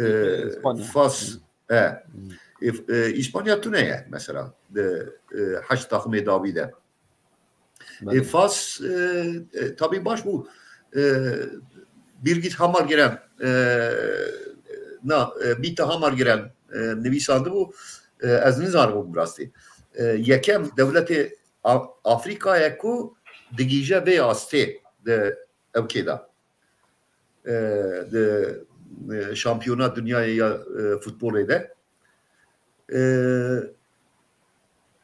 E, Îspanya. Fas. E. E, e, Îspanya tune ye mesela. Di, e, heşt taximê dawî de. Belê. E, Fas, e, e, tabî baş bû. E, Birgit Hammergren, e, na, e, Bitte Hammergren, e, nivîsandibû. E, ez nizanibûm bi rastî. E, yekem dewletê A-, Afrîkayê ku digihîje vê astê di ewkê de. E, di, e, şampiyona dinyayê ya, e, futbolê de. E,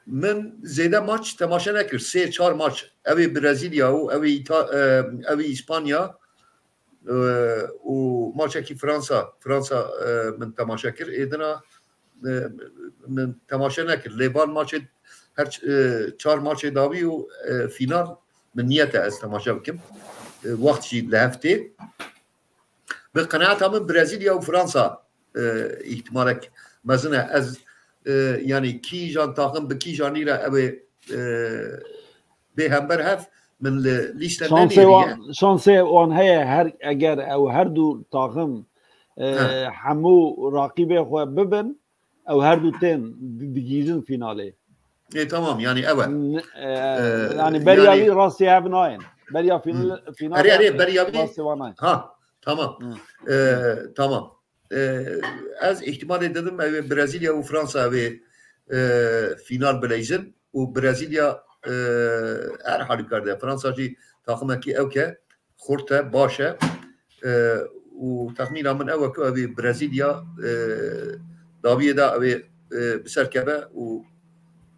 min zêde maç temaşe nekir. Sê çar maç. Ew ê Brezîlya û ew ê Îta-, e, ew ê Îspanya, e, û maçekî Fransa, Fransa, e, min temaşe kir. Êdina, e, min temaşe nekir. Lê van maçê her ç-, e, çar maçê dawî û, e, fînal min niyet e ez temaşe bikim. E, wext jî li hev tê. Bi qenaeta min Brezîlya û Fransa, e, îhtimalek mezin e. Ez, e, yanî kîjan taxim bi kîjanî re ew ê, e, bê hember hev min li lîste Şansê nenêriye. wan, şansê wan heye her, eger ew her du taxim, e, He. hemû raqîbê xwe bibin, ew her du tên di-, digihîjin fînalê. E, tamam, yanî ew e. N-, e, E, yanî beriya yanî vî rastî hev nayên. Beriya fînal, Hmm. fînalê Erê, erê, beriya vî rastî wan nayên. Ha, tamam. Hmm. E, tamam. E, ez îhtimalê didim ew ê Brezîlya û Fransa ew ê, e, fînal bileyzin û Brezîlya, e, her halûkarde Fransa jî taximekî ewk e. Xurt e, baş e. E, û texmîna min ew e ku ew ê Brezîlya, e, dawiyê de ew ê, e, bi ser keve û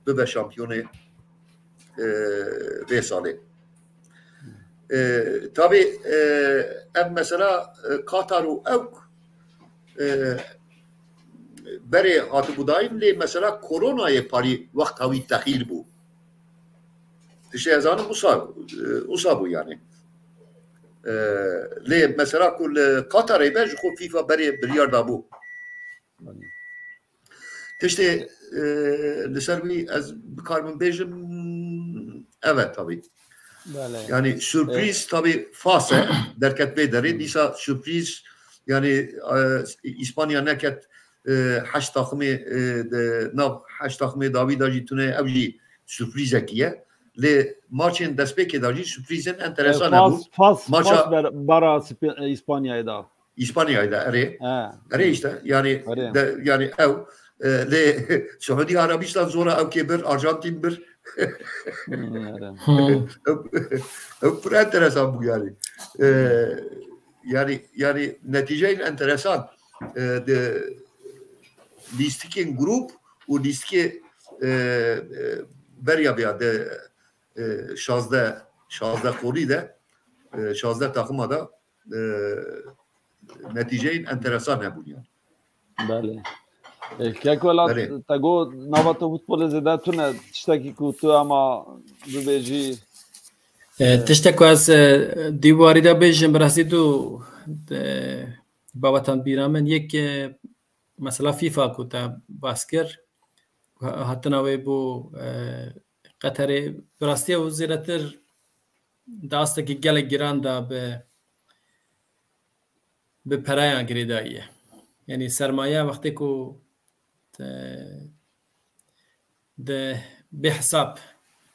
bibe şampiyonê, e, vê salê. E, tabî, e, ev mesela, e, Qatar û ewk, e, berê hatibû dayîn, lê mesela koronayê parî wexta wî texîr bû. Tiştê ez zanim wisa, e, wisa bû yanî. E, lê mesela ku li Qatarê be ji xwe FIFA berê biryar dabû. Tiştê, e, li ser wî ez bikarim bêjim, ev e tabî. Belê. Yanî sürpriz E, tabî Fas e, derket vê derê. Hmm. Dîsa sürpriz, yanî, e, Îspanya neket, e, heşt taximê, e, de, nav heşt taximê dawî de jî tune, ew jî sürprîzekî ye. Lê maçên destpêkê de jî sürprîzên E, enteresan Fas, hebûn. Fas, Maça Fas ber-, bara Sp-, e, Îspanyayê da. Îspanyayê de, erê. He. Erê işte, yanî Erê. de, yanî ew, e, lê Suudi Arabistan zora ew kê bir, Arjantin bir. Hmm, erê. Hmm. Ew, ew pir enteresan bû yanî. E, yanî, yanî netîceyên enteresan, e, de lîstikên grup û lîstikê, e, e, beriya biya de, e, şazdeh, şazdeh qolî de, e, şazdeh taxima de, e, netîceyên enteresan hebûn yanî. Belê. E, Kek Welat, Belê. te got nava te futbolê zêde tune, tiştekî ku tu ema bibêjî? E, E, tiştek ku ez, e, di warî de bêjim, bi rastî du, e, babetan bîra min. Yek, e, mesela FIFA ku te bas kir, ha-, hatina wê bû, e, Qeterê, bi rastî ew zêdetir di astekî gelek giran de bi, bi pereyan girêdayî ye. Yanî sermaye wextê ku te, de bê hesab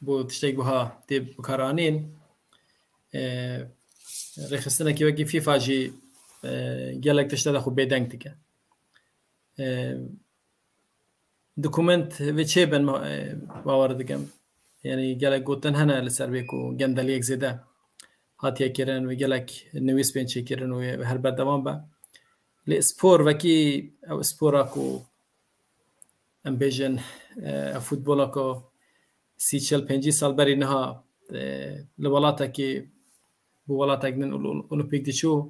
bo tiştek wiha tê bikaranîn, e, rêxistinekî wekî FIFA jî, e, gelek tişte de xwe bêdeng dike. E, dokument vê çê bin, ma-, e, bawer dikim. Yanî gelek gotin hene li ser vê ku gendeliyek zêde hatiye kirin û gelek nivîs bên çêkirin û her berdewam be. Lê spor wekî ew spora ku em bêjin, e, ev futbola ku sî, çil, pêncî sal berî niha, e, li welatekî, bi welatek din ol-, ol-, Olîmpîk diçû,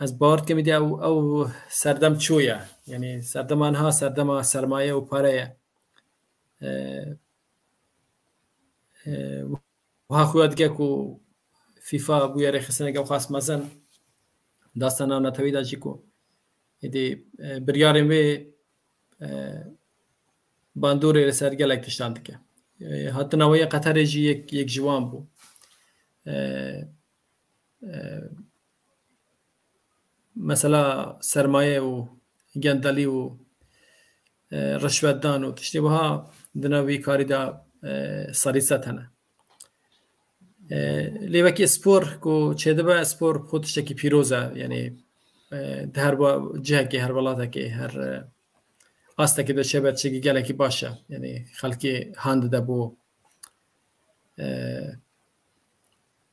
ez bawer dikim îdî ew, ew serdem çûye. Yanî serdema niha serdema sermaye û pare ye. E, e, Wiha xuya dike ku FIFA bûye rêxistineke xas mezin, dasta navnetewî de jî ku êdî, e, biryarên wê, e, bandorê li ser gelek tiştan dike. E, hatina wê yê Qeterê jî yek, yek ji wan bû. E, e, Mesela sermaye û gendelî û, e, rişwetdan û tiştê wiha di nav vî karî de, e, serîset hene. E, lê wekî spor ku çêdibe, spor xwe tiştekî pîroz e. Yanî, e, di her wa-, cihekê, her welatekê, her, e, astekê de çêbe tiştekî gelekî baş e. Yanî xelkê han dide bo, e,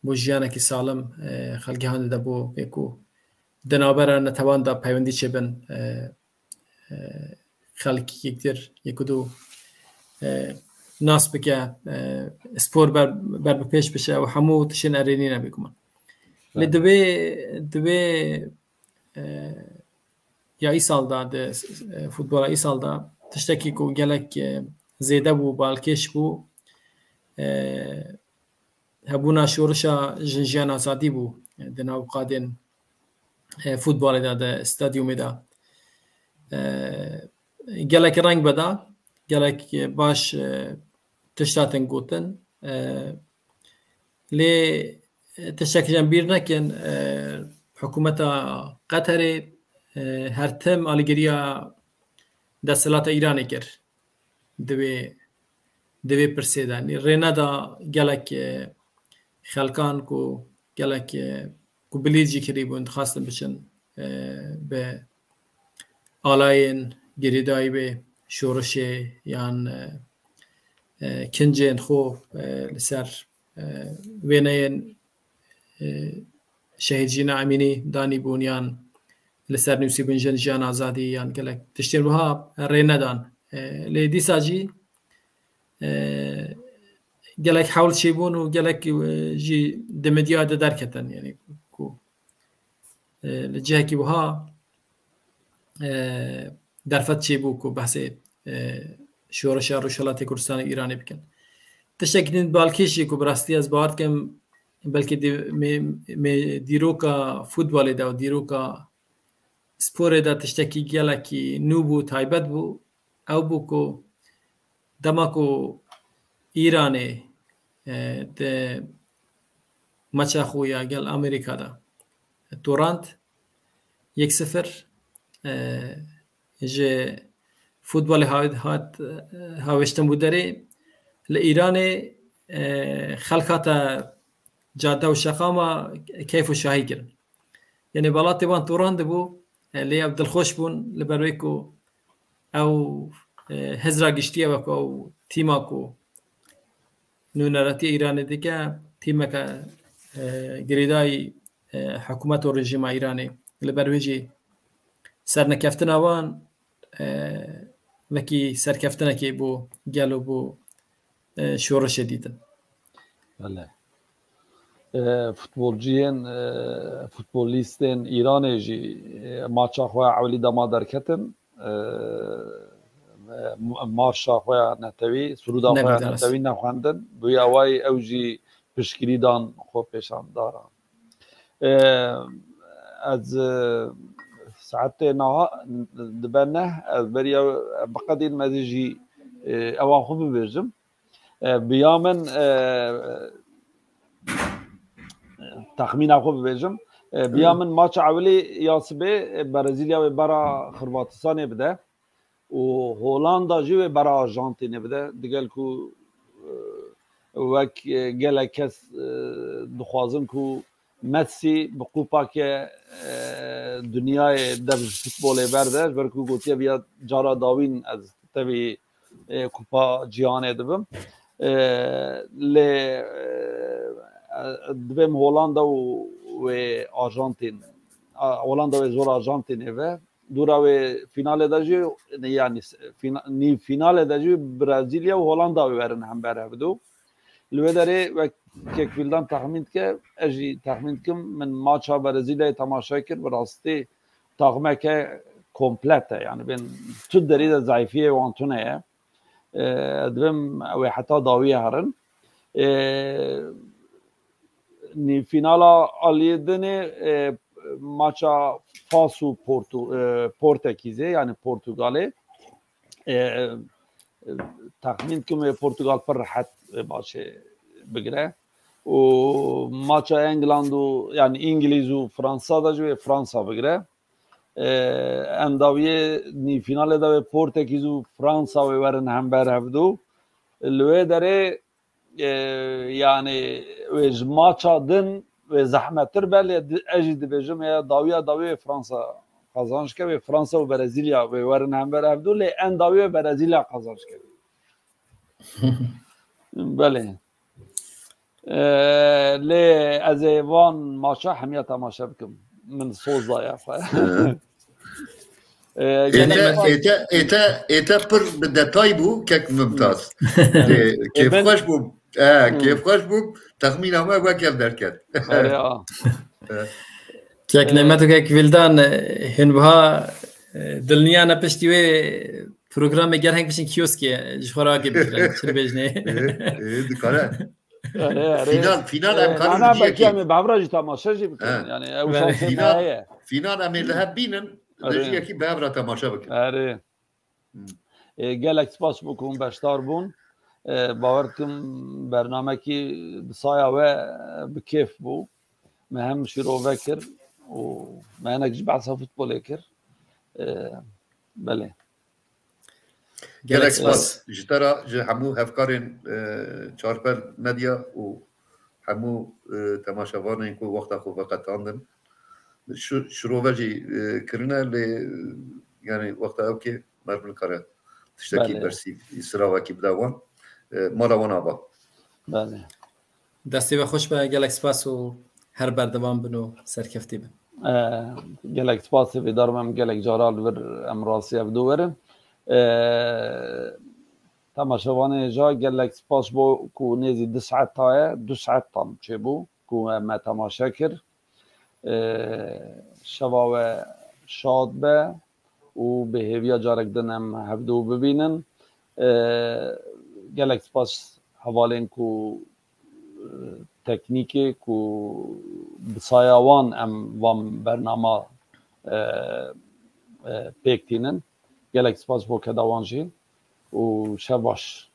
bo jiyanekî salim, e, xelkê han dide bo vê ku di navbera netewan de peywendî çêbin, e, e, xelk yektir, yek û du, e, nas bike, e, spor ber, ber bi pêş biçe û hemû tiştên erênî ne bêguman. Lê Evet. divê, divê, e, ya îsal de, di, e, futbola îsal de tiştekî ku gelek, e, zêde bû, balkêş bû, e, hebûna şorişa Jin Jiyan Azadî bû, e, di nav qadên, e, futbolê de, di stadyumê de. E, gelek reng veda, gelek, e, baş, e, tişt hatin gotin. E, lê, e, tiştekî em bîr nekin, e, hikûmeta Qeterê, e, her tim alîgiriya desthilata Îranê kir. Di vê, di vê pirsê de. Rê neda gelek, e, xelkan ku gelek, e, ku bilîz jî kirîbûn, dixwastin biçin, e, bi alayên girêdayî wê şorişê yan, e, e, kincên xwe, e, li ser, e, wêneyên, e, Şehîd Jîna Emînî danîbûn yan li ser nûsîbûn Jin Jiyan Azadî yan gelek tiştên wiha rê nedan. E, lê dîsa jî, e, gelek hewl çêbûn û gelek, e, jî di medyayê de derketin, yanî ku, e, li cihekî wiha, e, derfet çêbû ku behsê, e, şoreşa Rojhilatê Kurdistanê û Îranê bikin. Tiştekî din balkêş jî ku bi rastî ez bawer dikim belkî di-, mê-, mê-, dîroka futbolê de û dîroka sporê de tiştekî gelekî nû bû, taybet bû. Ew bû ku dema ku Îranê, e, di maça xwe ya gel Amerîka de torand yek sifir, e, ji futbolê hat, hat, e, hawêştin bû derê, li Îranê, e, xelk hate cade û şeqama keyf û şahî kirin. Yanî welatê wan torandibû, e, lê ew dilxweş bûn li ber wê ku ew, e, hizra giştî ye wek ew tîma ku nûneratiya Îranê dike, tîmeke, e, girêdayî, e, hikûmet û rejîma Îranê. Li ber wê jî sernekeftina wan, e, wekî serkeftinekê bo gel û bo, e, şoreşê dîtin. Bele. E, futbolciyên, e, futbolîstên Îranê jî, e, maça xwe ya ewilî dema derketin, e, e, marşa xwe ya netewî, sirûda xwe ya Nebû derast. netewî nexwendin. Bi wî awayî ew jî piştgirî dan xwe pêşandaran. E, ez, e, saetê niha dibe neh, ez beriya biqedînim, ez ê jî, e, ewa xwe bibêjim. E, biya min, e, texmîna xwe bibêjim. E, bi ya min maça ewilî ya sibê, e, Brezîlya wê bera Xirvatistanê bide û Holanda jî wê bera Arjantînê bide. Digel ku, e, wek, e, gelek kes, e, dixwazin ku Messi bi qûpake, e, dinyayê dev ji futbolê berde, ji ber ku gotiye viya cara dawîn ez tevî e, Kupa Cîhanê dibim. E, lê e, dibêm Holanda û wê Arjantin. A, Holanda wê zor Arjantinê ve. Dûra wê finalê de jî, yani fina, nîv finalê de jî Brezîlya û Holanda wê werin hember hevdu. Li wê derê wek kek Vildan texmîn dike, ez jî texmîn dikim, min maça Brezîlyayê temaşe kir, bi rastî taxmeke komplet e. Yani bên tu derî de zayîfiyê wan tune ye. E, divêm ew ê heta dawiyê herin. E, nîvfînala aliyê dinê, e, maça Fas û Portu-, e, Portekîzê, yani Portugalê. E, e, texmîn dikim wê Portugal pir rehet wê maçê bigire. Û maça England û, yani Îngilîz û Fransa de jî wê Fransa bigire. E, endawiyê nîvfînalê de wê Portekîz û Fransa wê werin hember hevdu. Li wê derê e, yani wê ji maça din wê zehmettir be, lê di, ez jî dibêjim ya dawiya dawî wê Fransa qazanç ke, wê Fransa û Brezîlya wê werin hember hevdu, lê en dawî wê Brezîlya qazanç ke. Belê. E, lê ez ê van maça hemiya temaşe bikim. Min soz daye xwe. E, Ête, gelek ête, ête, ête pir bi detay bû, kek Mimtaz. Ê, E, ben kêfxweş bûm. E, Hmm. Kêfxweş bûm. Texmîna me wek ev derket. Erê, a. Kek Nemet û kek Vildan, e, hûn buha, e, dilniya ne piştî wê programê gerheng biçin kioskê, ji xwe re agê bikirin, çi dibêjinê? Ê, ê, dikare. Erê, erê. Fînan, fînan E, em karin nana, bi cihekî. Belkî em ê bi hev re jî temaşe jî bikin. He. Yani ew Belê. şansê me Fînan, heye. Fînan em ê li hev bînin, Erê. Li cihekî bi hev re temaşe bikin. Erê. Hmm. E, gelek spas bo ku hûn beşdar bûn. E, bawer dikim bernamekî bi saya we, e, bi kêf bû. Me hem şîrove kir û me hinek jî behsa futbolê kir. E, belê. Gelek Gelek spas. spas ji te re, ji hemû hevkarên, e, Çarpel Medya û hemû, e, temaşevanên ku wexta xwe veqetandin. Şi-, şirove jî, e, kirine, lê, yani, wexta ew kê meriv nikare tiştekî Belê. bersî, îsravekî bide wan. E, mala wan ava. Belê. Destê we xweş be, gelek spas û her berdewam bin û serkeftî bin. E, gelek spas, hêvîdar me em gelek cara li vir em rastî hevdu werin. E, temaşevanê ja gelek spas bo ku nêzî du saet taye, du saet tam çêbû ku em me temaşe kir. E, şeva we şad be û bi hêviya carek din em hevdu bibînin. E, gelek spas hevalên ku, e, teknîkê ku bi saya wan em van bernama, e, e, pêk tînin. Gelek spas bo keda wan jî û şev baş.